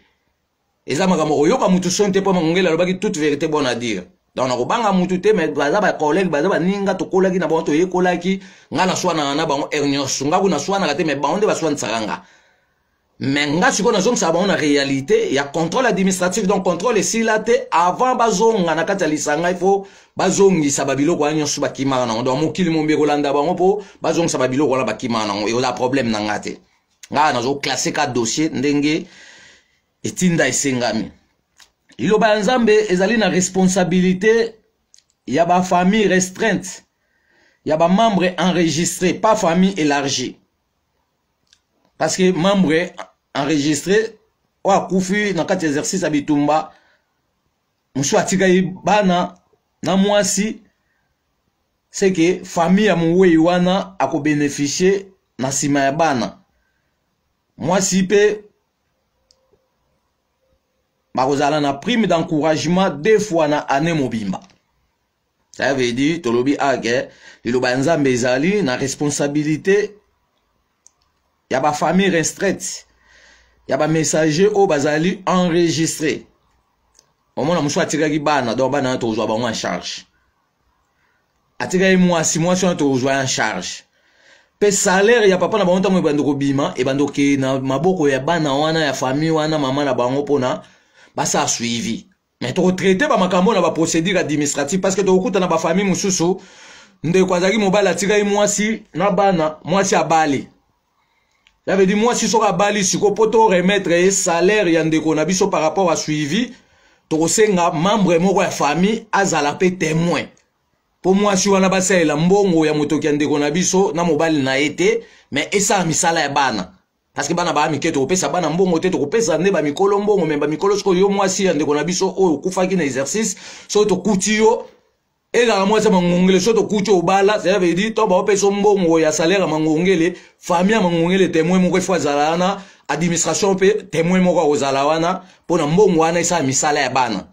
Eza makambo koyoka mutu soni te, mpo Mangongeli alobaki toute vérité bonne à dire. Donc nakobanga mutu te, mais baza bacollègue, baza baninga, tokolaki na bango, toyekolaki. Ngai naswanaka na bango heure nyonso, nga kuna naswanaka te, mais bango nde baswanisaka nga. Mais nga sikoyo nazongisaka bango na réalité ya contrôle administratif. Donc contrôle esila te. Avant bazonga na kati ya lisanga, il faut bazongisa babiloko wana nyonso bakimaka nango. Donc mokili mombi ekolanda bango mpo bazongisa babiloko wana bakimaka nango. Ekozala problème na nga te. Nga nazoclasser ka dossier ndenge etinda esengami. Liloba ya Nzambe ezali na responsabilité ya bafamille restreinte ya bamembre enregistré, pas famille élargie, parce que membre enregistré oyo akufi na kati ya exercice ya bitumba, mosusu atikali bana na mwasi, c'est que famille ya mowei wana akobénéficie na nsima ya bana, mwasi mpe bakozala na prime d'encouragement deux fois na année mobimba. Ça veut dire, tolobi ake liloba ya Nzambe ezali na responsabilité ya bafamille restreinte ya bamessager oyo bazali enregistré. Omona mosusu atikaki bana, donc bana wana tokozwa bango en charge. Atikaki mwasi, mwasi wana tokozwa en charge. Mpe salaire ya papa na bango, ntango ebandi kobima, ebandi kokende na maboko ya bana wana ya famille wana, mama na bango, mpona basala suivi. Mais tokotraite bamakambo na baprocédure administrative, parce que tokokuta na bafamille mosusu, ndeko azalaki mobali, atikaki mwasi na bana, mwasi abali. Ça veut dire mwasi soki abali sikoyo, mpo to remettre ye salaire ya ndeko na biso par rapport à suivi, tokosenga membre moko ya famille azala mpe témoin, mpo mwasi wana basalela mbongo ya motoki ya ndeko na biso na mobali na ye te, mais esala misala ya bana, parce que bana baa mike. Tokopesa bana mbongo te, tokopesa nde bamikolo mbongo. Me bamikolo sikoyo, yo mwasi ya ndeko na biso oyo okufaki na exercice, soki tokuti yo, ezala mwasi ya Mangongele, soki tokuti obala, ça veut dire to baopesa mbongo ya salaire ya Mangongele, famille ya Mangongele, témoin moko efo azala wana, administration mpe témoin moko akozala wana, mpona mbongo wana esala misala ya bana.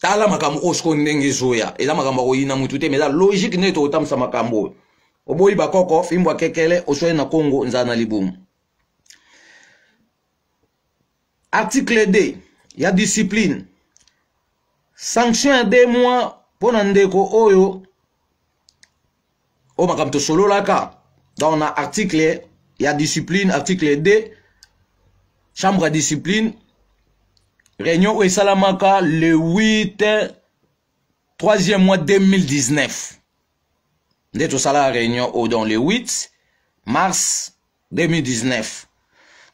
Tala makambo oyo sikoyo ndenge ezoya. Eza makambo ya koyina mutu te, mais eza logique ndenge tokotambwisa makambo oyo. Oboyi bakoko fimbo akekele oswai na Kongo nzala na libumu. Article 2 ya discipline, sanction ya 2 mois mpo na ndeko oyo oyo makambo tosololaka. Donc na article ya discipline, article 2, chambre ya discipline, réunion oyo esalamaka le 8 troisième mois 2019 nde tosalaka réunion oyo. Donc le 8 mars 2019,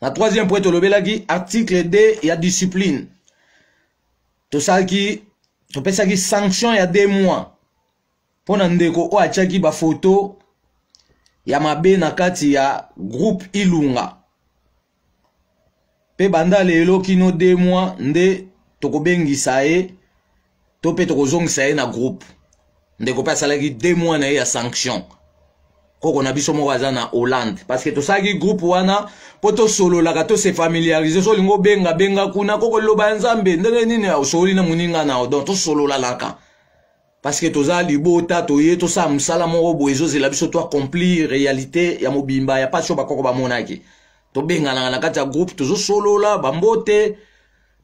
na troisième point, tolobelaki article 2 ya discipline. Tosalaki, topesaki sanction ya 2 mois mpo na ndeko oyo atiaki bafoto ya mabe na kati ya groupe Ilunga. Mpe banda lelo kino 2 mois nde tokobengisa ye to mpe tokozongisa ye na groupe. Ndeko mpe asalaki 2 mois na ye ya sanction. Koko na biso moko aza na Hollande, parce que tosalaki groupe wana mpo tosololaka, tose familiarize. So olingi obenga, benga kuna koko liloba ya Nzambe ndenge nini osololi na moninga na yo. Donc tosololalaka parce que toza libota, toye tosala mosala moko boye ezozela biso to accomplir réalité ya mobimba ya mpasi oyo bakoko bamonaki. Tobenganaka na kati ya groupe, tozosolola bambote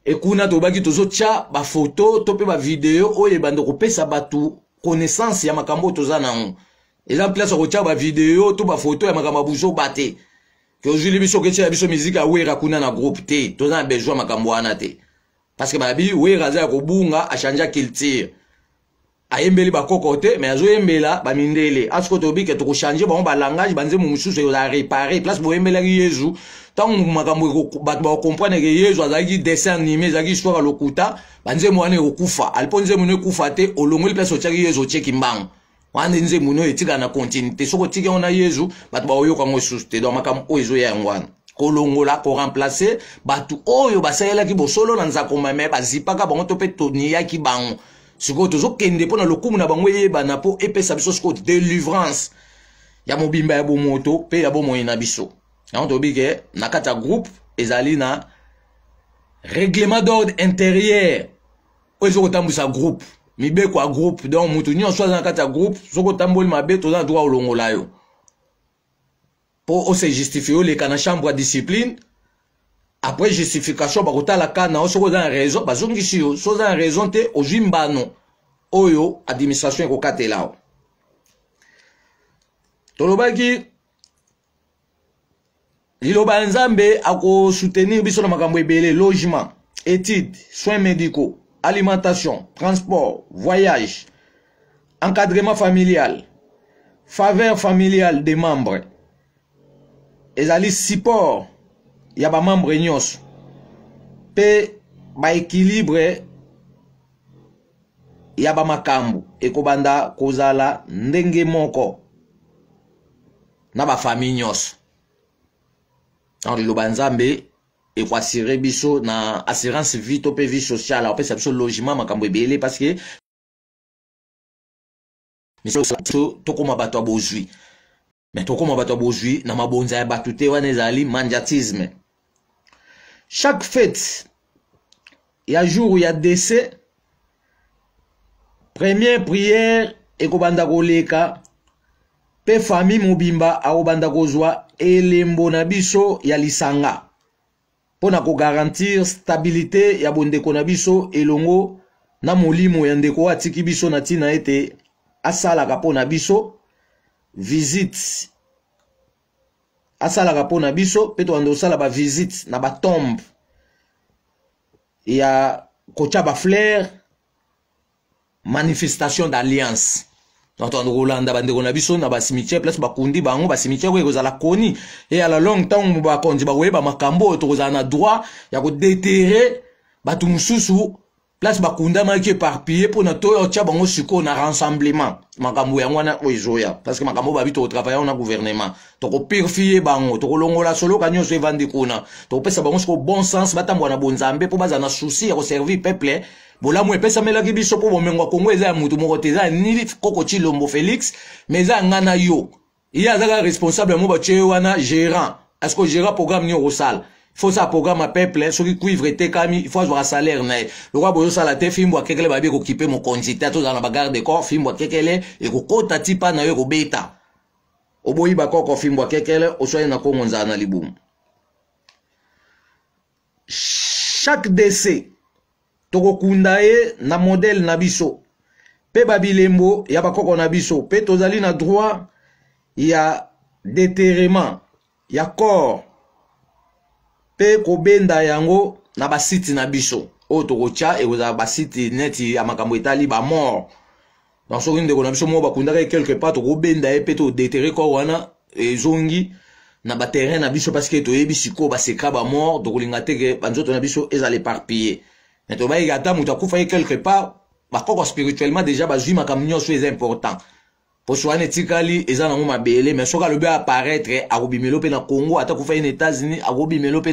ekuna, tobaki tozotya bafoto to mpe bavideo oyo ebanda kopesa bato connaissance ya makambo oyo toza nango. Eza place ya kotya bavideo to bafoto ya makambo ya buzoba te. Ke ozwili biso oketiela biso miziki ya Wera kuna na groupe te, toza na besoin makambo wana te. Parce que babi Wera aza ya kobunga, achangea culture. Ayembeli bakoko te, mais azoyembela bamindele. Asiko toyebi ke tokochange bango balangage, banzembo mosusu ekozala repare. Place boyembelaki Yezu, ntango makambo bato bakokomprendre ke Yezu azalaki dessin anime, ezalaki histoire ya lokuta, banzembo wana ekokufa. Alipo nzembo no ekufa te, olongoli place otiaki Yezu, otieki mbango. Wana nde nzembo no etikala na continuité. Soki otiki yango na Yezu, bato bakoyoka yango lisusu te. Donc makambo oyo ezoya yango wana, kolongola, koremplace bato oyo basalelaki bosolo na nzakoma, me bazipaka bango to mpe toniyaki bango. Sikoyo tozokende mpo na lokumu na bango eyebana, mpo epesa biso sikoyo delivrance ya mobimba ya bomoto mpe ya bomoi na biso. Yango toyebi ke na kati ya groupe ezali na règlement d'ordre intérieur oyo ezo kotambwisa groupe, mibeko ya groupe. Donc moto nyonso aza na kati ya groupe, soki otamboli mabe, toza na droit olongola yo mpo ose justifie, oleka na chambre ya discipline. Après justification, bakotala ka na yo, soki oza na raison, bazongisi yo, soki oza na raison te, ozwi mbano oyo administration ekokatela yo. Tolobaki liloba ya Nzambe akosoutenir biso na makambo ebele: logement, études, soins médicaux, alimentation, transport, voyage, encadrement familial, faveur familiale des membres. Ezali support ya bamembre nyonso mpe baéquilibre ya bamakambo ekobanda kozala ndenge moko na bafamille nyonso. Donc liloba Nzambe ekoassure biso na assurance vie to mpe vie sociale, akopesa biso logement, makambo ebele, parce que tokóma bato ya bozwi, me tokóma bato ya bozwi na mabonza ya bato te. Wana ezali mandiatisme. Chaque fête ya jour ya décès, première prière ekobanda koleka mpe famille mobimba akobanda kozwa elembo na biso ya lisanga mpo na kogarantir stabilité ya bondeko na biso elongo na molimo ya ndeko oyo atiki biso, na ntina ete asalaka mpo na biso visite, asalaka mpo na biso mpe tobanda kosala bavisite na batombe ya kotya bafleur, manifestation d'alliance. Donc tobanda kolanda bandeko na biso na bacimetière, place bakundi bango. Bacimetière oyo ekozala koni e à la longue, ntango bakonzi bakoyeba makambo oyo, tokozala na droit ya kodéterrer bato mosusu place bakundamaki, éparpillé, mpona toyotya bango sikoyo na rassemblement. Makambo yango wana oyo ezoya, parce que makambo oyo babi tokotravaille na gouvernement, tokopurifie bango, tokolongola soloka nyonso evandi kuna, tokopesa bango sikoyo bon sens, batambola na bonzambe mpo bazala na souci ya koservir peuple. Bolamu epesamelaki biso, mpo bomengo ya Kongo eza ya mutu moko te, eza ya nini koko Chilombo Félix, mais eza ya nga na yo. Ye aza kaka responsable yango, batie ye wana gérant. Est ce que gérant programme nini okosala? Faut osala programme ya peuple. Soki cuivre etekami, il faut azwaka salaire na ye. Lokola bozosala te, fimbo akekele babi ekokipe mokonzi te, tozala na bagarde corps. Fimbo akekele ekokota ti mpa na yo, ekobeta. Oboyi bakoko, fimbo akekele, oswali na Kongo nzala na libumu. Chaque décès, tokokunda ye na modèle na biso mpe babilembo ya bakoko na biso, mpe tozali na droit ya déterrement ya corps mpe kobenda yango na basite na biso oyo tokotya. Ekozala basite neti ya makambo etali bamort. Donc soki ndeko na biso moko bakundaka ye quelque part, tokobenda ye mpe todéterre corps wana, ezongi na baterrain na biso, parce que toyebi sikoyo basecret bamort. Tokolinga te ke banzoto na biso ezala éparpillé, mais tobayiki ata moto akufa ye quelque part, bakoko spirituellement déjà bazwi makambo nyonso eza important. Poso wana etikali eza nango mabele, mais soki alobi apparaître, akobimelo mpe na Congo, ata kufa ye na États-Unis, akobimelo mpe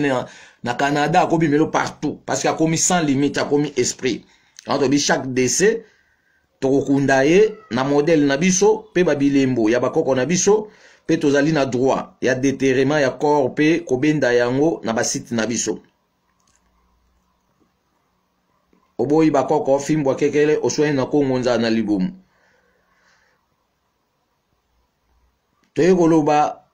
na Canada, akobimelo partout, parce que akomi sans limite, akomi esprit. Yango toyebi chaque décès, tokokunda ye na modèle na biso mpe babilembo ya bakoko na biso, mpe tozali na droit ya déterrement ya corps mpe kobenda yango na basite na biso. Oboyi bakoko, fimbwa kekele, oswani na Kongo nzala na libumu. Toye koloba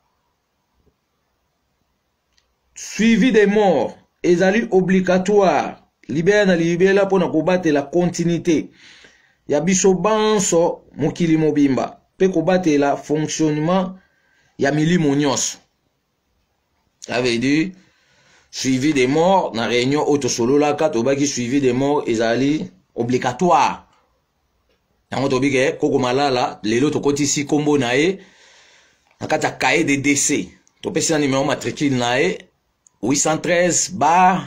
suivi des morts ezali obligatoire libela na libela mpo na kobatela continuité ya biso banso mokili mobimba mpe kobatela fonctionnement ya milimo nyonso. Ça veut dire suivi des morts na réunion oyo tosololaka, tobaki suivi des morts ezali obligatoire. Yango tobi ke koko Malala lelo tokotisi nkombo na ye na kati ya cahier de décès, topesi na numéro matricule na ye 813 bar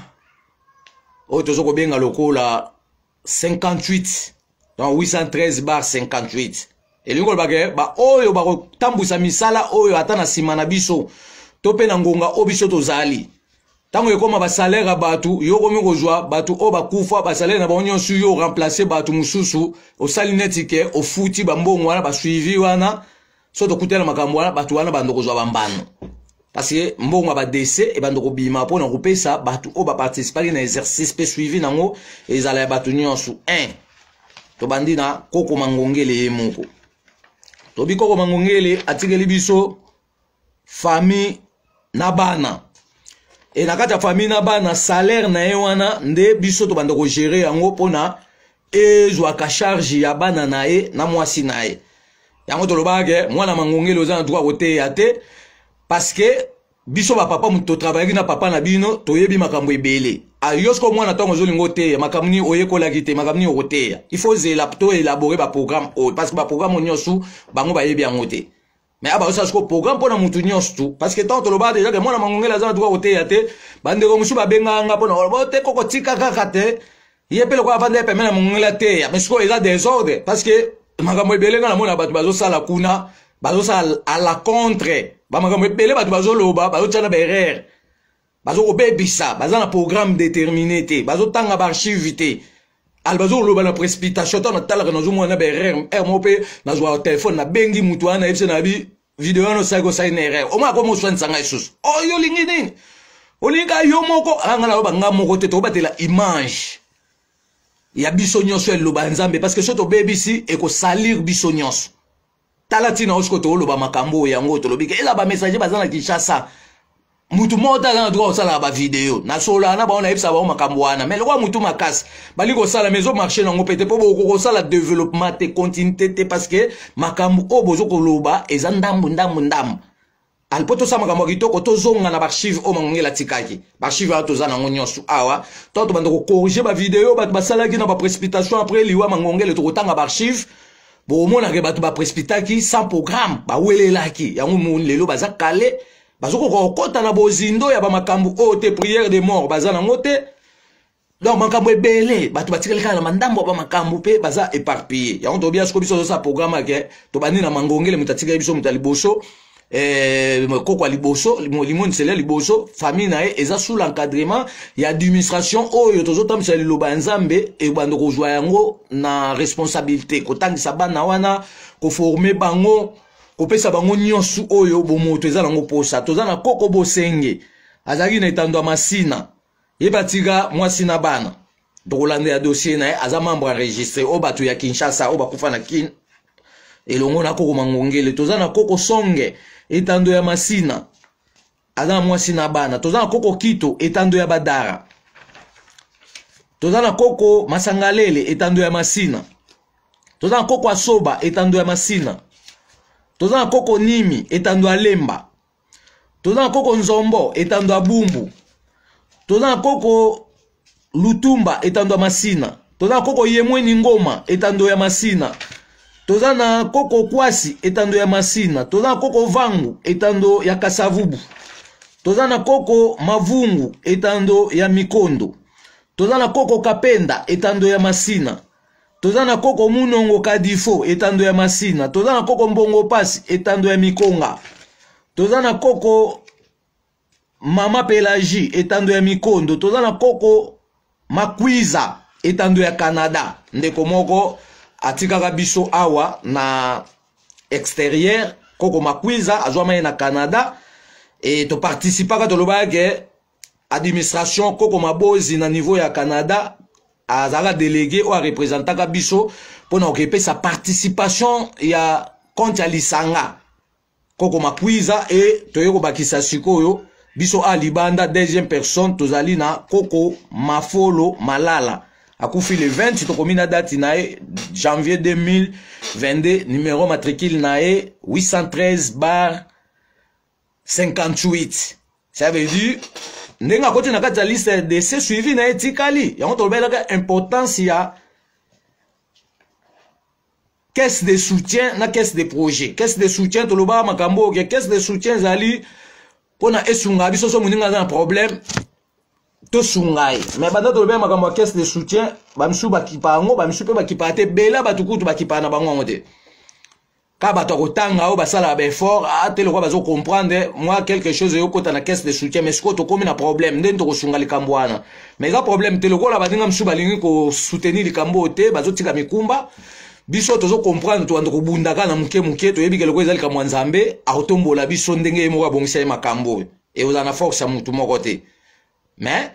oyo tozo kobenga lokola 58, donc 813 bar 58. Elingi koloba ke baoyo bakotambwisa misala oyo ata na nsima na biso to mpe na ngonga oyo biso tozali, ntango ekóma basalaire ya bato, yo okomi kozwa bato oyo bakufa, basalaire na bango nyonso, yo remplace bato mosusu, osali neti ke ofuti bambongo wana, basuivi wana. So tokutana makambo wana, bato wana bando kozwa bambano, parce que mbongo ya badécès ebando kobima mpona kopesa bato oyo baparticipaki na exercice, mpe suivi nango ezala ya bato nyonso. 1 tobandi na koko Mangongele ye moko. Tobi koko Mangongele atikeli biso famille na bana, e na kati ya famille na bana, salaire na ye wana nde biso tobanda kogérer yango mpona ezwaka charge ya bana na ye na mwasi na ye. Yango tolobaka ke mwana Mangongele oza na droit koteya te, parce que biso bapapa moto totravaillaki na papa na bino, toyebi makambo ebele. Yo siko mwana, ntango ozolinga oteya, makambo nini oyekolaki te? Makambo nini okoteya? Il faut zela to élaborer baprogramme oyo, parce que baprogramme oyo nyonso bango bayebi yango te. Mais aba osala siko programme mpona mutu nyonso tu, parce que ntango tolobaka déjà ke mwana Mangongele aza na droit koteya te, bandeko mosusu babengaka nga mpona oloba te koko tika kaka te, ye mpe lokola avanda ye pembeni na Mongongele ateya. Mais sikoyo eza désordre, parce que makambo ebele nga namona bato bazosala kuna, bazosala à la contre bamakambo ebele. Bato bazoloba, bazotia na baerreur, bazokobebisa, baza na programme déterminé te, bazotanga baarchive te, ale bazoloba na précipitation. Ntango natalaka, nazomona na baerreur ere moko, mpe nazwaka telefone, nabengi mutu wana, nayebisi na bi video wana osalaki, osali na erreur. Omoi akomi oswanisa ngai lisusu: oyo olingi nini? Olingi kaka yo moko? Anga naloba nga moko te, tokobatela image ya biso nyonso, eloba Nzambe, parce que so tobebisi, ekosalir biso nyonso. Tala ntina oyo sikoyo toloba makambo oyo. Yango tolobi ke eza bamessager baza na Kinshasa, mutu moko te aza na droit kosalaka bavideo. Nasololaka na bango, nayebisa bango makambo wana, mais lokola mutu makasi bali kosala, mais ezomarcher nango mpe te, mpo bokoki kosala développement te, continuité te, parce que makambo oyo bozo koloba eza ndambu ndambu ndambu. Ali mpo tosala makambo ya kitoko, tozonga na baarchive oyo Mangongela atikaki. Baarchive wana toza nango nyonso awa. To tobanda kocorriger bavideo bato basalaki na baprécipitation après liwa Mangongele. Tokotanga baarchive, bokomonake bato baprécipitaki sans programme, bawelelaki yango. Lelo baza kale, bazokoka kokɔta na bozindo ya bamakambo oyo te. Prière de mort baza nango te. Donc makambo ebele, bato batikali kaka na mandambo ya bamakambo mpe baza éparpillé. Yango tobia siko biso tozosala programme ake tobandi na Mangongele, moto atikali biso, moto ya liboso, koko ya liboso, limoniseli ya liboso. Famille na ye eza sous l'encadrement ya administration oyo tozotambwisa liloba ya Nzambe, ebanda kozwa yango na responsabilité, kotangisa bana wana, koformer bango, kopesa bango nyonso oyo bomoto eza nango posa. Toza na koko Bosenge, azalaki na etando ya Masina, ye batika mwasi na bana. Tokolandela dossier na ye, aza membre enregistré oyo bato ya Kinshasa oyo bakufa na Kin elongo na koko Mangongele. Toza na koko Songe, etando ya Masina, aza na mwasi na bana. Toza na koko Kito, etando ya Badara. Toza na koko Masangalele, etando ya Masina. Toza na koko Asoba, etando ya Masina. Toza na koko Nimi, etando ya Lemba. Toza na koko Nzombo, etando ya Bumbu. Toza na koko Lutumba, etando ya Masina. Toza na koko Yemweni Ngoma, etando ya Masina. Toza na koko Kwasi, etando ya Masina. Toza na koko Vangu, etando ya Kasavubu. Toza na koko Mavungu, etando ya Mikondo. Toza na koko Kapenda, etando ya Masina. Toza na koko Munongo Kadifo, etando ya Masina. Toza na koko Mbongo Pasi, etando ya Mikonga. Toza na koko Mama Pelagie, etando ya Mikondo. Toza na koko Makwiza, etando ya Canada. Ndeko moko atikaka biso awa na extérieur, koko Makwiza azwama ye na Canada, e toparticipaka. Tolobaka ke administration koko Mabozi na niveau ya Canada azalaka délégué oyo arepresentaka biso mpona kokepesa participation ya compte ya lisanga. Koko Makwiza, e toye kobakisa sikoyo biso a libanda, deuxième personne, tozali na koko Mafolo Malala, akufi le 20, tokomi na date na ye, janvier 2022, numéro matricule na ye 813 bar 58. Ça veut dire ndenge akoti na kati ya liste ya décès, suivi na ye etikali. Yango tolobelaka importance ya caisse de soutien na caisse de projet. Caisse de soutien, tolobaka makambo oyo ke caisse de soutien ezali mpona esunga biso so moninga aza na problème, tosunga ye. Mais banda tolobela makambo ya caisse de soutien, bamisusu bakipa yango, bamisusu mpe bakipaka te. Bela bato kutu bakipaka na bango yango te. Kaka bato ya kotanga oyo basalaka baeffort ate lokola bazocomprendre mwa quelque chose eyokota na caisse de soutien. Mais sikoyo tokomi na problème ndeni tokosunga likambo wana. Mais eza problème te, lokola baninga mosusu balingi kosoutenir likambo oyo te, bazotika mikumba. Biso tozocomprendre, tobanda kobundaka na moke moke. Toyebi ke lokola eza likambo ya Nzambe, akotombola biso ndenge ye moko abongisa ye makambo oyo. Ekozala na force ya motu moko te. Mais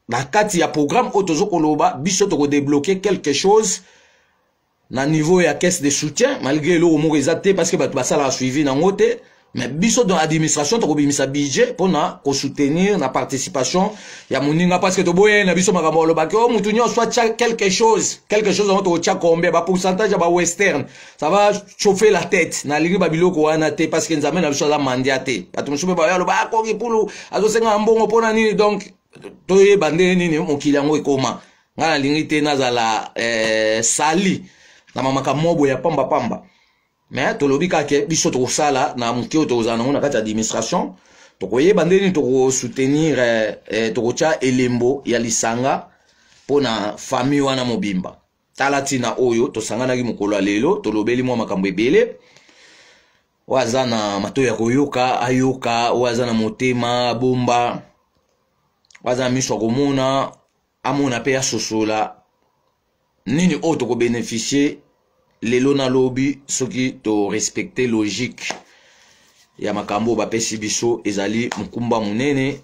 na kati ya programme oyo tozokoloba, biso tokodébloquer quelque chose na niveau ya caisse de soutien, malgré eloko moko eza te, parce que bato basalaka suivi nango te. Mais biso dans administration tokobimisa budget mpona kosoutenir na participation ya moninga, parce que toboyai na biso makambo alobaki o mutu nyonso atya quelque chose, quelque chose. Yango tokotya combien? Bapourcentage ya bawestern, ça va chauffer la tête. Nalingi babiloko wana te, parce que Nzambe na biso aza mandia te. Bato mosusu mpe bayo aloba akoki pulu azosenga mbongo mpona nini. Donc toyeba ndenge nini mokili yango ekoma. Ngai nalingi te nazala sali na mamakambo moko boye ya pambapamba. Mais tolobi kaka biso tokosala na moke oyo tokozala nango na kati ya administration. Tokoyeba ndenge nini tokosoutenir, tokotya elembo ya lisanga mpo na famille wana mobimba. Tala ntina oyo tosanganaki mokolo ya lelo. Tolobeli mwa makambo ebele. Oyo aza na matoi ya koyoka, ayoka. Oyo aza na motema, abomba. Oyo aza na miso ya komona, amona mpe asosola nini oyo tokobénéficie lelo na lobi soki torespecte logique ya makambo oyo bapesi biso. Ezali mokumba monene,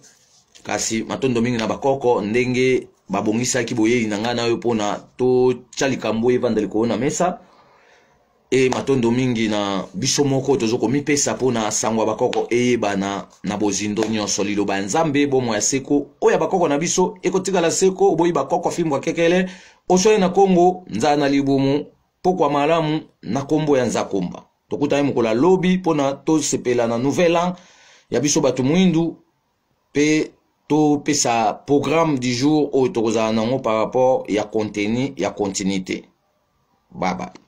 kasi matondo mingi na bakoko ndenge babongisaki boyei na ngai na yo mpona totya likambo evanda likolo na mesa. E matondo mingi na biso moko tozo komipesa mpona sango ya bakoko eyebana na bozindo nyonso. Liloba ya Nzambe, bomo ya seko oyo ya bakoko na biso ekotikala seko. Oboyi bakoko, fimbo ya kekele oswai na Kongo, nzala na libumu. Pokwa malamu na kombo ya Nzakomba. Tokutani mokolo ya lobi mpona tosepela na nouvel an ya biso bato mwindu, mpe topesa programme du jour oyo tokozala nango par rapport ya contenu ya continuité. Bye bye.